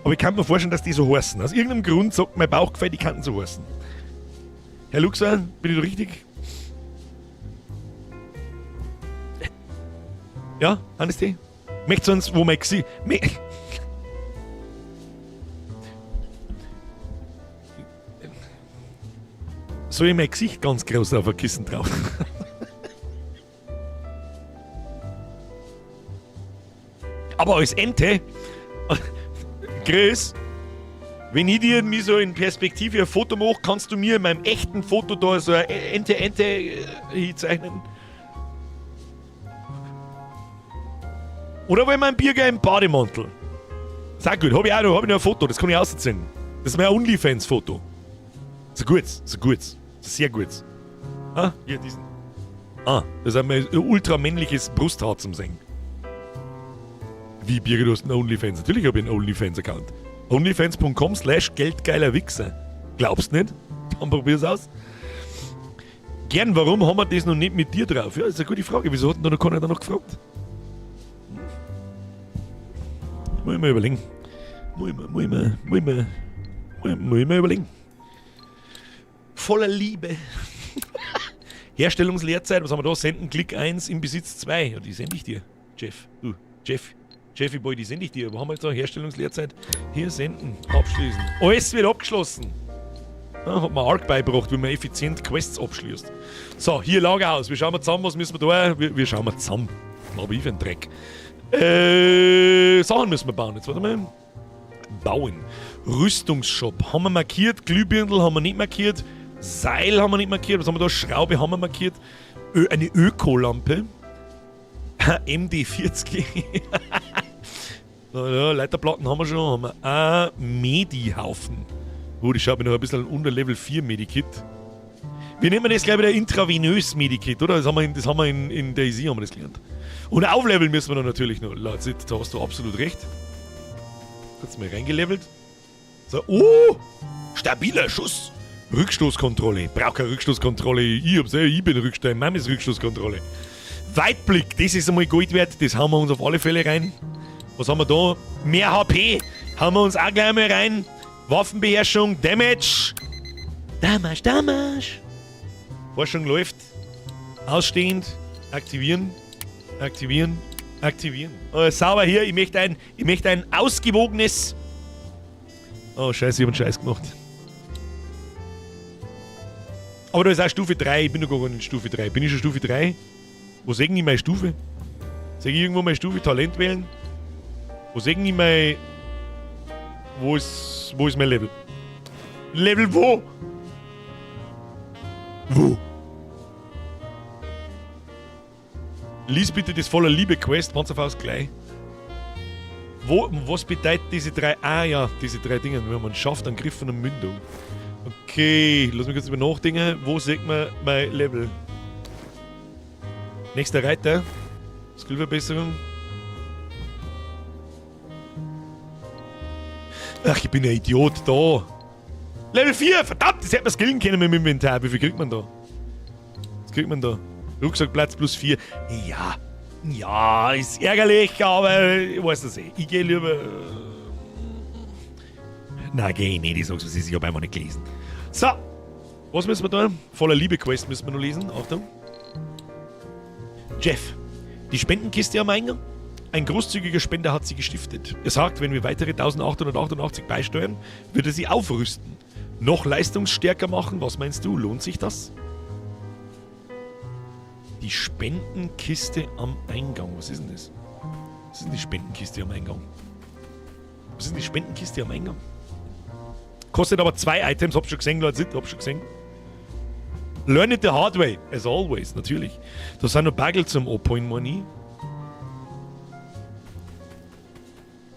Aber ich kann mir vorstellen, dass die so heißen. Aus irgendeinem Grund sagt mein Bauchgefühl, die könnten so heißen. Herr Luxer, bin ich da richtig? Ja, Hannes die? Möchtest du uns, wo mein Gesicht. Soll ich mein Gesicht ganz groß auf ein Kissen drauf? Aber als Ente, Chris, wenn ich dir mir so in Perspektive ein Foto mache, kannst du mir in meinem echten Foto da so eine Ente hinzeichnen? Oder wollen wir einen Birger im Bademantel? Sehr gut, hab ich auch noch, hab ich noch ein Foto, das kann ich ausziehen. Das ist mein OnlyFans-Foto. So gut, so gut, sehr gut. Ah, hier diesen. Ah, das ist ein ultramännliches Brusthaar zum Singen. Wie, Birger, du hast einen OnlyFans? Natürlich hab ich einen OnlyFans-Account. Onlyfans punkt com slash geldgeiler Wichser. Glaubst nicht? Dann probier's aus. Gern, warum haben wir das noch nicht mit dir drauf? Ja, das ist eine gute Frage. Wieso hat denn da noch keiner danach gefragt? Muss ich mir überlegen. Muss ich mir, muss ich mir, muss ich mir, muss ich, muss ich mir überlegen. Voller Liebe. Herstellungsleerzeit, was haben wir da? Senden, Klick 1, im Besitz 2. Ja, die sende ich dir, Jeff. Du, Jeff. Jeffy Boy, die sende ich dir. Wo haben wir jetzt da? Herstellungsleerzeit? Hier senden, abschließen. Alles wird abgeschlossen. Ja, hat mir arg beigebracht, wie man effizient Quests abschließt. So, hier Lagerhaus. Wir schauen mal zusammen, was müssen wir da? Wir schauen mal zusammen. Was hab ich für einen Dreck? Sachen müssen wir bauen. Jetzt warte mal. Bauen. Rüstungsshop. Haben wir markiert. Glühbirndl haben wir nicht markiert. Seil haben wir nicht markiert. Was haben wir da? Schraube haben wir markiert. Eine Ökolampe. MD40. Ja, Leiterplatten haben wir schon. Haben wir auch Medi-Haufen. Oh, das schaut mir noch ein bisschen unter Level 4 Medikit. Wir nehmen das gleich wieder intravenös Medikit, oder? Das haben wir in DayZ haben wir das gelernt. Und aufleveln müssen wir dann natürlich noch. Leute, da hast du absolut recht. Kurz mal reingelevelt. So, oh! Stabiler Schuss! Rückstoßkontrolle. Brauch keine Rückstoßkontrolle. Ich hab's, ich bin Rückstoß. Mama ist Rückstoßkontrolle. Weitblick, das ist einmal Gold wert. Das hauen wir uns auf alle Fälle rein. Was haben wir da? Mehr HP. Hauen wir uns auch gleich mal rein. Waffenbeherrschung, Damage. Damage, Damage. Forschung läuft. Ausstehend. Aktivieren. Aktivieren. Aktivieren. Sauber hier. Ich möchte ein ausgewogenes. Oh, scheiße, ich hab einen Scheiß gemacht. Aber da ist auch Stufe 3. Ich bin noch gar nicht in Stufe 3. Bin ich schon Stufe 3? Wo sehe ich meine Stufe? Sehe ich irgendwo meine Stufe? Talent wählen? Wo sehe ich mein... Wo ist mein Level? Level wo? Wo? Lies bitte das voller Liebe Quest, Panzerfaust gleich. Wo, was bedeutet diese drei... Ah ja, diese drei Dinge. Wenn man schafft, dann Griff von der Mündung. Okay, lass mich kurz über nachdenken. Wo sieht man mein Level? Nächster Reiter. Skillverbesserung. Ach, ich bin ein Idiot da. Level 4! Verdammt, das hätte man skillen können mit dem Inventar. Wie viel kriegt man da? Was kriegt man da? Rucksackplatz plus 4. Ja. Ja, ist ärgerlich, aber ich weiß das eh. Ich gehe lieber... Nein, geh ich nicht. Ich sag's, was ist. Ich hab einfach nicht gelesen. So. Was müssen wir da? Voller Liebe-Quest müssen wir noch lesen. Achtung. Jeff. Die Spendenkiste am Eingang? Ein großzügiger Spender hat sie gestiftet. Er sagt, wenn wir weitere 1888 beisteuern, wird er sie aufrüsten. Noch leistungsstärker machen? Was meinst du? Lohnt sich das? Die Spendenkiste am Eingang. Was ist denn das? Was ist denn die Spendenkiste am Eingang? Was ist denn die Spendenkiste am Eingang? Kostet aber 2 Items, hab schon gesehen, Leute, hab schon gesehen. Learn it the hard way, as always, natürlich. Da sind noch Bagel zum Abholen, meine ich.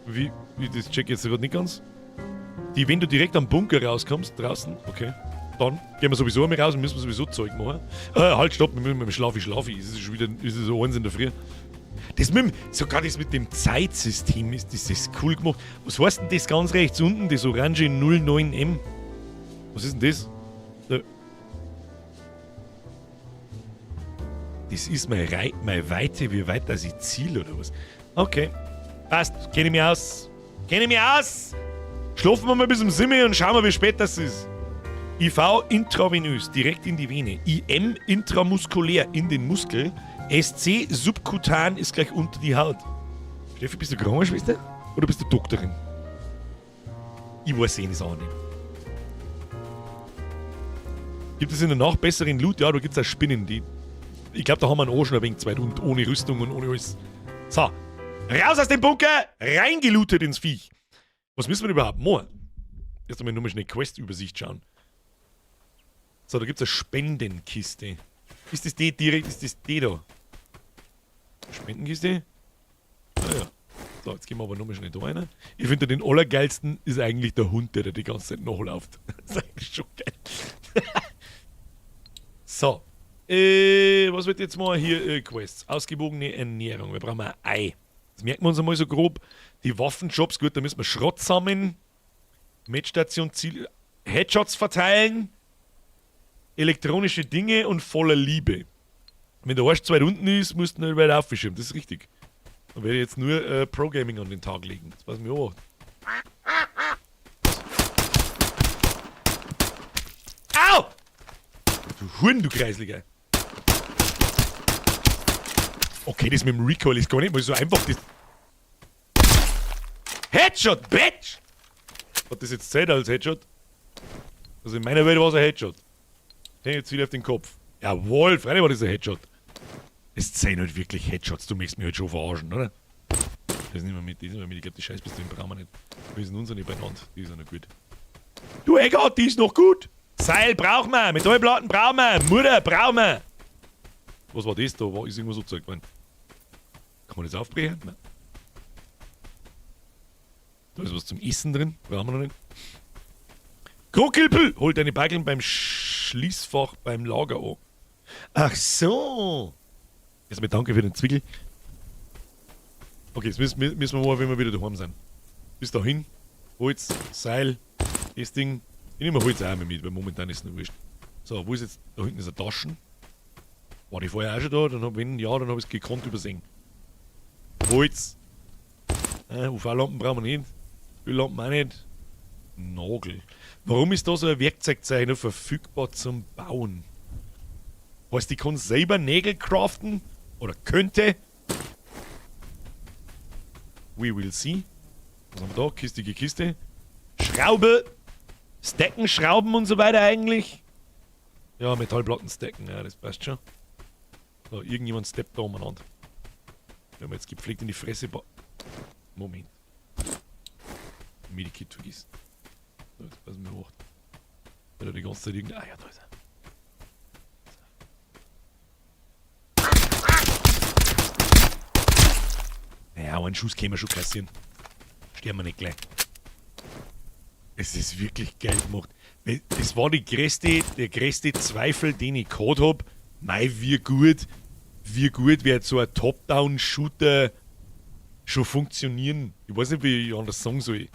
Wie, das check ich jetzt gerade nicht ganz. Die, wenn du direkt am Bunker rauskommst, draußen, okay. Dann gehen wir sowieso einmal raus und müssen wir sowieso Zeug machen. Halt, stopp, wir müssen mit dem Schlafi, Schlafi. Es ist schon wieder, es ist so eins in der Früh. Das mit dem, sogar das mit dem Zeitsystem ist, das ist cool gemacht. Was heißt denn das ganz rechts unten, das orange 09M? Was ist denn das? Das ist meine Weite, wie weit das ich ziele oder was? Okay. Passt, kenne ich mich aus. Kenne ich mich aus! Schlafen wir mal bis um 7 und schauen wir, wie spät das ist. IV intravenös, direkt in die Vene. IM intramuskulär, in den Muskel. SC subkutan ist gleich unter die Haut. Steffi, bist du Krankenschwester oder bist du Doktorin? Ich weiß eh nicht auch nicht. Gibt es in der Nacht besseren Loot? Ja, da gibt es auch Spinnen, die. Ich glaube, da haben wir einen auch schon ein wenig Zeit und ohne Rüstung und ohne alles. So. Raus aus dem Bunker! Reingelootet ins Viech! Was müssen wir denn überhaupt machen? Erst einmal nur mal schnell Quest-Übersicht schauen. So, da gibt's eine Spendenkiste. Ist das die direkt? Ist das die da? Spendenkiste? Ah ja. So, jetzt gehen wir aber nochmal schnell da rein. Ich finde, den allergeilsten ist eigentlich der Hund, der da die ganze Zeit nachläuft. Das ist eigentlich schon geil. So. Was wird jetzt mal hier? Quests. Ausgewogene Ernährung. Wir brauchen ein Ei. Das merken wir uns einmal so grob. Die Waffenjobs, gut, da müssen wir Schrott sammeln. Medstation, Ziel. Headshots verteilen. Elektronische Dinge und voller Liebe. Wenn der Arsch zu weit unten ist, musst du nicht weiter aufschieben. Das ist richtig. Da werde ich jetzt nur Pro-Gaming an den Tag legen. Das weiß ich mir auch. Au! Du Huren, du Kreisliger. Okay, das mit dem Recoil ist gar nicht mal so einfach. Das Headshot, Bitch! Hat das jetzt Zeit als Headshot? Also in meiner Welt war es ein Headshot. Häng jetzt wieder auf den Kopf. Jawohl, freilich war das ein Headshot. Es zählen halt wirklich Headshots, du möchtest mich halt schon verarschen, oder? Das nehmen wir mit, das nehmen wir mit. Ich glaub, die Scheißpistole brauchen wir nicht. Wir sind unsere nicht beieinander. Die ist auch noch gut. Du Eggert, die ist noch gut! Seil brauchen wir, Metallplatten brauchen wir, Mutter brauchen wir! Was war das da? War, ist irgendwas so gezeigt worden? Kann man das aufbrechen? Nein. Da ist was zum Essen drin, brauchen wir noch nicht. Krokelpül! Hol deine Backeln beim Schließfach beim Lager an. Ach so! Erstmal danke für den Zwickel. Okay, jetzt müssen wir mal, wenn wir wieder daheim sind. Bis dahin, Holz, Seil, das Ding. Ich nehme Holz auch mal mit, weil momentan ist es noch wurscht. So, wo ist jetzt? Da hinten ist eine Taschen. War die vorher auch schon da? Dann hab, wenn ja, dann hab ich's gekonnt übersehen. Holz. U V-Lampen brauchen wir nicht. Öllampen auch nicht. Nagel. Warum ist da so ein Werkzeugzeichner verfügbar zum Bauen? Heißt, ich kann selber Nägel craften? Oder könnte? We will see. Was haben wir da? Kistige Kiste. Schraube. Stacken, Schrauben und so weiter eigentlich. Ja, Metallplatten stacken. Ja, das passt schon. So, irgendjemand steppt da umeinander. Wenn wir jetzt gepflegt in die Fresse Moment. Medikit vergessen. So, jetzt passen wir hoch. Weil er die ganze Zeit irgend-, ah ja, da ist er. Naja, einen Schuss können wir schon kassieren. Sterben wir nicht gleich. Es ist wirklich geil gemacht. Weil das war der größte Zweifel, den ich gehabt hab. Mei, wie gut wird so ein Top-Down-Shooter schon funktionieren. Ich weiß nicht, wie ich anders sagen soll.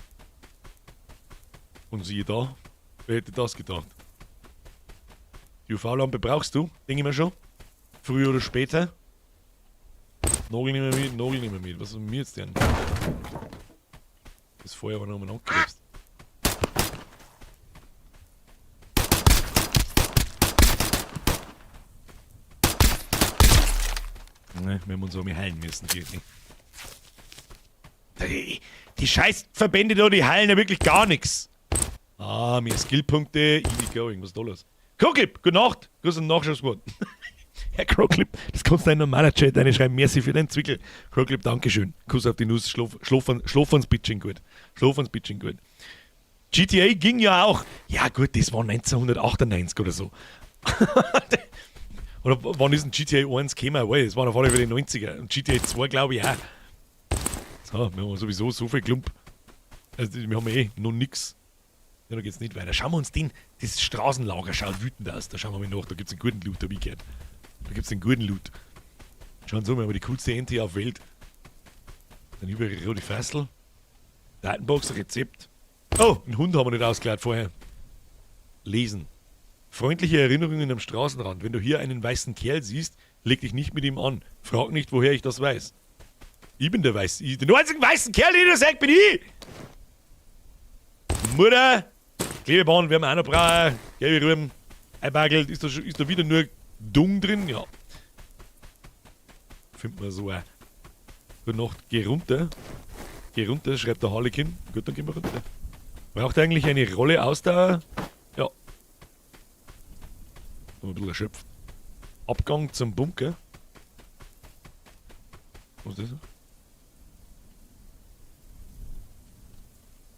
Und siehe da, wer hätte das gedacht? Die U V-Lampe brauchst du, denke ich mir schon. Früher oder später. Nagel nehmen wir mit, Nagel nehmen wir mit. Was haben wir jetzt denn? Das Feuer war nochmal angekrebst. Ne, wir haben uns auch mal heilen müssen, geht nicht. Die Scheißverbände da, die heilen ja wirklich gar nix. Ah, mehr Skillpunkte, easy going, was ist da los? Croclip, gute Nacht, Grüß und Nachschauswort. Herr Croclip, das kannst du in normaler Chat reinschreiben, merci für den Zwickel. Croclip, Dankeschön. Kuss auf die Nuss, schlaf ans Bitching gut. Schlaf ans Bitching gut. GTA ging ja auch. Ja gut, das war 1998 oder so. Oder wann ist denn GTA 1 gekommen? Well, das waren auf alle Fälle die 90er. Und GTA 2 glaube ich auch. So, wir haben sowieso so viel Klump. Also, wir haben eh noch nix. Ja, da geht's nicht weiter. Schauen wir uns den, das Straßenlager schaut wütend aus. Da schauen wir mal nach. Da gibt's einen guten Loot, hab ich gehört. Da gibt's einen guten Loot. Schauen Sie mal, wir haben die coolste Ente auf Welt. Dann überall rote Fassel. Datenbox, Rezept. Oh, einen Hund haben wir nicht ausgeladen vorher. Lesen. Freundliche Erinnerungen am Straßenrand. Wenn du hier einen weißen Kerl siehst, leg dich nicht mit ihm an. Frag nicht, woher ich das weiß. Ich bin der Weiße. Ich, den einzigen weißen Kerl, den du sagst, bin ich! Mutter! Klebeband werden wir auch noch brauchen. Gelbe Rüben. Einbagelt. Ist da wieder nur Dung drin? Ja. Findet man so auch. Gute Nacht. Geh runter. Geh runter, schreibt der Harlekin. Gut, dann gehen wir runter. Braucht eigentlich eine Rolle aus der... Ja. Bin ein bisschen erschöpft. Abgang zum Bunker. Was ist das?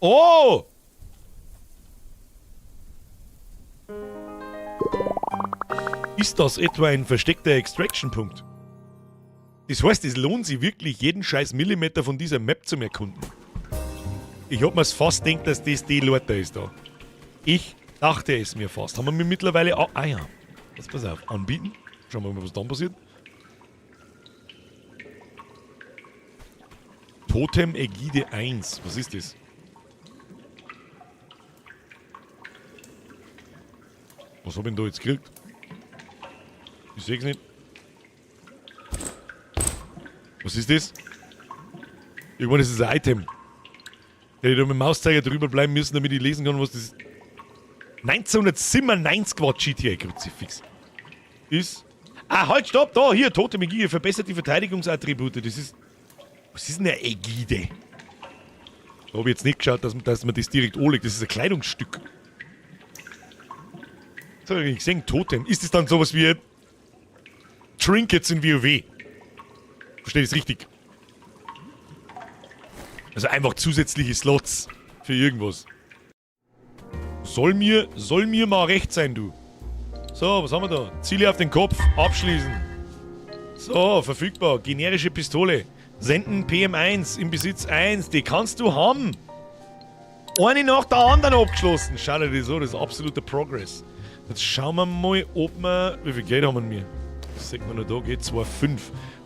Oh! Ist das etwa ein versteckter Extraction-Punkt? Das heißt, es lohnt sich wirklich, jeden scheiß Millimeter von dieser Map zu erkunden. Ich hab mir's fast gedacht, dass das die Leute ist da. Ich dachte es mir fast. Haben wir mir mittlerweile ah ja. Jetzt pass auf. Anbieten. Schauen wir mal, was dann passiert. Totem Ägide 1. Was ist das? Was hab ich denn da jetzt gekriegt? Ich seh's nicht. Was ist das? Irgendwann ist es ein Item. Hätte ich da mit dem Mauszeiger drüber bleiben müssen, damit ich lesen kann, was das ist. 1997 war GTA Kruzifix. Ist. Ah, halt, stopp, da, hier, Totem Ägide, verbessert die Verteidigungsattribute. Das ist. Was ist denn eine Ägide? Da hab ich jetzt nicht geschaut, dass man das direkt anlegt. Das ist ein Kleidungsstück. So, ich gesehen, Totem. Ist das dann sowas wie Trinkets in WoW? Verstehe ich das richtig? Also einfach zusätzliche Slots für irgendwas. Soll mir mal recht sein, du. So, was haben wir da? Ziele auf den Kopf, abschließen. So, verfügbar. Generische Pistole. Senden PM1 im Besitz 1. Die kannst du haben. Eine nach der anderen abgeschlossen. Schau dir das an, das ist absoluter Progress. Jetzt schauen wir mal, ob wir... Wie viel Geld haben wir? Das sieht man noch da, geht 2,5.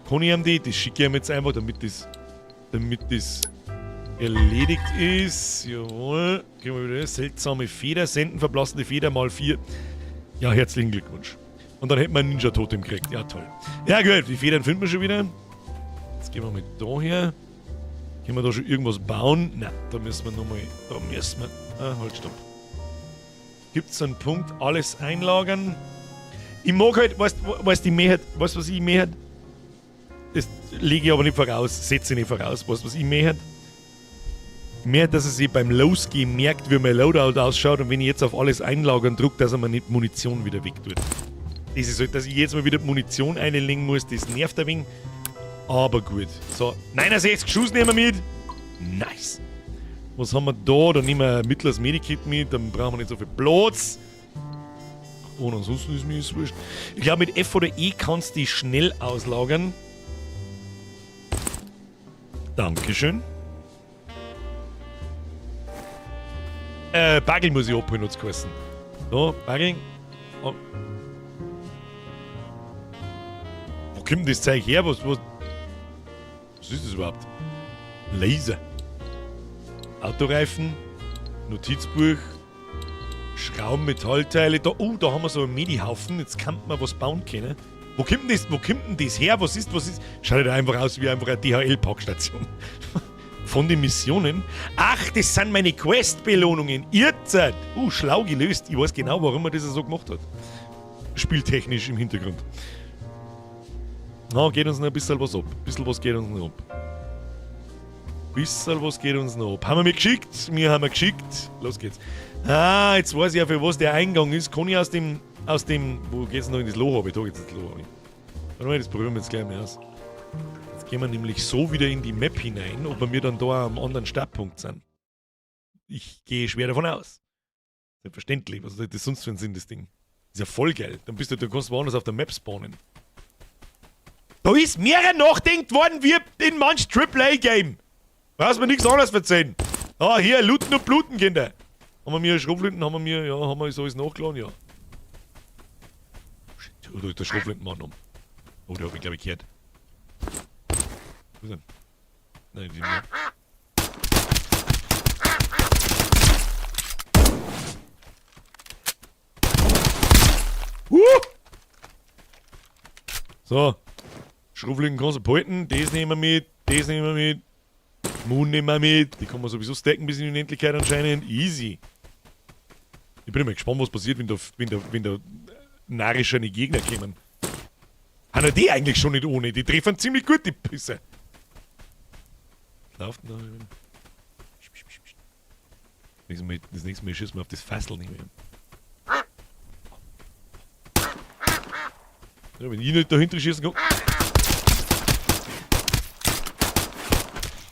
Kann ich ihm die? Das schicke ich ihm jetzt einfach, damit das erledigt ist. Jawohl. Gehen wir wieder. Seltsame Feder. Senden, verblassene Feder mal 4. Ja, herzlichen Glückwunsch. Und dann hätten wir einen Ninja-Totem gekriegt. Ja, toll. Ja, gut, die Federn finden wir schon wieder. Jetzt gehen wir mal da her. Können wir da schon irgendwas bauen? Nein, da müssen wir nochmal. Da müssen wir. Ah, halt, stopp. Gibt's einen Punkt? Alles einlagern. Ich mag halt, weißt du, was ich mehr? Das lege ich aber nicht voraus, setze ich nicht voraus. Weißt du, was ich mehr? Mehr, dass er sich beim Losgehen merkt, wie mein Loadout ausschaut und wenn ich jetzt auf alles einlagern drücke, dass er mir nicht Munition wieder wegtut. Das ist halt, dass ich jetzt mal wieder Munition einlegen muss, das nervt ein wenig. Aber gut. So, 69 Schuss nehmen wir mit. Nice. Was haben wir da? Da nehmen wir ein mittleres Medikit mit, dann brauchen wir nicht so viel Platz. Und ansonsten ist mir das wurscht. Ich glaube, mit F oder E kannst du die schnell auslagern. Dankeschön. Bagel muss ich abholen, hat's geheißen. So, Bagel. Oh. Wo kommt denn das Zeug her? Was ist das überhaupt? Laser. Autoreifen. Notizbuch. Schrauben, Metallteile. Da, oh, da haben wir so einen Medi-Haufen. Jetzt kann man was bauen können. Wo kommt denn das her? Was ist? Schaut ja einfach aus wie einfach eine DHL-Packstation. Von den Missionen. Ach, das sind meine Quest-Belohnungen. Ihr seid. Schlau gelöst. Ich weiß genau, warum man das so gemacht hat. Spieltechnisch im Hintergrund. Na, geht uns noch ein bisschen was ab. Ein bisschen was geht uns noch ab. Bisschen was geht uns noch ab. Haben wir mir geschickt? Wir haben wir geschickt. Los geht's. Ah, jetzt weiß ich ja, für was der Eingang ist. Kann ich aus dem... Wo geht's noch in das Loch? Da geht's ins Loch. Warte mal, das probieren wir jetzt gleich mal aus. Jetzt gehen wir nämlich so wieder in die Map hinein, ob wir dann da am anderen Startpunkt sind. Ich gehe schwer davon aus. Selbstverständlich. Was soll das sonst für ein Sinn, das Ding? Ist ja voll geil. Dann bist du, du kannst woanders auf der Map spawnen. Da ist mehr nachdenkt worden wie in manch AAA-Game. Brauchst mir nichts anderes erzählen. Ah, hier, looten und bluten, Kinder. Haben wir mir Schrotflinten, haben wir mir, ja, haben wir so alles nachgeladen, ja. Shit, oh, da ist der Schrotflintenmann um. Oh, der hab ich, glaube ich, gehört. Wo ist er? Nein, die nicht. So. Schrotflinten kannst du behalten. Das nehmen wir mit. Das nehmen wir mit. Moon nehmen wir mit. Die kann man sowieso stacken bis in die Unendlichkeit anscheinend. Easy. Ich bin immer gespannt, was passiert, wenn da narrische Gegner kommen. Haben die eigentlich schon nicht ohne? Die treffen ziemlich gut, die Pisse. Lauft noch. Das nächste Mal schießen wir auf das Fassel nicht mehr. Ja, wenn ich nicht dahinter schießen kann.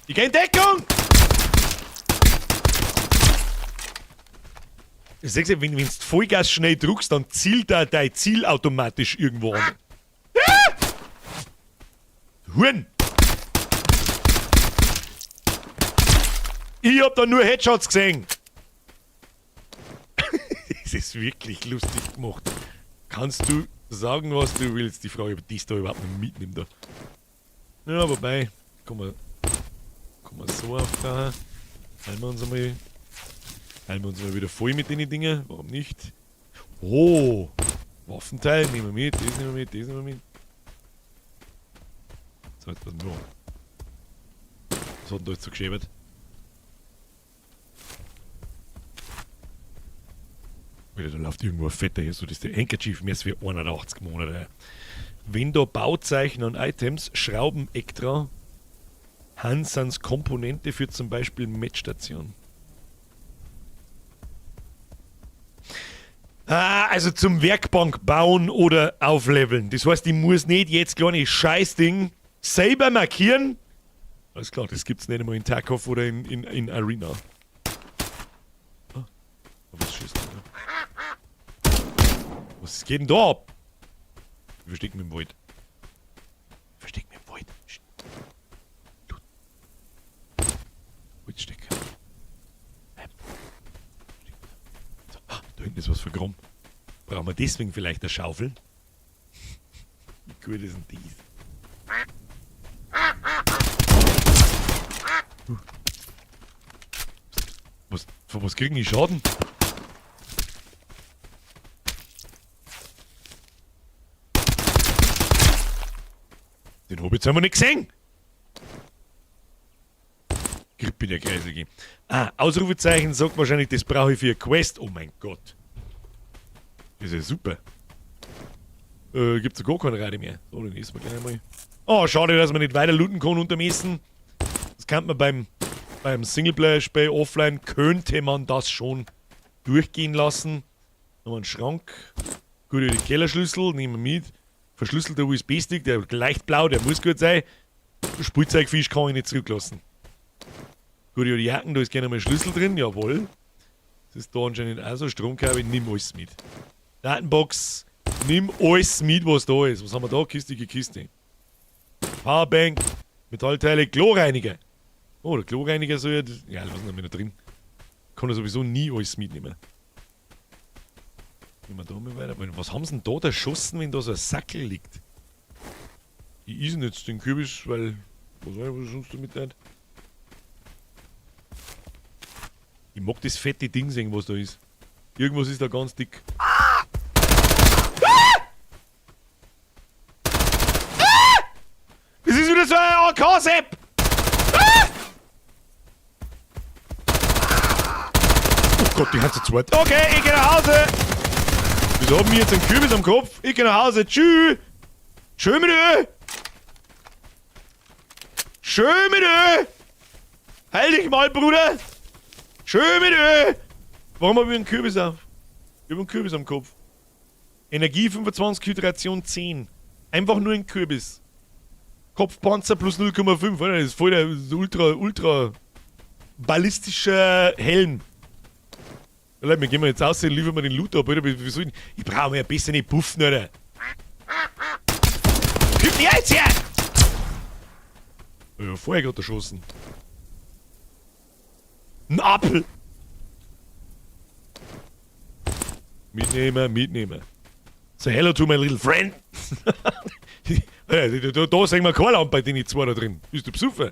Ich geh in Deckung! Ich sag's ja, wenn du Vollgas schnell drückst, dann zielt da dein Ziel automatisch irgendwo an. Ah! Huren! Ich hab da nur Headshots gesehen! Das ist wirklich lustig gemacht. Kannst du sagen, was du willst? Die Frage, ob das da überhaupt noch mitnimmt. Da. Ja, wobei, komm mal so auf da. Heilen wir uns mal wieder voll mit den Dingen. Warum nicht? Oh! Waffenteil nehmen wir mit, das nehmen wir mit, das nehmen wir mit. So, jetzt passen wir auf. Was hat denn da jetzt so geschäbert? Alter, da läuft irgendwo ein fetter hier, so das ist der Handkerchief mehr als wie 81 Monate. Wenn da Bauzeichen und Items, Schrauben extra, Hansans Komponente für zum Beispiel Metstation. Ah, also zum Werkbank bauen oder aufleveln. Das heißt, ich muss nicht jetzt kleine Scheißding selber markieren. Alles klar, das gibt's nicht einmal in Tarkov oder in Arena. Ah, was schießt denn da? Was geht denn da ab? Ich versteck mich im Wald. Ich versteck mich im Wald. Holzstecker. So, ah, da hinten ist was vergraben. Brauchen wir deswegen vielleicht eine Schaufel? Wie gut ist denn dies? Was, von was kriegen die Schaden? Den hab ich jetzt einmal nicht gesehen. Grippe der Kreise gehen. Ah, Ausrufezeichen sagt wahrscheinlich, das brauche ich für eine Quest. Oh mein Gott. Das ist ja super. Gibt's ja gar keine Rate mehr. So, dann essen wir gleich einmal. Oh, schade, dass man nicht weiter looten kann unterm Essen. Das kann man beim Singleplayer-Spiel offline, könnte man das schon durchgehen lassen. Haben wir einen Schrank. Gut, die Kellerschlüssel nehmen wir mit. Verschlüsselter U S B-Stick, der leicht blau, der muss gut sein. Spielzeugfisch kann ich nicht zurücklassen. Gut, die Jacken, da ist gerne mal ein Schlüssel drin, jawohl. Das ist da anscheinend auch so. Stromkabel, nimm alles mit. Datenbox, nimm alles mit, was da ist. Was haben wir da? Kistige Kiste. Powerbank, Metallteile, Kloreiniger. Oh, der Kloreiniger soll ja... Ja, was ist denn da noch drin? Kann er sowieso nie alles mitnehmen. Gehen wir da mal weiter. Was haben sie denn da erschossen, wenn da so ein Sackel liegt? Ich esse jetzt den Kürbis, weil... Was weiß ich, was ich sonst damit tut. Ich mag das fette Ding sehen, was da ist. Irgendwas ist da ganz dick. Ah! Ah! Das ist wieder so ein A K-Sepp! Ah! Oh Gott, die haben zu zweit. Okay, ich geh nach Hause! Wieso haben wir jetzt einen Kürbis am Kopf? Ich geh nach Hause. Tschüss! Tschö mit Ö! Tschö mit Ö! Heil dich mal, Bruder! Tschö mit Ö! Warum hab ich einen Kürbis auf? Ich hab einen Kürbis am Kopf. Energie 25, Hydration 10. Einfach nur ein Kürbis. Kopfpanzer plus 0,5, oder? Das ist voll der ultra, ultra ballistischer Helm. Leute, wir gehen mal jetzt raus und liefern wir den Loot ab, oder? Wie soll ich denn? Ich brauche mir ein bisschen nicht puffen, oder? Kommt die jetzt her! Ich hab vorher gerade erschossen. Ein Apfel! Mitnehmen, mitnehmen. Say hello to my little friend. Da sehen wir keine Lampe bei den zwei da drin. Bist du besoffen?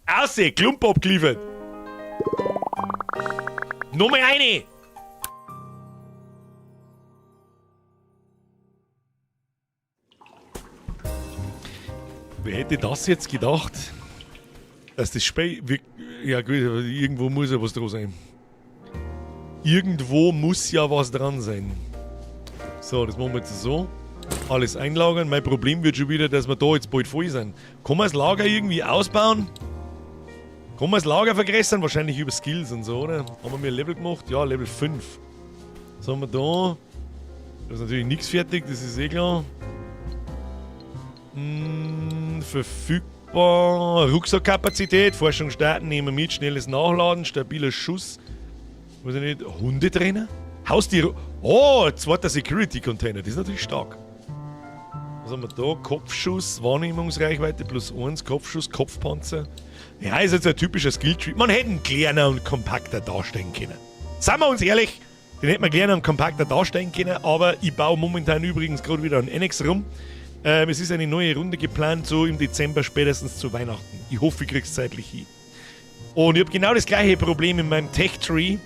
Ausseh, Klump abgeliefert. Nochmal eine! Wer hätte das jetzt gedacht, dass das Spiel wirk-, ja gut, aber irgendwo muss ja was dran sein. Irgendwo muss ja was dran sein. So, das machen wir jetzt so. Alles einlagern. Mein Problem wird schon wieder, dass wir da jetzt bald voll sind. Kann man das Lager irgendwie ausbauen? Kann man das Lager vergrößern? Wahrscheinlich über Skills und so, oder? Haben wir mir Level gemacht? Ja, Level 5. Was haben wir da? Da ist natürlich nichts fertig, das ist eh klar. Verfügbar. Rucksackkapazität, Forschung starten, nehmen wir mit, schnelles Nachladen, stabiler Schuss. Weiß ich nicht, Hundetrainer? Haustier. Oh, zweiter Security Container, das ist natürlich stark. Was haben wir da? Kopfschuss, Wahrnehmungsreichweite plus 1, Kopfschuss, Kopfpanzer. Ja, ist jetzt ein typischer Skilltree. Man hätte einen kleiner und kompakter darstellen können. Seien wir uns ehrlich, den hätte man kleiner und kompakter darstellen können, aber ich baue momentan übrigens gerade wieder an Annex rum. Es ist eine neue Runde geplant, so im Dezember spätestens zu Weihnachten. Ich hoffe, ich krieg's zeitlich hin. Und ich hab genau das gleiche Problem in meinem Tech-Tree.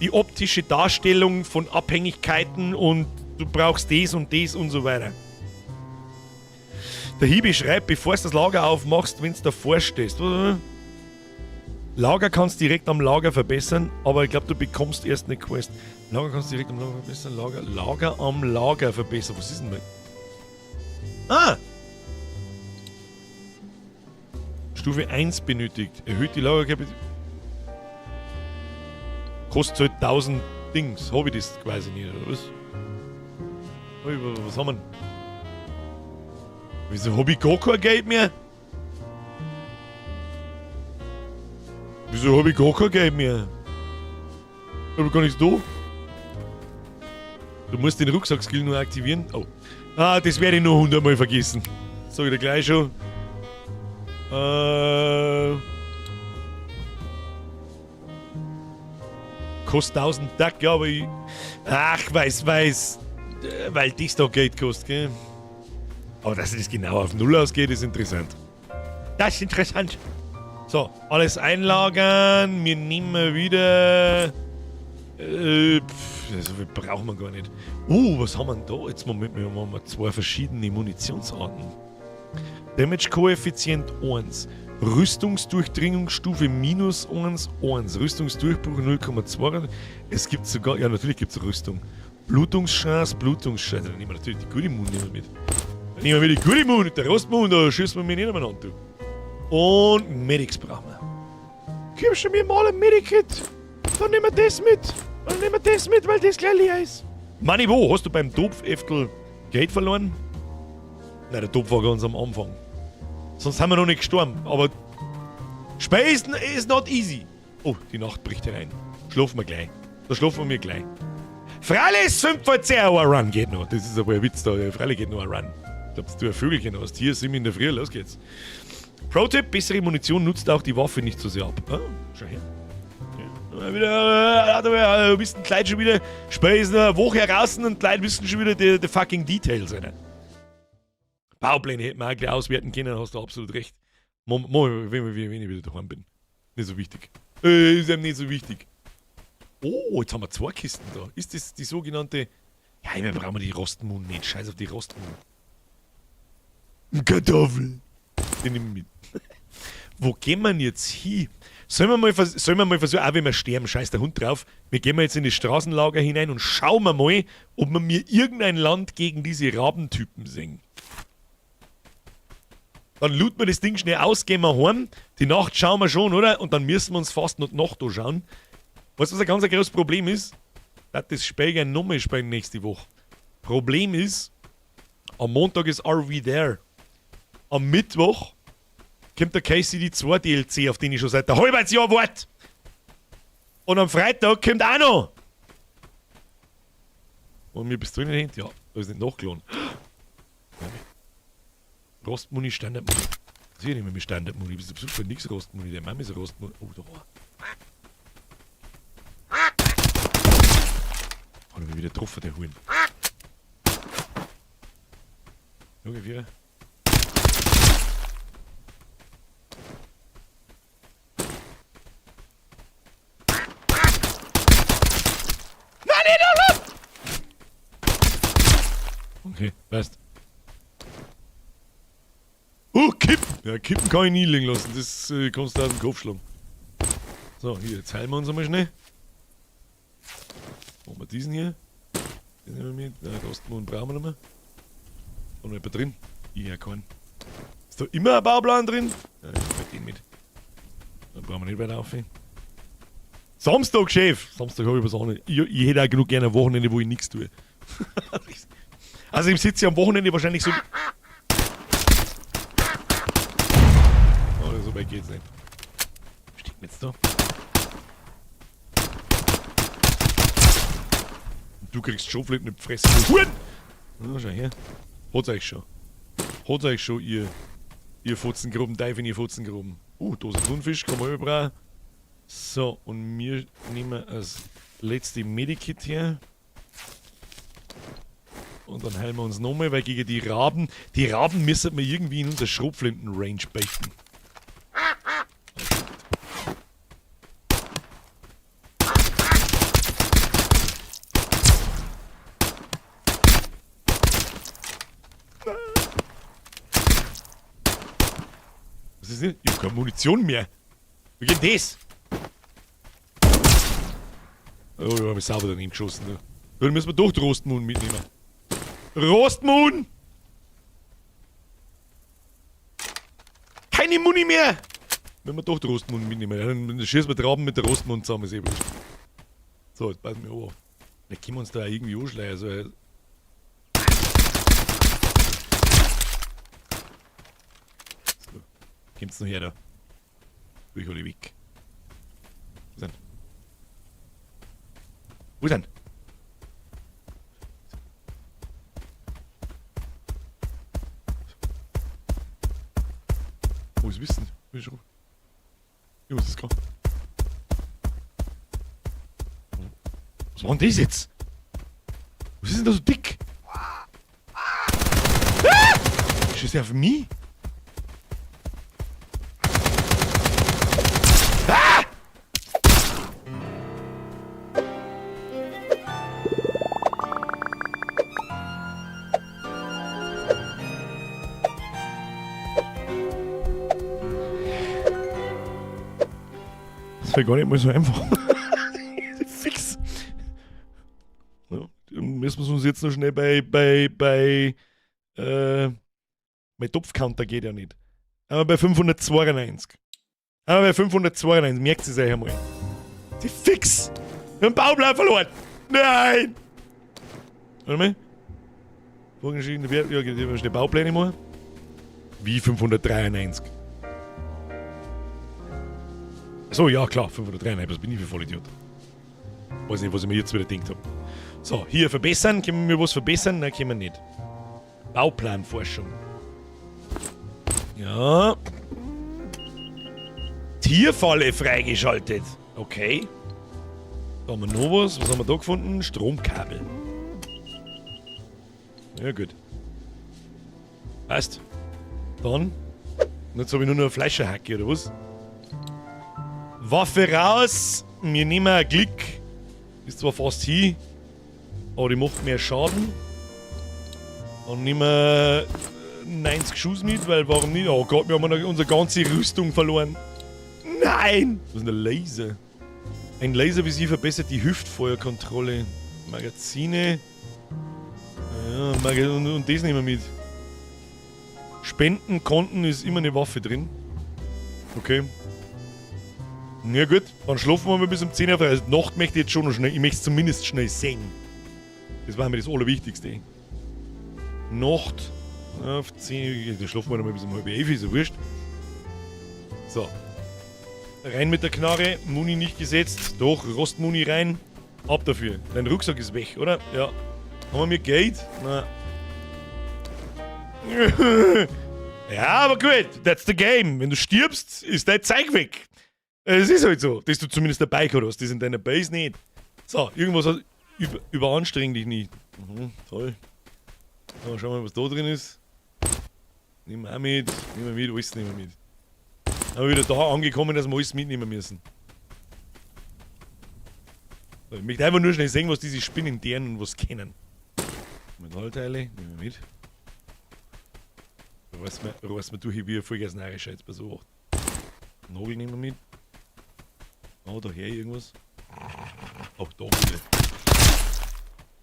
Die optische Darstellung von Abhängigkeiten und du brauchst das und das und so weiter. Der Hibi schreibt, bevor du das Lager aufmachst, wenn's davor stehst. Lager kannst direkt am Lager verbessern, aber ich glaube, du bekommst erst eine Quest. Lager kannst direkt am Lager verbessern, Lager, Lager am Lager verbessern. Was ist denn da? Ah! Stufe 1 benötigt. Erhöht die Lagerkapazität. Kostet halt 1000 Dings. Hab ich das quasi nicht, oder was? Was haben wir denn? Wieso hab ich gar kein Geld mehr? Wieso hab ich gar kein Geld mehr? Ich hab gar nichts da. Du musst den Rucksack-Skill nur aktivieren. Oh. Ah, das werde ich noch 100 Mal vergessen. Sag ich dir gleich schon. Kostet 1000 Tack, ja, aber ich. Ach, weiß. Weil das da Geld kostet, gell? Aber dass das genau auf 0 ausgeht, ist interessant. Das ist interessant. So, alles einlagern. Wir nehmen wieder. So viel brauchen wir gar nicht. Was haben wir denn da? Jetzt Moment, wir haben zwei verschiedene Munitionsarten. Damage-Koeffizient 1. Rüstungsdurchdringungsstufe minus 1, 1. Rüstungsdurchbruch 0,2. Es gibt sogar, ja natürlich gibt's Rüstung. Blutungschance, Blutungschance. Dann nehmen wir natürlich die gute Moon mit. Dann nehmen wir die gute Moon, der Rostmoon, da schießen wir mir nicht umeinander, du. Und Medics brauchen wir. Gibst du mir mal ein Medikit? Dann nehmen wir das mit. Dann nehmen wir das mit, weil das gleich leer ist. Manni, wo? Hast du beim Topf-Eftel Geld verloren? Nein, der Topf war ganz am Anfang. Sonst haben wir noch nicht gestorben. Aber Space is not easy. Oh, die Nacht bricht herein. Schlafen wir gleich. Da schlafen wir gleich. Freilich ist 5 vor 10 Uhr Run geht noch. Das ist aber ein Witz da. Freilich geht noch ein Run. Ich glaub, du ein Vögelchen hast. Hier sind wir in der Früh. Los geht's. Pro-Tipp: Bessere Munition nutzt auch die Waffe nicht so sehr ab. Ah, schau her. Ja. Wieder, du bist ein Kleid schon wieder. Spätestens eine Woche heraus und Kleid wissen schon wieder die fucking Details. Alter. Baupläne hätten wir auch gleich auswerten können, hast du absolut recht. Wenn ich wieder daheim bin. Nicht so wichtig. Ist eben nicht so wichtig. Oh, jetzt haben wir 2 Kisten da. Ist das die sogenannte... Ja, wir brauchen die Rostmoon nicht. Scheiß auf die Rostmoon. Kartoffel. Den nehmen wir mit. Wo gehen wir denn jetzt hin? Sollen wir mal versuchen, auch wenn wir sterben, scheiß der Hund drauf, wir gehen mal jetzt in das Straßenlager hinein und schauen wir mal, ob wir mir irgendein Land gegen diese Rabentypen sehen. Dann looten wir das Ding schnell aus, gehen wir heim. Die Nacht schauen wir schon, oder? Und dann müssen wir uns fast noch die Nacht anschauen. Weißt du, was ein ganz großes Problem ist? Dass das Spiel gerne nochmal spielen nächste Woche. Problem ist, am Montag ist Are We There? Am Mittwoch kommt der KCD 2 DLC, auf den ich schon seit der halben Jahr warte. Und am Freitag kommt auch noch. Und mir bist du nicht hängt? Ja, da ist nicht nachgeladen. Rostmuni, Standardmuni. Sicher nicht mehr mit Standardmuni. Bist du super nix Rostmuni. Der Mann ist Rostmuni. Oh, da war. Hat er mich wieder getroffen, der Huhn. Ungefähr. Nein, nein, nein, nein! Okay, passt. Oh, Kippen! Ja, Kippen kann ich nie liegen lassen, das kannst du aus dem Kopf schlagen. So, hier, jetzt heilen wir uns einmal schnell. Machen wir diesen hier. Den nehmen wir mit. Na, Rostmond brauchen wir nicht mehr. Und noch jemand drin? Ich ja keinen. Ist da immer ein Bauplan drin? Ja, ich nehme den mit. Dann brauchen wir nicht weiter auf. Samstag, Chef! Samstag habe ich was anderes. Ich hätte auch genug gerne ein Wochenende, wo ich nichts tue. Also ich sitze ja am Wochenende wahrscheinlich so... Oh, so weit geht's nicht. Steht mir jetzt da? Du kriegst Schrotflinten in die Fresse. Huren! Na, schau her. Hat's euch schon. Hat's euch schon, ihr Fotzengruben, Teufel, ihr Fotzengruben. Dose Thunfisch, kann man überbrauchen. So, und wir nehmen als letzte Medikit her. Und dann heilen wir uns nochmal, weil gegen die Raben... Die Raben müssen wir irgendwie in unser Schrotflinten-Range beichten. Was ist denn? Ich hab keine Munition mehr. Wie geht das? Oh, ich hab mich sauber daneben geschossen. Du. Dann müssen wir doch die Rostmoon mitnehmen. Rostmoon! Keine Muni mehr! Wenn wir doch die Rostmoon mitnehmen, dann schießen wir Traben mit der Rostmoon zusammen, ist eh wurscht. So, jetzt passen wir auf. Dann können wir uns da auch irgendwie anschleichen. Also, so. Kommt's noch her da? Ich hol die weg. Wo sind? Wo sind? Wo ist Wissen? Wo ist Ich muss das kommen. Was war denn das jetzt? Was ist denn da so dick? Ah! Ist das auf mich? Ah! Das war gar nicht mal so einfach. Fix. Ja, dann müssen wir uns jetzt noch schnell bei mein Topfcounter geht ja nicht. Aber bei 592. Aber bei 592, merkt es euch einmal. Die fix! Wir haben Bauplan verloren! Nein! Warte mal. Vorgeschriebene Wert, ja, gehen wir schnell Baupläne machen. Wie 593? So, ja klar, 593, was bin ich für Vollidiot? Weiß nicht, was ich mir jetzt wieder gedacht hab. So, hier verbessern. Können wir was verbessern? Nein, können wir nicht. Bauplanforschung. Ja. Tierfalle freigeschaltet. Okay. Da haben wir noch was. Was haben wir da gefunden? Stromkabel. Ja, gut. Passt. Dann. Und jetzt habe ich nur noch eine Fleischerhacke, oder was? Waffe raus. Wir nehmen einen Klick. Ist zwar fast hin, aber die macht mehr Schaden. Dann nehmen wir 90 Schuss mit, weil warum nicht? Oh Gott, wir haben noch unsere ganze Rüstung verloren. Nein! Was ist denn der Laser? Ein Laservisier verbessert die Hüftfeuerkontrolle. Magazine. Ja, und das nehmen wir mit. Spendenkonten ist immer eine Waffe drin. Okay. Ja gut, dann schlafen wir mal bis um 10 Uhr. Also Nacht möchte ich jetzt schon noch schnell, ich möchte es zumindest schnell sehen. Das war mir das Allerwichtigste. Nacht auf 10 Uhr, da schlafen wir noch mal bis um halb elf, ist ja wurscht. So. Rein mit der Knarre, Muni nicht gesetzt. Doch, Rostmuni rein. Ab dafür. Dein Rucksack ist weg, oder? Ja. Haben wir mir Geld? Na. Ja, aber gut, that's the game. Wenn du stirbst, ist dein Zeug weg. Es ist halt so, dass du zumindest dabei gehabt hast, das in deiner Base nicht. So, irgendwas hat, überanstreng dich nicht. Mhm, toll. So, schauen wir mal, was da drin ist. Nehmen wir auch mit, nehmen wir mit, alles nehmen wir mit. Haben wir wieder da angekommen, dass wir alles mitnehmen müssen. So, ich möchte einfach nur schnell sehen, was diese Spinnen deren und was kennen. Metallteile, nehmen wir mit. Reißen wir durch, wie ein Vollgas-Narischer jetzt bei so 8. Nagel nehmen wir mit. Oh, da her irgendwas. Auch da bitte.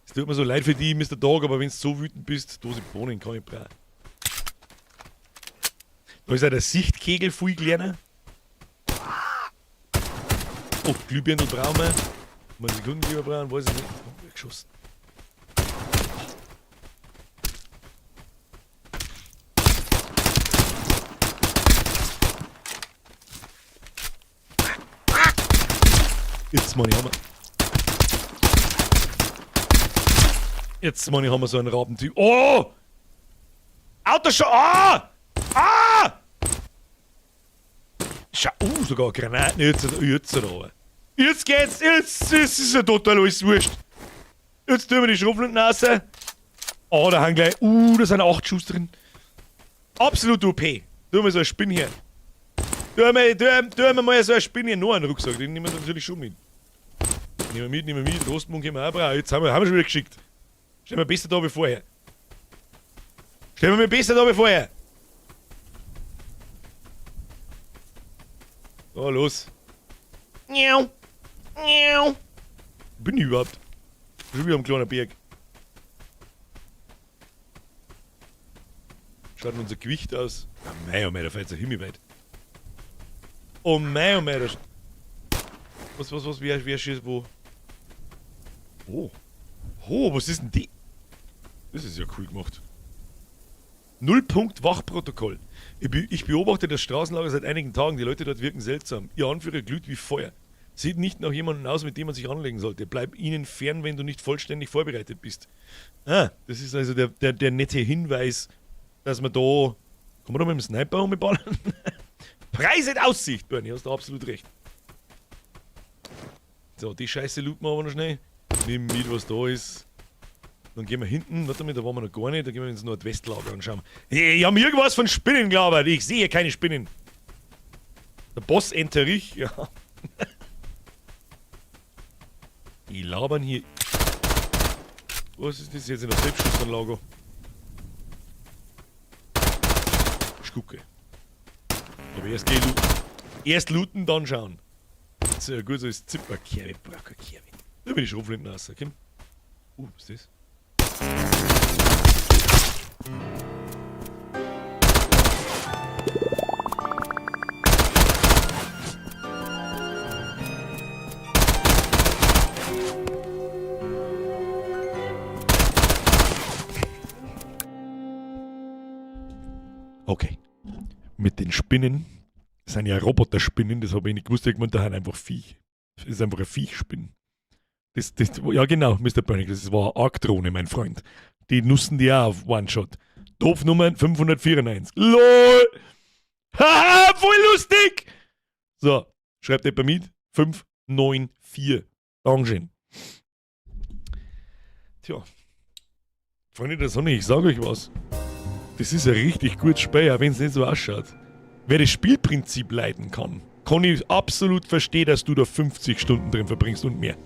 Es tut mir so leid für dich, Mister Dog, aber wenn du so wütend bist, Dose Bohnen kann ich brauchen. Da ist auch der Sichtkegel viel kleiner. Oh, Glühbirnen brauchen wir. Mal Sekundenkleber brauchen, weiß ich nicht. Oh, geschossen. Jetzt meine ich, haben wir. Jetzt meine ich, haben wir so einen Rabentyp. Oh! Auto schon! Ah! Ah! Schau, sogar Granaten. Jetzt, jetzt aber. Jetzt geht's! Jetzt, jetzt ist ja total alles wurscht. Jetzt tun wir die Schrotflinten raus. Oh, da haben gleich. Da sind 8 Schuss drin. Absolut OP. Tun wir so eine Spinne hier. Tun wir mal so eine Spinne hier. Noch einen Rucksack, den nehmen wir natürlich schon mit. Nehmen wir mit, nehmen wir mit. Rostmund können wir auch brauchen. Jetzt haben wir schon wieder geschickt. Stellen wir besser da wie vorher. Stellen wir mir besser da wie vorher. So, los. Miau. Miau. Wo bin ich überhaupt? Schon wieder am kleinen Berg. Schaut unser Gewicht aus. Ah, mei, oh mei, da fällt ja himmelweit. Oh mei, oh mei, da. Was, was, was, wer schießt wo? Oh. Oh, was ist denn die? Das ist ja cool gemacht. Nullpunkt Wachprotokoll. Ich beobachte das Straßenlager seit einigen Tagen. Die Leute dort wirken seltsam. Ihr Anführer glüht wie Feuer. Sieht nicht nach jemandem aus, mit dem man sich anlegen sollte. Bleib ihnen fern, wenn du nicht vollständig vorbereitet bist. Ah, das ist also der nette Hinweis, dass man da. Kann man da mit dem Sniper umballern? Preiset Aussicht, Bernie, hast du absolut recht. So, die Scheiße looten wir aber noch schnell. Nimm mit, was da ist. Dann gehen wir hinten, warte mal, da waren wir noch gar nicht, da gehen wir ins Nordwestlager und schauen. Hey, ich hab mir irgendwas von Spinnen gelabert, ich sehe keine Spinnen. Der Boss Enterich, ja. Die labern hier. Was ist das jetzt in der Selbstschussanlage? Ich gucke. Aber erst geh looten. Erst looten, dann schauen. Sehr gut, so ist Zipper. Kerbe, Bracker, Kerbe. Da bin ich Schrotflinten raus, okay? Was ist das? Okay. Mit den Spinnen. Das sind ja Roboterspinnen, das habe ich nicht gewusst. Irgendwann da sind einfach Viech. Das ist einfach eine Viechspinne. Ja genau, Mr. Burning, das war eine Arc-Drohne, mein Freund. Die nussen die auch auf One-Shot. Topf Nummer 594. LOL! Haha, voll lustig! So, schreibt jemand mit. 594. Dankeschön. Tja. Freunde der Sonne, ich sage euch was. Das ist ein richtig gutes Spiel, auch wenn es nicht so ausschaut. Wer das Spielprinzip leiden kann, kann ich absolut verstehen, dass du da 50 Stunden drin verbringst und mehr.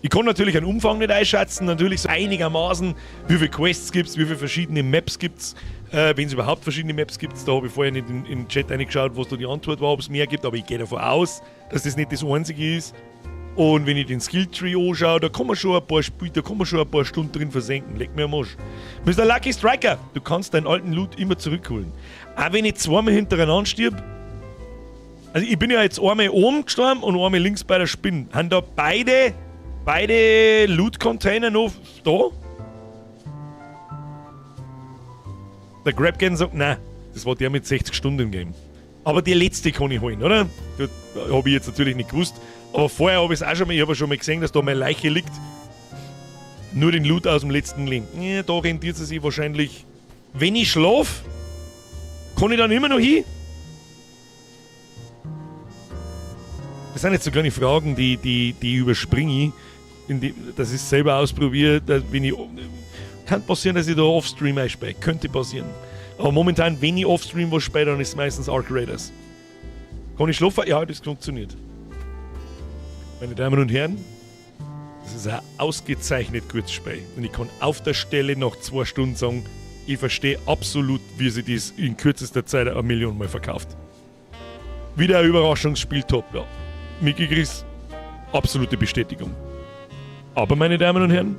Ich kann natürlich einen Umfang nicht einschätzen, natürlich so einigermaßen, wie viele Quests gibt's, wie viele verschiedene Maps gibt's, wenn es überhaupt verschiedene Maps gibt, da habe ich vorher nicht in den Chat reingeschaut, was da die Antwort war, ob es mehr gibt, aber ich gehe davon aus, dass das nicht das einzige ist. Und wenn ich den Skilltree anschaue, da kann man schon ein paar Spiele, da kann man schon ein paar Stunden drin versenken. Leck mir am Arsch. Mr. Lucky Striker, du kannst deinen alten Loot immer zurückholen. Auch wenn ich zweimal hintereinander stirb. Also ich bin ja jetzt einmal oben gestorben und einmal links bei der Spinne. Haben da beide Loot-Container noch da? Der Grabgan sagt, nein, das war der mit 60 Stunden im Game. Aber die letzte kann ich holen, oder? Das hab ich jetzt natürlich nicht gewusst. Aber vorher hab ich's auch schon mal, ich hab ja schon mal gesehen, dass da meine Leiche liegt. Nur den Loot aus dem letzten Leben. Ja, da rentiert es sich wahrscheinlich. Wenn ich schlaf, kann ich dann immer noch hin? Das sind jetzt so kleine Fragen, die überspringe ich. Das ist selber ausprobiert, dass wenn ich, kann passieren, dass ich da Offstream einspeise. Könnte passieren. Aber momentan, wenn ich Offstream was speise, dann ist es meistens Arc Raiders. Kann ich schlafen? Ja, das funktioniert. Meine Damen und Herren, das ist ein ausgezeichnet gutes Spiel. Und ich kann auf der Stelle nach 2 Stunden sagen, ich verstehe absolut, wie sich das in kürzester Zeit 1 Million Mal verkauft. Wieder ein Überraschungsspiel, top, ja. Mickey Chris, absolute Bestätigung. Aber, meine Damen und Herren,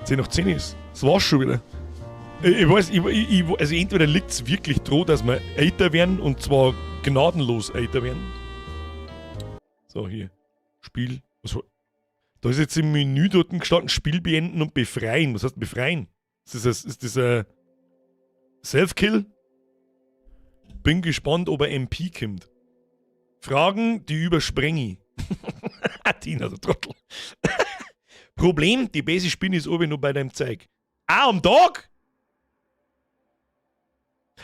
10 nach 10 ist. Das war's schon wieder. Ich weiß, ich, ich, ich, also entweder liegt's wirklich droh, dass wir älter werden, und zwar gnadenlos älter werden. So, hier. Spiel. Was war, da ist jetzt im Menü dort gestanden, Spiel beenden und befreien. Was heißt befreien? Ist das ein Self-Kill? Bin gespannt, ob er MP kommt. Fragen, die überspringe ich. Tina, der Trottel. Problem, die beste Spinne ist oben nur bei deinem Zeug. Ah, am Tag?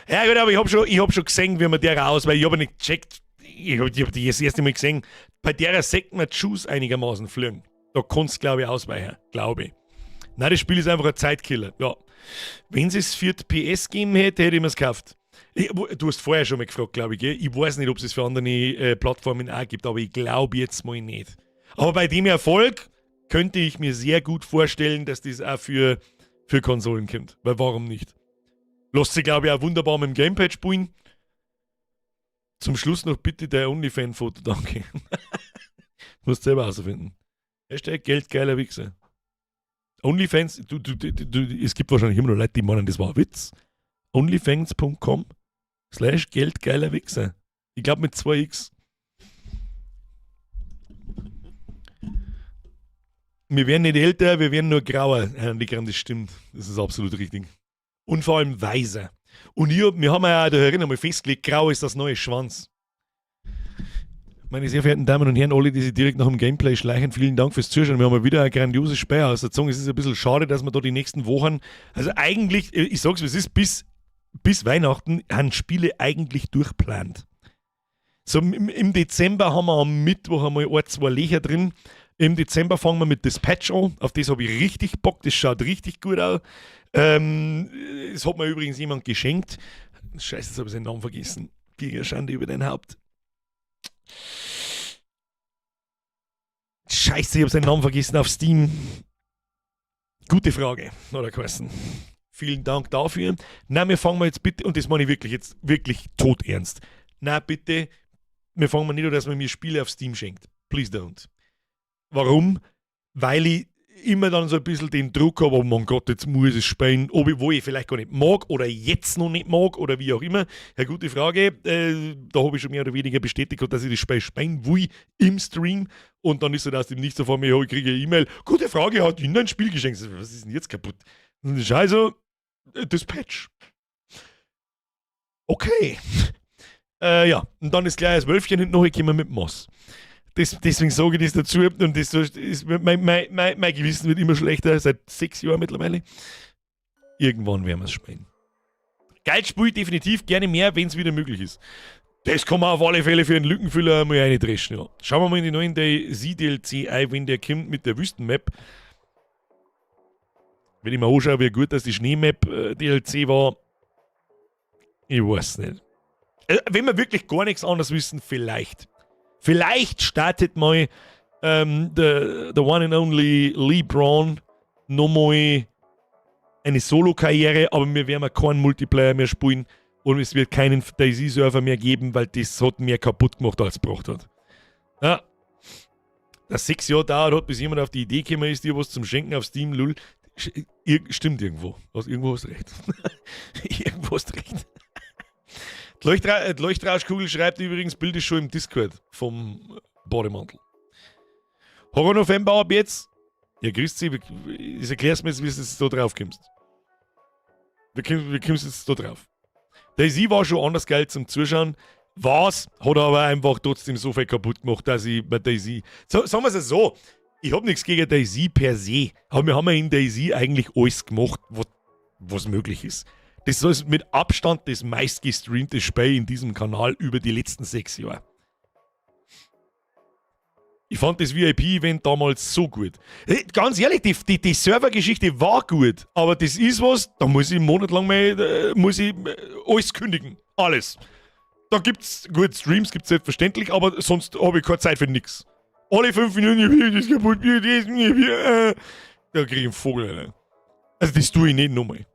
Ja gut, aber ich hab schon gesehen, wie man der raus, weil ich hab nicht gecheckt, ich hab die das erste Mal gesehen, bei der sagt man die Schuss einigermaßen fliegen. Da kannst du, glaub ich, ausweichen, glaub ich. Nein, das Spiel ist einfach ein Zeitkiller. Ja. Wenn es für die PS gegeben hätte, hätte ich mir's gekauft. Du hast vorher schon mal gefragt, glaub ich, gell? Ich weiß nicht, ob es für andere Plattformen auch gibt, aber ich glaub jetzt mal nicht. Aber bei dem Erfolg könnte ich mir sehr gut vorstellen, dass das auch für Konsolen kommt. Weil warum nicht? Lässt sich, glaub ich, auch wunderbar mit dem Gamepad spielen. Zum Schluss noch bitte dein OnlyFans-Foto, danke. Musst selber herausfinden. Hashtag geldgeiler Wichser. OnlyFans, du, du, du, du, es gibt wahrscheinlich immer noch Leute, die meinen, das war ein Witz. Onlyfans.com/geldgeiler Wichser. Ich glaube mit 2x. Wir werden nicht älter, wir werden nur grauer. Ja, das stimmt. Das ist absolut richtig. Und vor allem weiser. Und ich, wir haben ja da erinnern mal festgelegt, grau ist das neue Schwanz. Meine sehr verehrten Damen und Herren, alle, die sich direkt nach dem Gameplay schleichen, vielen Dank fürs Zuschauen. Wir haben mal wieder ein grandioses Spiel aus der Zunge. Es ist ein bisschen schade, dass wir da die nächsten Wochen, also eigentlich, ich sag's wie es ist, bis Weihnachten haben Spiele eigentlich durchplant. So im Dezember haben wir am Mittwoch einmal ein, zwei Löcher drin. Im Dezember fangen wir mit Dispatch an. Auf das habe ich richtig Bock. Das schaut richtig gut aus. Es hat mir übrigens jemand geschenkt. Scheiße, jetzt habe ich seinen Namen vergessen. Giga Schande über dein Haupt. Scheiße, ich habe seinen Namen vergessen auf Steam. Gute Frage, hat er geheißen. Vielen Dank dafür. Na, wir fangen mal jetzt bitte, und das meine ich wirklich jetzt wirklich todernst. Na, bitte, wir fangen mal nicht an, dass man mir Spiele auf Steam schenkt. Please don't. Warum? Weil ich immer dann so ein bisschen den Druck habe, oh mein Gott, jetzt muss ich es spielen, ob ich, wo ich vielleicht gar nicht mag oder jetzt noch nicht mag oder wie auch immer. Ja, gute Frage. Da habe ich schon mehr oder weniger bestätigt, dass ich das Spiel spielen will im Stream. Und dann ist so, dass dem nicht so vor mir, ich kriege eine E-Mail. Gute Frage, hat Ihnen ein Spiel geschenkt? Was ist denn jetzt kaputt? Scheiße, Dispatch. Okay. Ja, und dann ist gleich das Wölfchen hinten noch gekommen mit Moss. Deswegen sage ich das dazu und das ist, mein Gewissen wird immer schlechter, seit 6 Jahren mittlerweile. Irgendwann werden wir es spielen. Geil Spiel, definitiv gerne mehr, wenn es wieder möglich ist. Das kann man auf alle Fälle für einen Lückenfüller mal reindreschen. Ja. Schauen wir mal in die neuen DayZ DLC ein, wenn der kommt mit der Wüstenmap. Wenn ich mir anschaue, wie gut dass die Schneemap DLC war, ich weiß nicht. Wenn wir wirklich gar nichts anderes wissen, vielleicht. Vielleicht startet mal the one and only Lee Braun nochmal eine Solo-Karriere, aber wir werden keinen Multiplayer mehr spielen und es wird keinen DayZ-Server mehr geben, weil das hat mehr kaputt gemacht, als es gebracht hat. Ja. Das 6 Jahre dauert hat, bis jemand auf die Idee gekommen ist, dir was zum Schenken auf Steam, lul. Stimmt irgendwo. Irgendwo hast du recht. Irgendwo hast du recht. Die Leuchtrauschkugel schreibt übrigens, Bild ist schon im Discord vom Bademantel. Horror November ab jetzt. Ja, grüß dich. Ich erklär's mir jetzt, wie du jetzt da drauf kommst. Wie kommst du jetzt da drauf? DayZ war schon anders geil zum Zuschauen. Was, hat aber einfach trotzdem so viel kaputt gemacht, dass ich bei DayZ. So, sagen wir es so, ich hab nichts gegen DayZ per se, aber wir haben ja in DayZ eigentlich alles gemacht, was möglich ist. Das ist mit Abstand das meistgestreamte Spiel in diesem Kanal über die letzten 6 Jahre. Ich fand das VIP-Event damals so gut. Ganz ehrlich, die Servergeschichte war gut, aber das ist was, da muss ich einen Monat lang mal, muss ich alles kündigen. Alles. Da gibt's, gut, Streams gibt's selbstverständlich, aber sonst habe ich keine Zeit für nix. Alle 5 Minuten, das ist kaputt, das, da krieg ich einen Vogel, Alter. Also das tue ich nicht nochmal.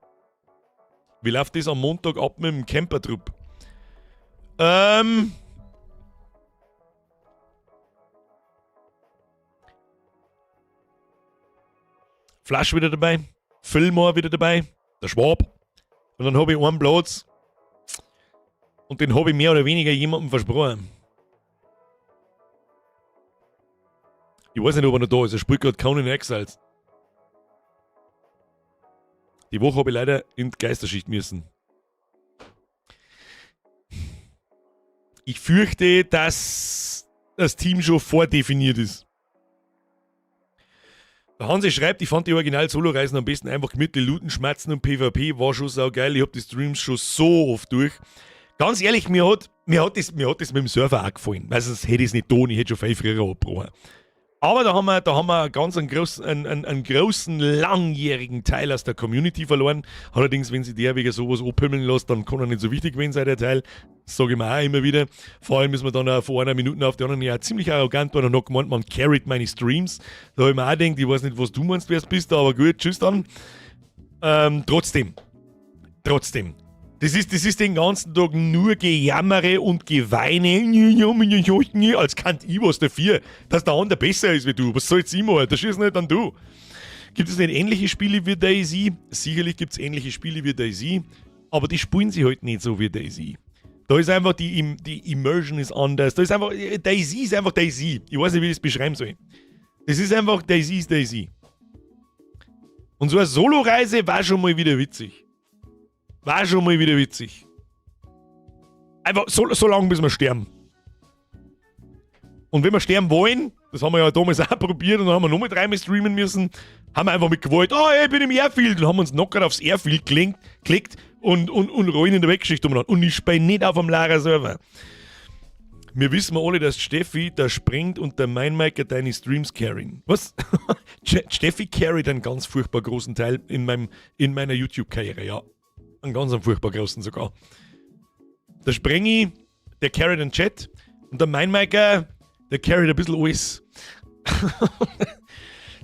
Wie läuft das am Montag ab mit dem Campertrupp? Flasch wieder dabei, Fillmore wieder dabei, der Schwab. Und dann habe ich einen Platz und den habe ich mehr oder weniger jemandem versprochen. Ich weiß nicht, ob er noch da ist. Er spielt gerade Conan Exiles. Die Woche habe ich leider in die Geisterschicht müssen. Ich fürchte, dass das Team schon vordefiniert ist. Der Hansi schreibt, ich fand die Original-Solo-Reisen am besten einfach gemütlich looten, schmerzen und PvP war schon saugeil. Ich hab die Streams schon so oft durch. Ganz ehrlich, mir hat das mit dem Server auch gefallen. Weil sonst hätte ich's nicht tun, ich hätte schon viel früher abgebrochen. Aber da haben wir ganz einen großen, langjährigen Teil aus der Community verloren. Allerdings, wenn sie der wegen sowas abhimmeln lässt, dann kann er nicht so wichtig gewesen sein, der Teil. Das sage ich mir auch immer wieder. Vor allem ist man dann auch von einer Minute auf die anderen ja ziemlich arrogant worden und hat gemeint, man carried meine Streams. Da hab ich mir auch gedacht, ich weiß nicht, was du meinst, wer es bist, aber gut, tschüss dann. Trotzdem. Trotzdem. Das ist den ganzen Tag nur Gejammere und Geweine, als kann ich was dafür, dass der andere besser ist wie du. Was soll's ich machen? Da schießt nicht dann du. Gibt es nicht ähnliche Spiele wie DayZ? Sicherlich gibt es ähnliche Spiele wie DayZ, aber die spielen sie halt nicht so wie DayZ. Da ist einfach die Immersion ist anders. Da ist einfach, DayZ ist einfach DayZ. Ich weiß nicht, wie ich das beschreiben soll. Das ist einfach, DayZ ist DayZ. Und so eine Solo-Reise war schon mal wieder witzig. War schon mal wieder witzig. Einfach so lange, bis wir sterben. Und wenn wir sterben wollen, das haben wir ja damals auch probiert und dann haben wir nochmal dreimal streamen müssen, haben wir einfach mit gewollt, oh, ich bin im Airfield, und haben uns knockert aufs Airfield geklickt und rollen in der Weltgeschichte umeinander. Und ich spiele nicht auf einem leeren Server. Wir wissen alle, dass Steffi da springt und der Mainmaker deine Streams carryen. Was? Steffi carryt einen ganz furchtbar großen Teil in meiner YouTube-Karriere, ja. Einen ganz furchtbar großen sogar. Der Sprengi, der carryt den Chat und der Mainmaker, der carryt ein bisschen alles.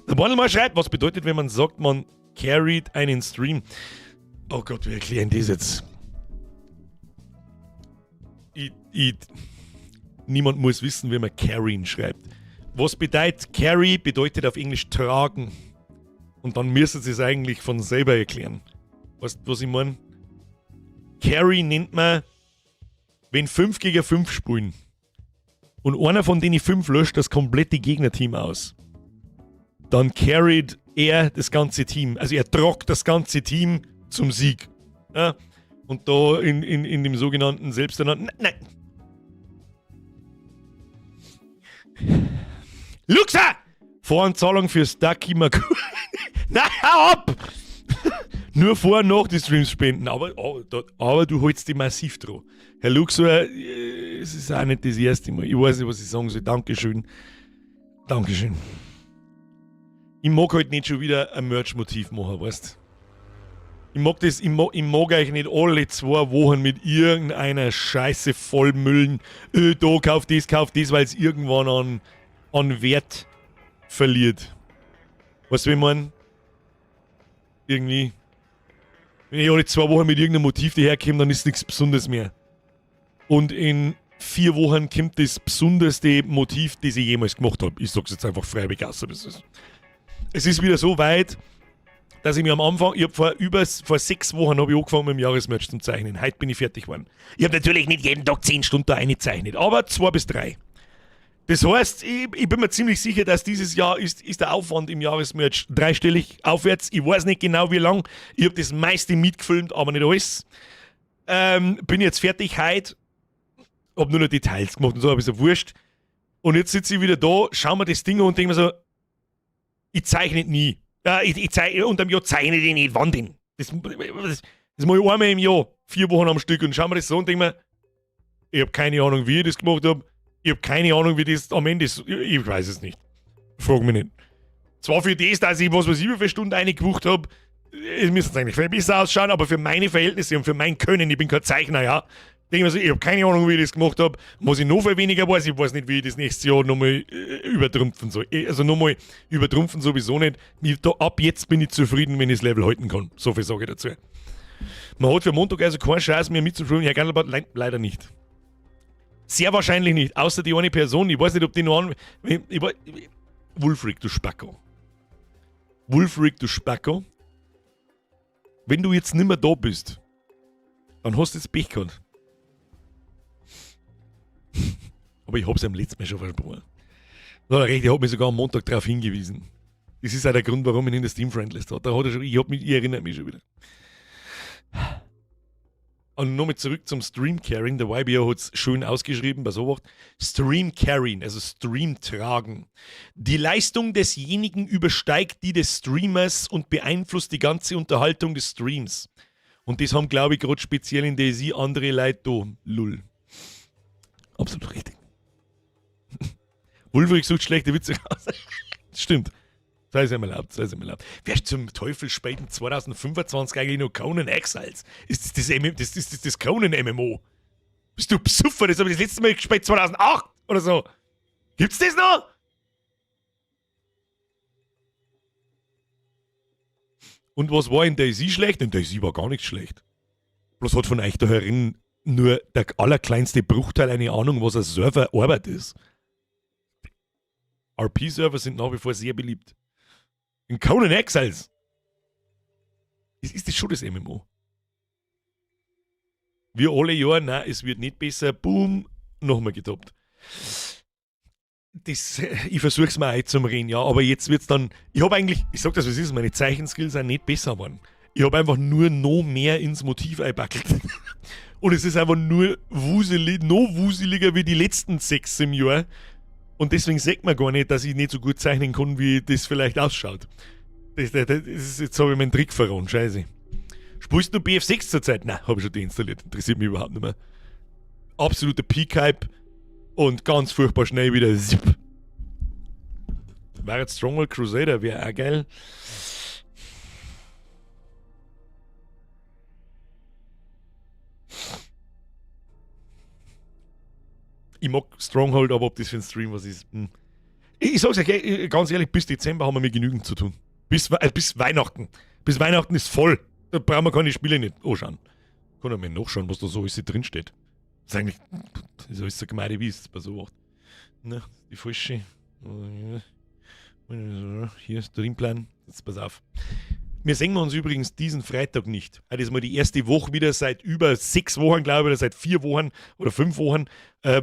Der Mann schreibt, was bedeutet, wenn man sagt, man carryt einen Stream? Oh Gott, wir erklären das jetzt. Niemand muss wissen, wie man carryen schreibt. Was bedeutet carry? Bedeutet auf Englisch tragen. Und dann müssen sie es eigentlich von selber erklären. Weißt du, was ich meine? Carry nennt man, wenn 5 gegen 5 spielen und einer von denen 5 löscht das komplette Gegnerteam aus, dann carried er das ganze Team. Also er tragt das ganze Team zum Sieg. Ja? Und da in dem sogenannten selbsternannten. Nein! Luxa! Voranzahlung für Stucky Maku. Na, hau ab! Nur vor und nach die Streams spenden, aber, oh, da, aber du holst die massiv dran. Herr Luxor, es ist auch nicht das erste Mal. Ich weiß nicht, was ich sagen soll. Dankeschön. Dankeschön. Ich mag halt nicht schon wieder ein Merch-Motiv machen, weißt. Ich mag das, ich mag euch nicht alle 2 Wochen mit irgendeiner Scheiße vollmüllen. Da, kauf das, weil es irgendwann an Wert verliert. Weißt du, wie ich mein? Irgendwie. Wenn ich alle 2 Wochen mit irgendeinem Motiv daherkomme, dann ist nichts Besonderes mehr. Und in 4 Wochen kommt das besonderste Motiv, das ich jemals gemacht habe. Ich sag's jetzt einfach frei aus. Es ist wieder so weit, dass ich mir am Anfang, ich habe vor 6 Wochen habe ich angefangen mit dem Jahresmerch zum Zeichnen. Heute bin ich fertig geworden. Ich habe natürlich nicht jeden Tag 10 Stunden da eingezeichnet, aber zwei bis drei. Das heißt, ich bin mir ziemlich sicher, dass dieses Jahr ist der Aufwand im Jahresmerch dreistellig aufwärts. Ich weiß nicht genau, wie lang. Ich habe das meiste mitgefilmt, aber nicht alles. Bin jetzt fertig heute. Hab nur noch Details gemacht und so, aber ist ja wurscht. Und jetzt sitze ich wieder da, schau mir das Ding an und denke mir so, ich zeichne nie. Ja, ich zeichne, unterm Jahr zeichne ich nicht. Wann denn? Das mache ich einmal im Jahr, 4 Wochen am Stück, und schau mir das so und denke mir, ich habe keine Ahnung, wie ich das gemacht habe. Ich habe keine Ahnung, wie das am Ende ist. Ich weiß es nicht. Frag mich nicht. Zwar für das, dass ich was weiß ich wie viele Stunden reingewucht habe, es müsste eigentlich viel besser ausschauen, aber für meine Verhältnisse und für mein Können, ich bin kein Zeichner, ja, denke ich mir so, ich habe keine Ahnung, wie ich das gemacht habe. Was ich noch viel weniger weiß, ich weiß nicht, wie ich das nächstes Jahr nochmal übertrumpfen soll. Also nochmal übertrumpfen sowieso nicht. Da, ab jetzt bin ich zufrieden, wenn ich das Level halten kann. So viel sage ich dazu. Man hat für Montag also keine Chance mehr mitzuspielen. Herr Gandelbart, leider nicht. Sehr wahrscheinlich nicht, außer die eine Person. Ich weiß nicht, ob die noch an. Wulfric, du Spacko. Wulfric, du Spacko. Wenn du jetzt nimmer da bist, dann hast du jetzt Pech gehabt. Aber ich hab's am letzten Mal schon versprochen. Da hat er recht, ich hab mich sogar am Montag darauf hingewiesen. Das ist auch der Grund, warum ich ihn in der Steam Friendlist hat. Da hat er schon, ich erinnere mich schon wieder. Und nochmal zurück zum Stream Carrying. Der YBO hat es schön ausgeschrieben, bei sowas. Stream Carrying, also Stream tragen. Die Leistung desjenigen übersteigt die des Streamers und beeinflusst die ganze Unterhaltung des Streams. Und das haben, glaube ich, gerade speziell in DayZ andere Leute da. Lull. Absolut richtig. Wulfric sucht schlechte Witze raus. Stimmt. Sei es ihm erlaubt, sei es ihm erlaubt. Wer zum Teufel spielt in 2025 eigentlich noch Conan Exiles? Ist das das, M das, das, das, das Conan MMO? Bist du Psuffer? Das habe ich das letzte Mal gespielt 2008 oder so. Gibt's das noch? Und was war in DayZ schlecht? In DayZ war gar nichts schlecht. Bloß hat von euch da herin nur der allerkleinste Bruchteil eine Ahnung, was ein Server Arbeit ist. RP-Server sind nach wie vor sehr beliebt. In Conan Exiles. Ist das schon das MMO? Wir alle Jahr, nein, es wird nicht besser. Boom, nochmal getoppt. Das, ich versuch's mir auch zum Reden, ja, aber jetzt wird's dann. Ich habe eigentlich, ich sag das, was ist, meine Zeichenskills sind nicht besser geworden. Ich habe einfach nur noch mehr ins Motiv einpackelt. Und es ist einfach nur wuselig, noch wuseliger wie die letzten 6 im Jahr. Und deswegen sagt man gar nicht, dass ich nicht so gut zeichnen kann, wie das vielleicht ausschaut. Jetzt habe ich meinen Trick verraten, scheiße. Spielst du BF6 zurzeit? Nein, habe ich schon deinstalliert. Interessiert mich überhaupt nicht mehr. Absoluter Peak-Hype und ganz furchtbar schnell wieder zip. War jetzt Stronghold Crusader, wäre auch geil. Ich mag Stronghold, aber ob das für ein Stream was ist. Ich sag's euch ganz ehrlich, bis Dezember haben wir mir genügend zu tun. Bis Weihnachten. Bis Weihnachten ist voll. Da brauchen wir keine Spiele nicht anschauen. Kann ja mal nachschauen, was da so alles drin steht. Das ist eigentlich, das ist alles so gemeine wie es bei so macht. Ne, die falsche. Hier ist der Streamplan. Jetzt pass auf. Wir sehen uns übrigens diesen Freitag nicht. Heute ist mal die erste Woche wieder seit über 6 Wochen, glaube ich, oder seit 4 Wochen oder 5 Wochen,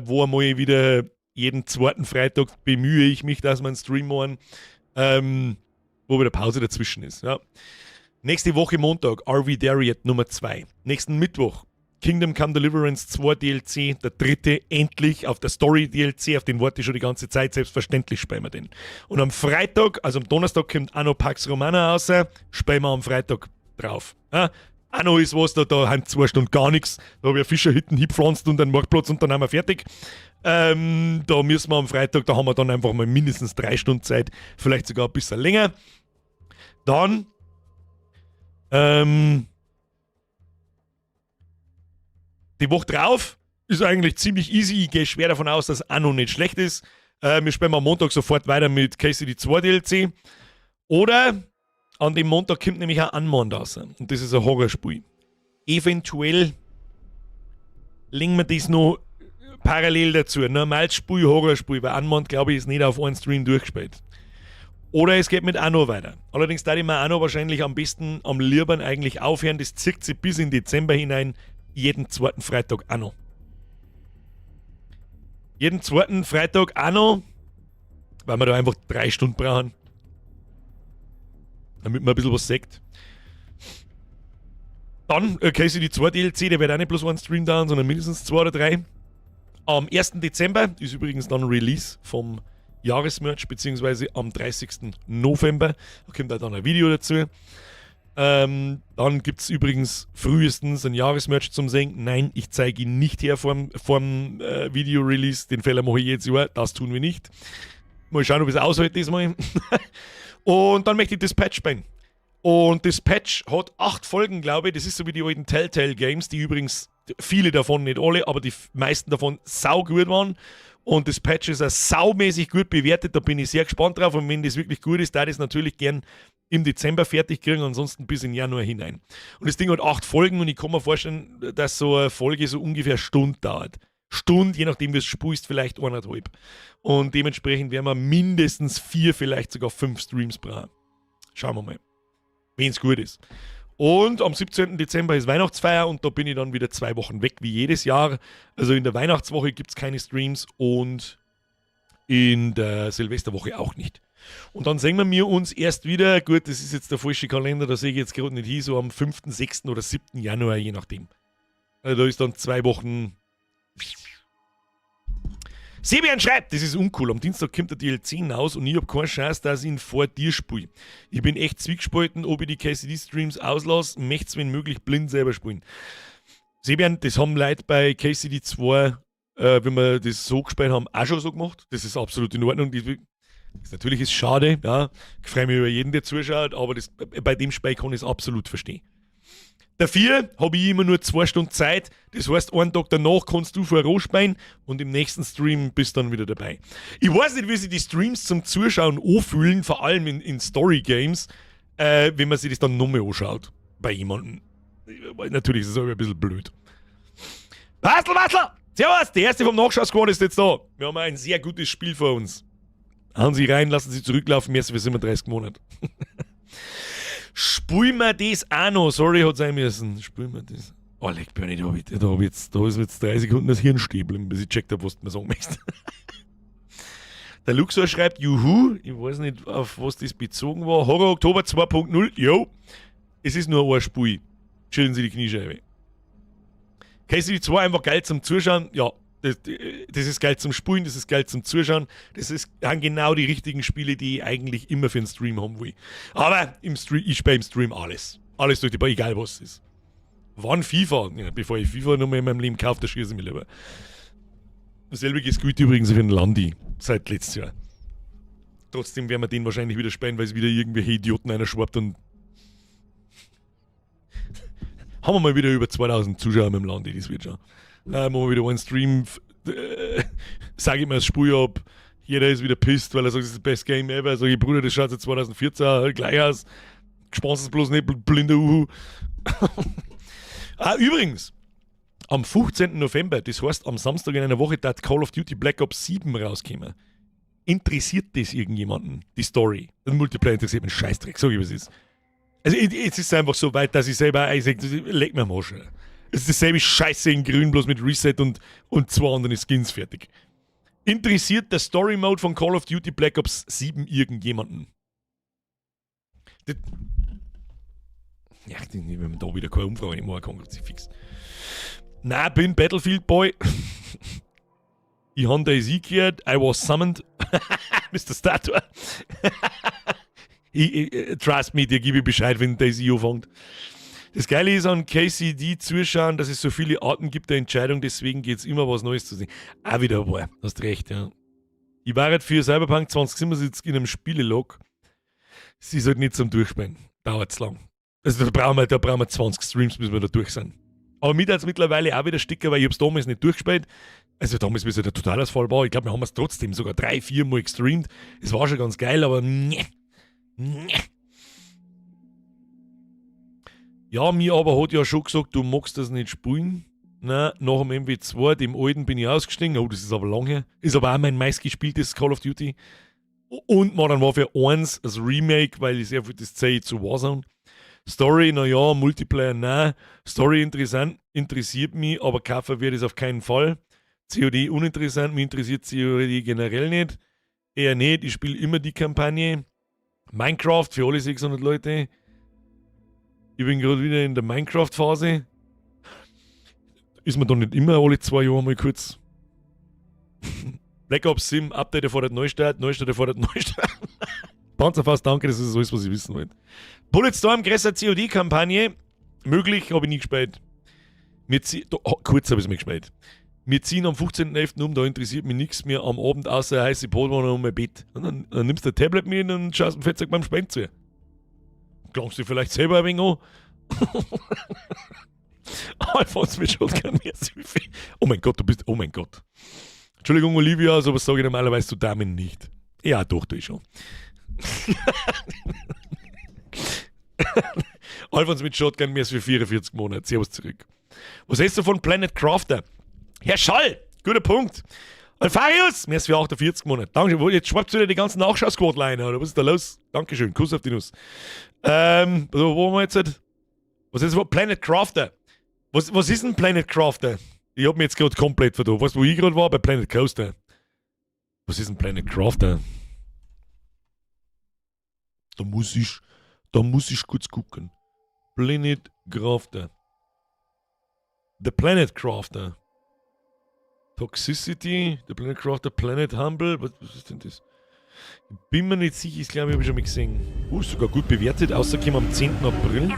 wo einmal wieder jeden zweiten Freitag bemühe ich mich, dass wir einen Stream machen, wo wieder Pause dazwischen ist. Ja. Nächste Woche Montag, RV Dariet Nummer 2. Nächsten Mittwoch, Kingdom Come Deliverance 2 DLC, der dritte endlich auf der Story DLC, auf den warte ich schon die ganze Zeit, selbstverständlich spielen wir den. Und am Freitag, also am Donnerstag kommt Anno Pax Romana raus, spielen wir am Freitag drauf. Ja? Anno ist was, da haben 2 Stunden gar nichts, da hab ich eine Fischerhütten hingepflanzt und einen Marktplatz und dann haben wir fertig. Da müssen wir am Freitag, da haben wir dann einfach mal mindestens 3 Stunden Zeit, vielleicht sogar ein bisschen länger. Dann, die Woche drauf ist eigentlich ziemlich easy. Ich gehe schwer davon aus, dass Anno nicht schlecht ist. Wir spielen am Montag sofort weiter mit KCD 2 DLC. Oder an dem Montag kommt nämlich auch Unmanned raus. Und das ist ein Horrorspiel. Eventuell legen wir das noch parallel dazu. Normales Spiel, Horrorspiel, weil Unmanned, glaube ich, ist nicht auf einen Stream durchgespielt. Oder es geht mit Anno weiter. Allerdings da ich mir Anno wahrscheinlich am besten, am liebsten eigentlich aufhören. Das zieht sich bis in Dezember hinein. Jeden zweiten Freitag Anno. Jeden zweiten Freitag Anno, weil wir da einfach 3 Stunden brauchen. Damit man ein bisschen was sagt. Dann KCD 2 DLC, der wird auch nicht bloß einen Stream dauern, sondern mindestens 2 oder 3. Am 1. Dezember ist übrigens dann Release vom Jahresmerch, beziehungsweise am 30. November. Da kommt auch dann ein Video dazu. Dann gibt's übrigens frühestens ein Jahresmerch zum Sehen. Nein, ich zeige ihn nicht her vorm Video-Release. Den Fehler mache ich jedes Jahr. Das tun wir nicht. Mal schauen, ob ich's aushalte diesmal. Und dann möchte ich Dispatch spielen. Und Dispatch hat 8 Folgen, glaube ich. Das ist so wie die alten Telltale Games, die übrigens viele davon, nicht alle, aber die meisten davon saugut waren. Und Dispatch ist auch saumäßig gut bewertet. Da bin ich sehr gespannt drauf. Und wenn das wirklich gut ist, da ich es natürlich gern im Dezember fertig kriegen, ansonsten bis in Januar hinein. Und das Ding hat 8 Folgen und ich kann mir vorstellen, dass so eine Folge so ungefähr eine Stunde dauert. Stunde, je nachdem wie es spielst, vielleicht eineinhalb. Und dementsprechend werden wir mindestens 4, vielleicht sogar 5 Streams brauchen. Schauen wir mal, wenn's gut ist. Und am 17. Dezember ist Weihnachtsfeier und da bin ich dann wieder 2 Wochen weg, wie jedes Jahr. Also in der Weihnachtswoche gibt's keine Streams und in der Silvesterwoche auch nicht. Und dann sehen wir uns erst wieder, gut, das ist jetzt der falsche Kalender, da sehe ich jetzt gerade nicht hin, so am 5., 6. oder 7. Januar, je nachdem. Also da ist dann 2 Wochen. Sebian schreibt, das ist uncool, am Dienstag kommt der DLC hinaus und ich hab keine Chance, dass ich ihn vor dir spiele. Ich bin echt zwiegespalten, ob ich die K C D-Streams auslasse, möcht's wenn möglich blind selber spielen. Sebian, das haben Leute bei KCD 2, wenn wir das so gespielt haben, auch schon so gemacht. Das ist absolut in Ordnung. Natürlich ist es schade, ja. Ich freue mich über jeden, der zuschaut, aber bei dem Spiel kann ich es absolut verstehen. Dafür habe ich immer nur 2 Stunden Zeit, das heißt, einen Tag danach kannst du vor spielen und im nächsten Stream bist du dann wieder dabei. Ich weiß nicht, wie sich die Streams zum Zuschauen anfühlen, vor allem in Story Games, wenn man sich das dann nochmal anschaut bei jemandem. Natürlich ist es auch ein bisschen blöd. Bastel, Bastel! Servus! Der erste vom Nachschau-Squad ist jetzt da. Wir haben ein sehr gutes Spiel vor uns. Hauen Sie rein, lassen Sie zurücklaufen. Merci für 37 Monate. Spul mir das auch noch. Sorry, hat sein müssen. Spul mir das. Oh, leck, Bernie, da, hab ich, da, hab ich jetzt, da ist mir jetzt 3 Sekunden das Hirn stehen geblieben, bis ich gecheckt hab, was du mir sagen möchtest. Der Luxor schreibt, juhu, ich weiß nicht, auf was das bezogen war. Horror Oktober 2.0, yo. Es ist nur ein Spiel. Chillen Sie die Kniescheibe. KCD 2 einfach geil zum Zuschauen. Ja, das ist geil zum Spielen, das ist geil zum Zuschauen. Das sind genau die richtigen Spiele, die ich eigentlich immer für den Stream haben will. Aber im Stream, ich spiele im Stream alles. Alles durch die Bank, egal was es ist. Wann FIFA? Ja, bevor ich FIFA noch mal in meinem Leben kaufe, da schieße ich mich lieber. Dasselbe gilt übrigens für den Landi seit letztes Jahr. Trotzdem werden wir den wahrscheinlich wieder spielen, weil es wieder irgendwelche Idioten einer schwappt und haben wir mal wieder über 2000 Zuschauer mit dem Landi, das wird schon. Machen wir wieder einen Stream, sag ich mal das Spiel ab. Jeder ist wieder pisst, weil er sagt, das ist das best Game ever. Sag ich, Bruder, das schaut seit 2014 gleich aus. Gesponsert bloß nicht, blinder Uhu. Ah, übrigens, am 15. November, das heißt am Samstag in einer Woche, da hat Call of Duty Black Ops 7 rausgekommen. Interessiert das irgendjemanden, die Story? Der Multiplayer interessiert mich Scheißdreck, sag ich, was es ist. Also es ist einfach so weit, dass ich selber, ich sag, leck mir am Arsch. Es ist dasselbe Scheiße in grün, bloß mit Reset und 2 anderen Skins fertig. Interessiert der Story Mode von Call of Duty Black Ops 7 irgendjemanden? Das, ja, wenn man da wieder keine Umfrage machen kann, fix. Na, bin Battlefield Boy. Ich hab DayZ gehört, I was summoned. Mister Statue. Trust me, dir gebe ich Bescheid, wenn DayZ anfängt. Das Geile ist an KCD zuschauen, dass es so viele Arten gibt der Entscheidung, deswegen geht's immer was Neues zu sehen. Auch wieder wahr, hast recht, ja. Ich war halt für Cyberpunk 2077 in einem Spielelog. Es ist halt nicht zum Durchspielen. Dauert's lang. Also da brauchen wir 20 Streams, bis wir da durch sind. Aber mir hat's mittlerweile auch wieder Sticker, weil ich hab's damals nicht durchgespielt. Also damals, wie es halt der Totalausfall war, ich glaub, wir haben es trotzdem sogar 3, 4 Mal gestreamt. Es war schon ganz geil, aber ne, ne. Ja, mir aber hat ja schon gesagt, du magst das nicht spielen. Nein, nach dem MW2, dem alten, bin ich ausgestiegen. Oh, das ist aber lang her. Ist aber auch mein meistgespieltes Call of Duty. Und Modern Warfare 1, das Remake, weil ich sehr viel das zähe zu Warzone. Story, naja, Multiplayer, nein. Story interessant, interessiert mich, aber kaufen werde ich es auf keinen Fall. COD uninteressant, mich interessiert COD generell nicht. Eher nicht, ich spiele immer die Kampagne. Minecraft für alle 600 Leute. Ich bin gerade wieder in der Minecraft-Phase. Ist man da nicht immer alle 2 Jahre mal kurz? Black Ops 7, Update erfordert Neustart, Neustart erfordert Neustart. Panzerfaust, danke, das ist alles, was ich wissen wollte. Bulletstorm, größere C O D-Kampagne. Möglich, hab ich nie gespielt. Wir da, oh, kurz hab ich's mir gespielt. Wir ziehen am 15.11 um, da interessiert mich nichts mehr am Abend außer eine heiße Brotwanne und mein Bett. Und dann nimmst du ein Tablet mit und schaust dem Fettsack beim Spielen zu. Klangst du vielleicht selber ein wenig an? Alfons mit Shotgun, merci. Oh mein Gott, du bist. Oh mein Gott. Entschuldigung, Olivia, sowas sage ich normalerweise zu Damen nicht. Ja, doch, tu ich schon. Alfons mit Shotgun, mehr als für 44 Monate. Servus zurück. Was hältst du von Planet Crafter? Herr Schall, guter Punkt. Alfarius, mehr als für 48 Monate. Danke, jetzt schwappt wieder die ganzen Nachschau-Squad-Line, oder was ist da los? Dankeschön, Kuss auf die Nuss. So, wo waren wir jetzt? Was ist das? Planet Crafter. Was ist denn Planet Crafter? Ich hab mich jetzt grad komplett vertan. Weißt du, wo ich grad war? Bei Planet Coaster. Was ist denn Planet Crafter? Da muss ich kurz gucken. Planet Crafter. The Planet Crafter. Toxicity, The Planet Crafter, Planet Humble. Was ist denn das? Ich bin mir nicht sicher, ich glaube, ich habe schon mal gesehen. Ist sogar gut bewertet, außer am 10. April.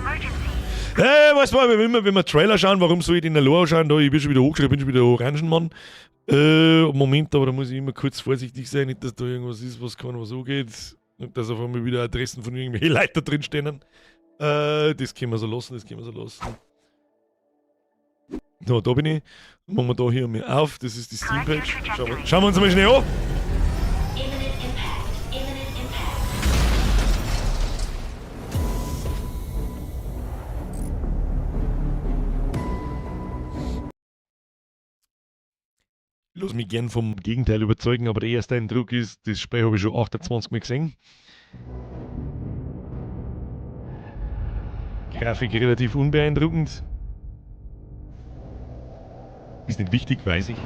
Hey, weißt du, immer, wenn wir Trailer schauen, warum soll ich den allein schauen? Da, ich bin schon wieder hochgeschrieben, ich bin schon wieder Orangenmann. Moment, aber da muss ich immer kurz vorsichtig sein, nicht, dass da irgendwas ist, was kann, was angeht. Und dass auf einmal wieder Adressen von irgendwelchen Leuten da drin stehen. Das können wir so lassen, das können wir so lassen. So, da bin ich. Machen wir da hier mal auf. Das ist die Steam-Page. Schauen wir uns mal schnell an. Lass mich gern vom Gegenteil überzeugen, aber der erste Eindruck ist, das Spiel habe ich schon 28 Mal gesehen. Grafik relativ unbeeindruckend. Ist nicht wichtig, weiß ich.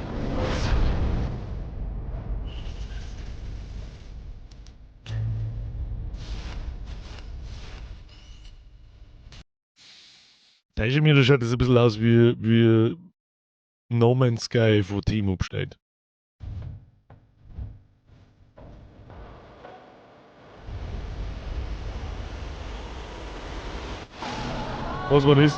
Da ist mir, da schaut das ein bisschen aus wie No Man's Sky von Team bestellt. Was war das?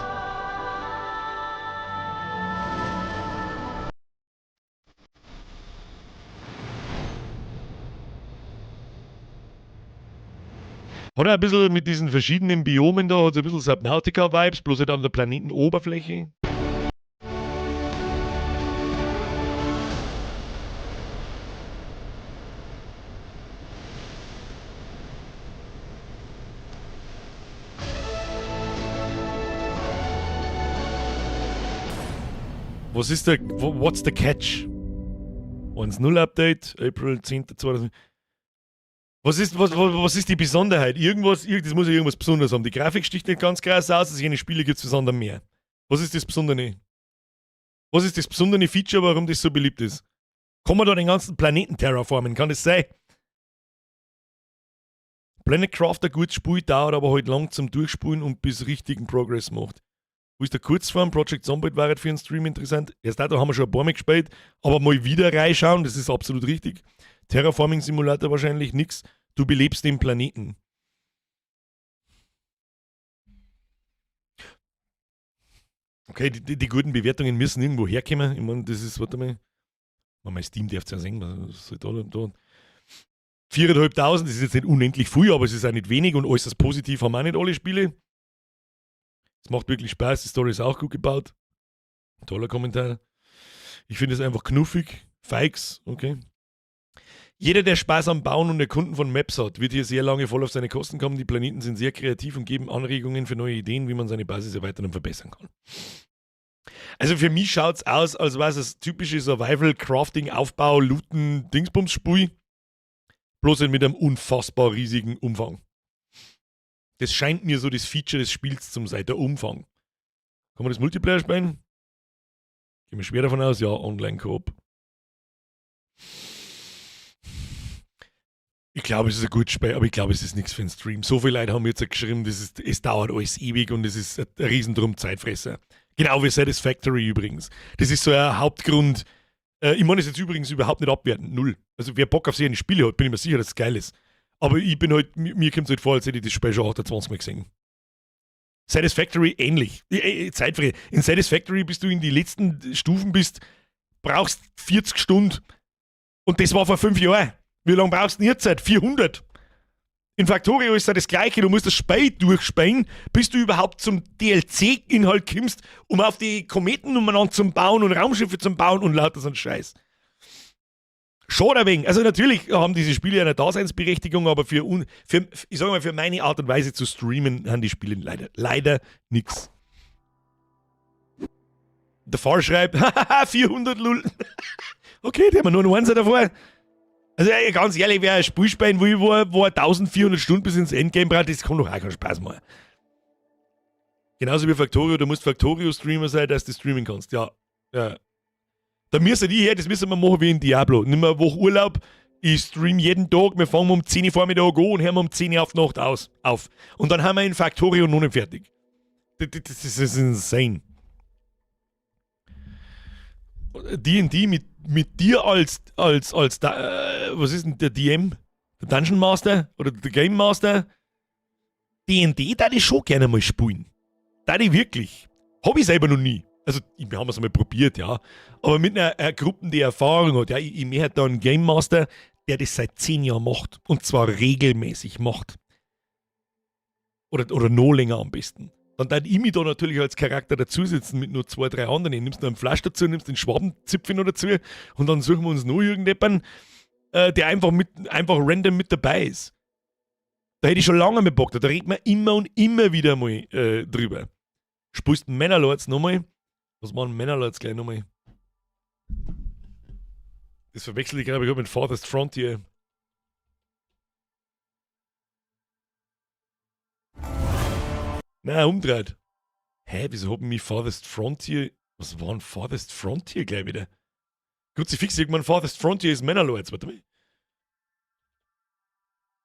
Hat er ein bisschen mit diesen verschiedenen Biomen da, hat ein bisschen Subnautica-Vibes, bloß halt an der Planetenoberfläche. Was ist der, what's the catch? 1.0 Update, April 10. 2000. Was ist die Besonderheit? Irgendwas, das muss ja irgendwas Besonderes haben. Die Grafik sticht nicht ganz krass aus, also jene Spiele gibt es besonders mehr. Was ist das Besondere? Was ist das besondere Feature, warum das so beliebt ist? Kann man da den ganzen Planeten terraformen? Kann das sein? Planet Crafter, gutes Spiel, dauert aber halt lang zum Durchspulen und bis richtigen Progress macht. Wo ist der Kurzform? Project Zomboid war halt für einen Stream interessant. Erst da haben wir schon ein paar Mal gespielt, aber mal wieder reinschauen, das ist absolut richtig. Terraforming Simulator wahrscheinlich nix. Du belebst den Planeten. Okay, die guten Bewertungen müssen irgendwo herkommen. Ich meine, das ist, warte mal. Mein Steam darf es ja sehen. Was soll da, da? 4.500, das ist jetzt nicht unendlich viel, aber es ist auch nicht wenig und äußerst positiv haben auch nicht alle Spiele. Es macht wirklich Spaß, die Story ist auch gut gebaut. Toller Kommentar. Ich finde es einfach knuffig. Feix, okay. Jeder, der Spaß am Bauen und Erkunden von Maps hat, wird hier sehr lange voll auf seine Kosten kommen. Die Planeten sind sehr kreativ und geben Anregungen für neue Ideen, wie man seine Basis erweitern und verbessern kann. Also für mich schaut's aus, als wäre es das typische Survival, Crafting, Aufbau, Looten, Dingsbums-Spiel. Bloß mit einem unfassbar riesigen Umfang. Das scheint mir so das Feature des Spiels zu sein, der Umfang. Kann man das Multiplayer spielen? Gehen wir schwer davon aus, ja, Online-Koop. Ich glaube, es ist ein gutes Spiel, aber ich glaube, es ist nichts für einen Stream. So viele Leute haben jetzt geschrieben, es dauert alles ewig und es ist ein Riesendrum Zeitfresser. Genau wie Satisfactory übrigens. Das ist so ein Hauptgrund. Ich meine das jetzt übrigens überhaupt nicht abwerten. Null. Also wer Bock auf solche Spiele hat, bin ich mir sicher, dass es geil ist. Aber ich bin halt, mir kommt es halt vor, als hätte ich das Spiel schon 28 Mal gesehen. Satisfactory ähnlich. Zeitfrei. In Satisfactory bist du in die letzten Stufen bist, brauchst 40 Stunden. Und das war vor 5 Jahren. Wie lange brauchst du denn jetzt Zeit? 400. In Factorio ist ja das Gleiche. Du musst das Spiel durchspielen, bis du überhaupt zum DLC-Inhalt kommst, um auf die Kometen umeinander zu bauen und Raumschiffe zu bauen und lauter so einen Scheiß. Schon ein wenig. Also natürlich haben diese Spiele eine Daseinsberechtigung, aber für, ich sag mal, für meine Art und Weise zu streamen, haben die Spiele leider nix. Der Fahr schreibt, hahaha, 400 Lul. Okay, die haben wir nur noch eins davor. Also ey, ganz ehrlich, wer ein Spiel spielen will, wo er 1400 Stunden bis ins Endgame braucht, das kann doch auch keinen Spaß machen. Genauso wie Factorio, du musst Factorio-Streamer sein, dass du streamen kannst. Ja. Ja. Da müssen die her, das müssen wir machen wie in Diablo. Nimm mal eine Woche Urlaub, ich stream jeden Tag, wir fangen um 10 Uhr Vormittag an und hören um 10 Uhr auf die Nacht auf. Und dann haben wir in Factorio noch nicht fertig. Das ist insane. D&D mit dir als da, was ist denn der DM? Der Dungeon Master? Oder der Game Master? D&D, da ich schon gerne mal spielen. Da ich wirklich. Hab ich selber noch nie. Also, wir haben es einmal probiert, ja. Aber mit einer Gruppe, die Erfahrung hat, ja, ich möchte da einen Game Master, der das seit 10 Jahren macht. Und zwar regelmäßig macht. Oder noch länger am besten. Dann darf ich mich da natürlich als Charakter dazusitzen mit nur 2, 3 anderen. Nimmst du einen Flasch dazu, nimmst den Schwabenzipfel noch dazu und dann suchen wir uns noch irgendjemanden, der einfach random mit dabei ist. Da hätte ich schon lange mehr Bock, da redet man immer und immer wieder mal drüber. Spielst du Manor Lords nochmal? Was machen Manor Lords gleich nochmal? Das verwechsel ich gerade mit Farthest Frontier. Na, umdreht. Hä, wieso haben mich Farthest Frontier. Was war denn Farthest Frontier gleich wieder? Kruzifix, irgendwann Farthest Frontier ist Manor Lords. Warte mal.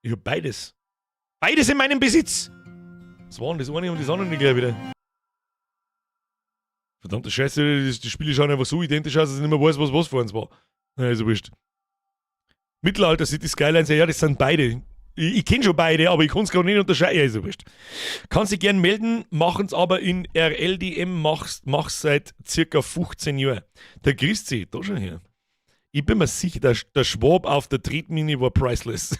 Ich hab beides. Beides in meinem Besitz! Was war denn das eine und das andere gleich wieder? Verdammte Scheiße, die Spiele schauen einfach so identisch aus, dass ich nicht mehr weiß, was was vor uns war. Na, ist ja wurscht. Mittelalter City Skylines, ja, das sind beide. Ich kenne schon beide, aber ich kann es gerade nicht unterscheiden. Ja, ist ja wurscht. Kannst dich gern melden, machen's aber in RLDM, mach's seit circa 15 Jahren. Der Christi, da schon her. Ich bin mir sicher, der Schwab auf der Tretmine war priceless.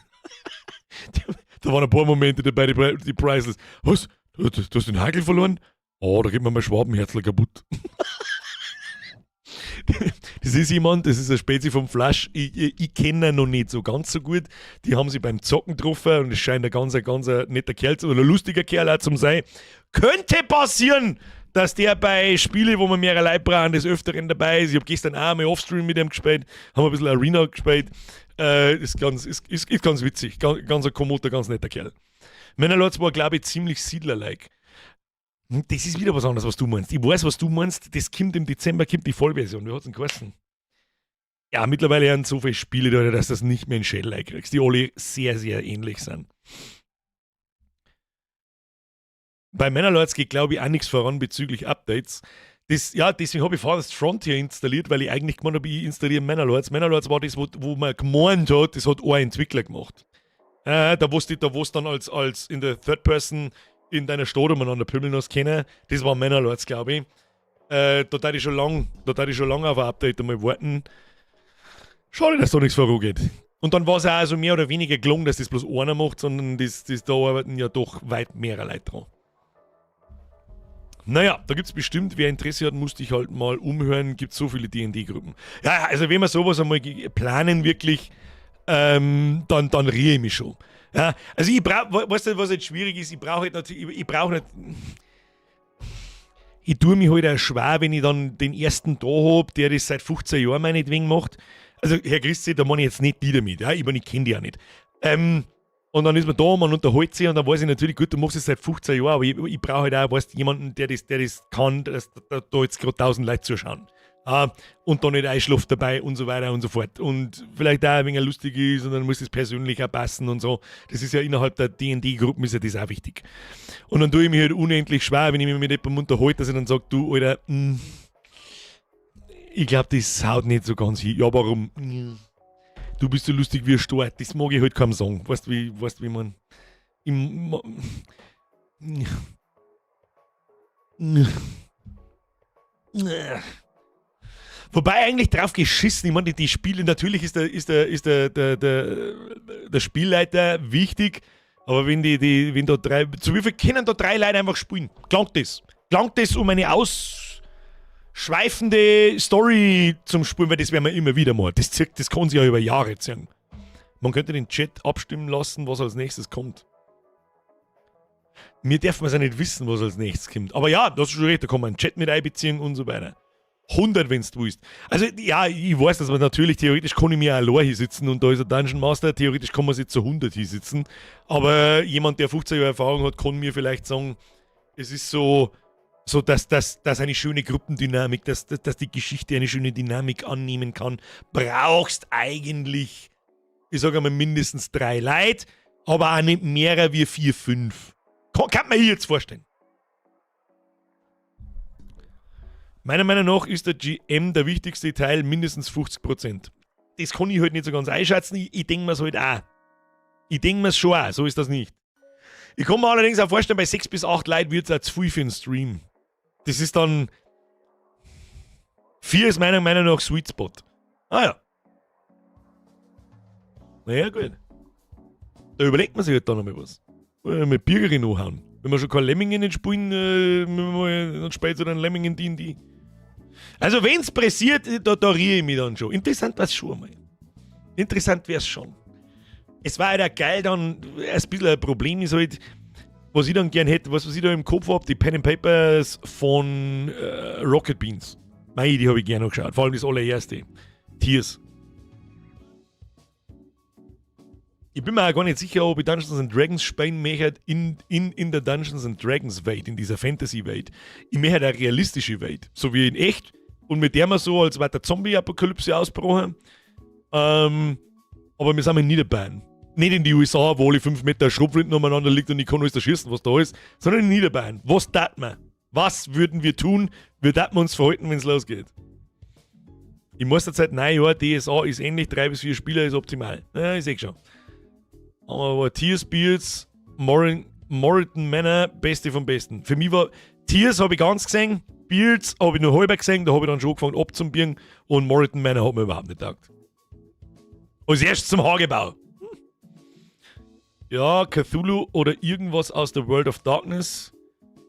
Da waren ein paar Momente dabei, die priceless. Was? Du hast den Hagel verloren? Oh, da geht mir mein Schwabenherzl kaputt. Das ist jemand, das ist eine Spezi vom Flash. Ich kenne ihn noch nicht so ganz so gut. Die haben sie beim Zocken getroffen und es scheint ein ganz, ganz netter Kerl zu, oder lustiger Kerl auch zum sein. Könnte passieren, dass der bei Spielen, wo man mehrere Leute brauchen, des Öfteren dabei ist. Ich habe gestern auch einmal Offstream mit ihm gespielt, haben ein bisschen Arena gespielt. Ist ganz witzig. Ganz, ganz ein kommoder, ganz netter Kerl. Manor Lords war, glaube ich, ziemlich Siedler-like. Das ist wieder was anderes, was du meinst. Ich weiß, was du meinst. Das kommt im Dezember, kommt die Vollversion. Wie hat's denn geheißen? Ja, mittlerweile haben so viele Spiele da, dass du das nicht mehr in Schädel kriegst, die alle sehr, sehr ähnlich sind. Bei Manor Lords geht, glaube ich, auch nichts voran bezüglich Updates. Das, ja, deswegen habe ich Farthest Frontier installiert, weil ich eigentlich gemeint habe, ich installiere Manor Lords. Manor Lords war das, wo man gemeint hat, das hat ein Entwickler gemacht. Da wusste ich, da wo dann als in der Third Person in deiner Stadt umeinander pümmeln hast können. Das war Manor Lords, glaube ich. Da tat ich schon lange auf ein Update einmal warten. Schade, dass da nichts vorangeht. Und dann war es auch also mehr oder weniger gelungen, dass das bloß einer macht, sondern das da arbeiten ja doch weit mehrere Leute dran. Naja, da gibt es bestimmt, wer Interesse hat, muss dich halt mal umhören, gibt so viele D&D-Gruppen. Ja, also wenn wir sowas einmal planen wirklich, dann riere ich mich schon. Ja, also ich brauche, weißt du, was jetzt schwierig ist, ich brauche halt natürlich, ich brauche nicht, ich tue mich halt auch schwer, wenn ich dann den ersten da hab, der das seit 15 Jahren meinetwegen macht. Also, Herr Christi, da meine ich jetzt nicht die damit, ja, ich meine, ich kenne die ja nicht. Und dann ist man da, man unterhält sich und dann weiß ich natürlich, gut, du machst es seit 15 Jahren, aber ich brauche halt auch, weißt, jemanden, der das kann, dass da jetzt gerade 1000 Leute zuschauen. Ah, und dann nicht einschlaft dabei und so weiter und so fort. Und vielleicht auch ein wenig lustig ist und dann muss es persönlich auch passen und so. Das ist ja innerhalb der D&D-Gruppen ist ja das auch wichtig. Und dann tue ich mich halt unendlich schwer, wenn ich mich mit jemandem unterhalte, dass ich dann sage, du, Alter, ich glaube, das haut nicht so ganz hin. Ja, warum? Du bist so lustig wie ein Storch. Das mag ich halt kaum sagen. Weißt du, wie man. Ich, Wobei eigentlich drauf geschissen, ich meine, die Spiele, natürlich ist der Spielleiter wichtig, aber wenn da drei, zu wie viel können da drei Leute einfach spielen? Klangt das? Klangt das, um eine ausschweifende Story zum Spielen, weil das werden wir immer wieder mal. Das kann sich ja über Jahre ziehen. Man könnte den Chat abstimmen lassen, was als nächstes kommt. Mir darf man es ja nicht wissen, was als nächstes kommt. Aber ja, das ist schon recht, da kann man einen Chat mit einbeziehen und so weiter. 100, wenn du willst. Also, ja, ich weiß, dass man natürlich, theoretisch kann ich mir auch allein hier sitzen und da ist ein Dungeon Master, theoretisch kann man sich zu 100 hier sitzen. Aber jemand, der 15 Jahre Erfahrung hat, kann mir vielleicht sagen, es ist so, dass eine schöne Gruppendynamik, dass die Geschichte eine schöne Dynamik annehmen kann, brauchst eigentlich, ich sage einmal, mindestens drei Leute, aber auch nicht mehr wie vier, fünf. Kann man hier jetzt vorstellen. Meiner Meinung nach ist der GM der wichtigste Teil, mindestens 50%. Das kann ich halt nicht so ganz einschätzen. Ich denke mir's halt auch. Ich denke mir's schon auch, so ist das nicht. Ich kann mir allerdings auch vorstellen, bei 6 bis 8 Leuten wird es auch zu viel für einen Stream. Das ist dann. 4 ist meiner Meinung nach Sweet Spot. Ah ja. Naja, gut. Da überlegt man sich halt dann nochmal was. Mit Birgerin anhauen. Wenn wir schon kein Lemmingen nicht spielen, dann spielt so dann Lemmingen D&D. Also wenn's pressiert, da riere ich mich dann schon. Interessant wär's schon einmal. Interessant wär's schon. Es war halt auch geil dann, ein bisschen ein Problem ist halt, was ich dann gern hätte, was ich da im Kopf hab, die Pen and Papers von Rocket Beans. Mei, die habe ich gerne noch geschaut. Vor allem das allererste. Tears. Ich bin mir auch gar nicht sicher, ob ich Dungeons and Dragons spielen möchte in der Dungeons and Dragons Welt, in dieser Fantasy-Welt. Ich möchte eine realistische Welt, so wie in echt. Und mit der man so, als wäre der Zombie-Apokalypse ausgebrochen. Aber wir sind in Niederbayern. Nicht in die USA, wo alle 5 Meter Schrotflinten umeinander liegt und ich kann alles erschießen, was da ist, sondern in Niederbayern. Was tat man? Was würden wir tun? Wie tat man uns verhalten, wenn es losgeht? Ich muss derzeit 9 Jahre, DSA ist ähnlich, 3 bis 4 Spieler ist optimal. Ja, ich seh schon. Aber Tears, Beards, Moreton Manor, Beste vom Besten. Für mich war Tears habe ich ganz gesehen, Beards habe ich nur halber gesehen, da habe ich dann schon angefangen abzubiegen und Moreton Manor hat mir überhaupt nicht taugt. Als erstes zum Hagebau. Ja, Cthulhu oder irgendwas aus der World of Darkness.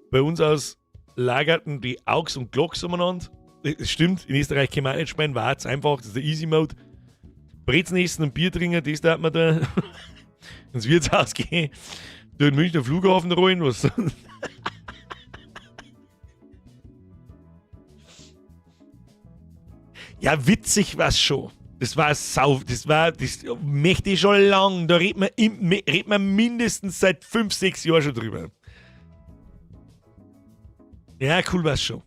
Bei uns aus lagerten die Augs und Glocks umeinander. Das stimmt, in Österreich kann man auch nicht spielen, war jetzt einfach, das ist der Easy Mode. Brezen essen und Bier trinken, das darf man da ins Wirtshaus gehen, durch den Münchner Flughafen rollen, was. Ja, witzig war's schon. Das war sau, das war, das möchte ich schon lang. Da redet man mindestens seit 5, 6 Jahren schon drüber. Ja, cool war's schon.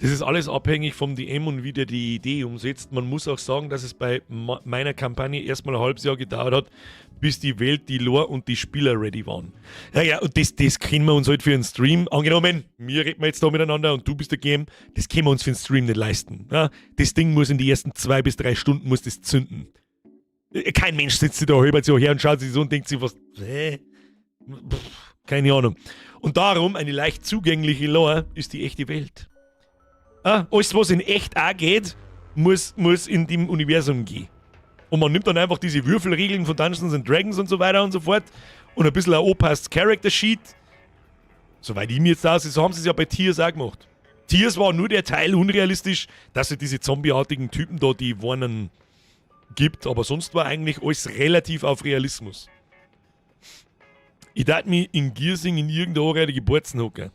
Das ist alles abhängig vom DM und wie der die Idee umsetzt. Man muss auch sagen, dass es bei meiner Kampagne erstmal ein halbes Jahr gedauert hat, bis die Welt, die Lore und die Spieler ready waren. Ja, ja, und das können wir uns halt für einen Stream, angenommen, wir reden jetzt da miteinander und du bist der GM, das können wir uns für einen Stream nicht leisten. Ja, das Ding muss in die ersten 2 bis 3 Stunden muss das zünden. Kein Mensch sitzt sich da halb so her und schaut sich so und denkt sich, was, hä? Pff, keine Ahnung. Und darum, eine leicht zugängliche Lore ist die echte Welt. Ah, alles, was in echt auch geht, muss in dem Universum gehen. Und man nimmt dann einfach diese Würfelregeln von Dungeons and Dragons und so weiter und so fort und ein bisschen ein angepasst Character Sheet. Soweit ich mir jetzt aus, so haben sie es ja bei Tears auch gemacht. Tears war nur der Teil unrealistisch, dass es diese zombieartigen Typen da, die warnen, gibt, aber sonst war eigentlich alles relativ auf Realismus. Ich dachte mich in Giersing in irgendeiner anredige Borzen hocken.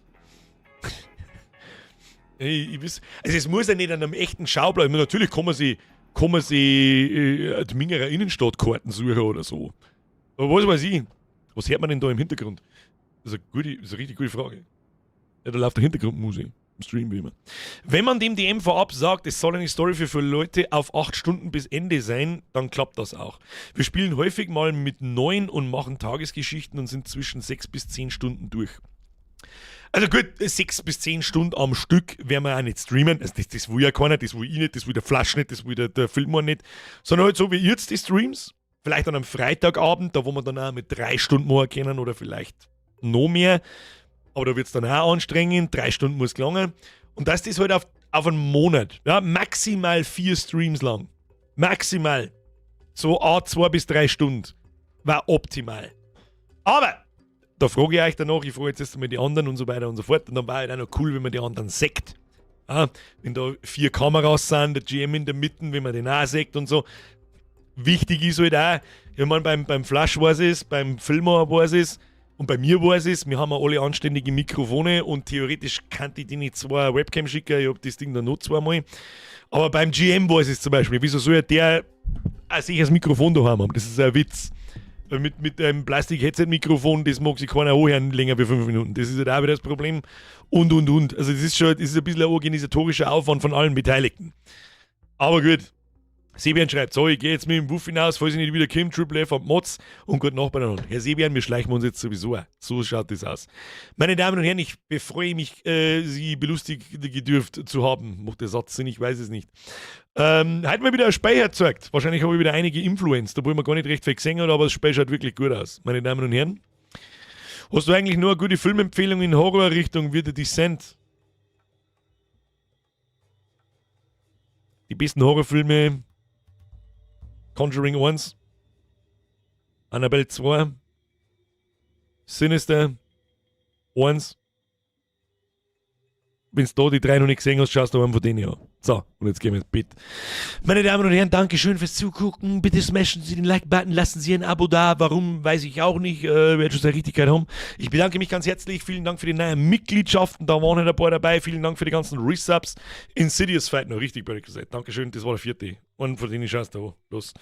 Hey, ich weiß, also es muss ja nicht an einem echten Schauplatz. Ich meine, natürlich kann man sich die Mingerer Innenstadtkarten suchen oder so. Aber was weiß ich? Was hört man denn da im Hintergrund? Das ist eine richtig gute Frage. Ja, da läuft der Hintergrundmusik. Im Stream wie immer. Wenn man dem DM vorab sagt, es soll eine Story für Leute auf 8 Stunden bis Ende sein, dann klappt das auch. Wir spielen häufig mal mit 9 und machen Tagesgeschichten und sind zwischen 6 bis 10 Stunden durch. Also gut, 6 bis 10 Stunden am Stück werden wir auch nicht streamen. Also das will ja keiner, das will ich nicht, das will der Flash nicht, das will der Filmer nicht. Sondern halt so wie jetzt die Streams. Vielleicht an einem Freitagabend, da wo wir dann auch mit 3 Stunden machen können oder vielleicht noch mehr. Aber da wird's dann auch anstrengend. 3 Stunden muss gelangen. Und das ist halt auf einen Monat. Ja, maximal 4 Streams lang. Maximal. So a 2 bis 3 Stunden. War optimal. Aber da frage ich euch danach, ich frage jetzt erst einmal die anderen und so weiter und so fort. Und dann war halt auch noch cool, wenn man die anderen sieht. Ja, wenn da 4 Kameras sind, der GM in der Mitte, wenn man den auch sieht und so. Wichtig ist halt auch, ich mein, beim Flash weiß es, beim Filmer weiß es und bei mir weiß es, wir haben ja alle anständige Mikrofone und theoretisch kann ich die nicht 2 Webcam schicken, ich hab das Ding dann noch zweimal. Aber beim GM weiß es zum Beispiel, wieso soll der ein sicheres Mikrofon daheim haben? Das ist ein Witz. Mit einem Plastik-Headset-Mikrofon, das mag sich keiner anhören länger wie 5 Minuten. Das ist halt auch wieder das Problem. Und, und, und. Also das ist schon, das ist ein bisschen ein organisatorischer Aufwand von allen Beteiligten. Aber gut. Sebian schreibt, so, ich gehe jetzt mit dem Wuff hinaus, falls ich nicht wieder komme, Triple F und Mods und gut Nacht beieinander. Herr Sebian, wir schleichen uns jetzt sowieso auch. So schaut das aus. Meine Damen und Herren, ich befreue mich, Sie belustigt gedürft zu haben. Macht der Satz Sinn? Ich weiß es nicht. Heute mal wieder ein Speicher gezeigt. Wahrscheinlich habe ich wieder einige Influencer, obwohl man gar nicht recht viel gesehen hat, aber das Spiel schaut wirklich gut aus. Meine Damen und Herren, hast du eigentlich nur eine gute Filmempfehlung in Horrorrichtung wie The Descent? Die besten Horrorfilme: Conjuring 1, Annabelle 2, Sinister 1. Wenn's da die 3 noch nicht gesehen hast, schaust du einen von denen an. So, und jetzt gehen wir ins Bett. Meine Damen und Herren, Dankeschön fürs Zugucken. Bitte smashen Sie den Like-Button, lassen Sie ein Abo da. Warum, weiß ich auch nicht. Wird schon seine Richtigkeit haben. Ich bedanke mich ganz herzlich. Vielen Dank für die neuen Mitgliedschaften. Da waren halt ein paar dabei. Vielen Dank für die ganzen Resubs. Insidious Fight noch richtig blöd gesagt. Dankeschön, das war der 4. Und von denen schaust du an. Los.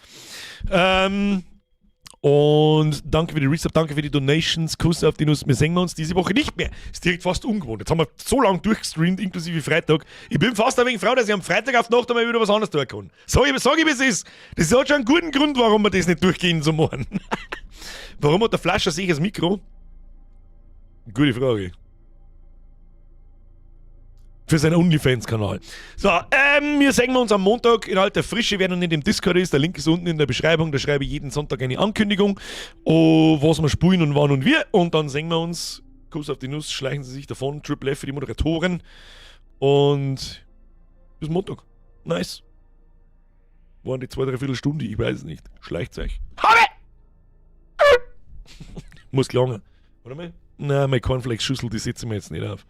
Und danke für die Resub, danke für die Donations. Kuss auf die Nuss. Wir sehen uns diese Woche nicht mehr. Ist direkt fast ungewohnt. Jetzt haben wir so lange durchgestreamt, inklusive Freitag. Ich bin fast ein wenig froh, dass ich am Freitag auf die Nacht einmal wieder was anderes tun kann. Sag ich, wie es ist. Das hat schon einen guten Grund, warum wir das nicht durchgehen so machen. Warum hat der Flascher sich das Mikro? Gute Frage. Für seinen OnlyFans-Kanal. So, wir sehen uns am Montag in alter Frische. Wer noch nicht im Discord ist, der Link ist unten in der Beschreibung. Da schreibe ich jeden Sonntag eine Ankündigung, oh, was wir spielen und wann und wie. Und dann sehen wir uns. Kuss auf die Nuss, schleichen Sie sich davon. Triple F für die Moderatoren. Und bis Montag. Nice. Waren die 2, 3/4 Stunde? Ich weiß es nicht. Schleicht euch. Habe! Muss lange. Warte mal. Nein, meine Cornflakes-Schüssel, die setzen wir jetzt nicht auf.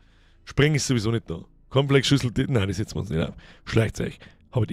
Spring ist sowieso nicht da. Cornflakes-Schüssel, die, nein, die setzen wir uns nicht auf. Schleicht euch. Habe die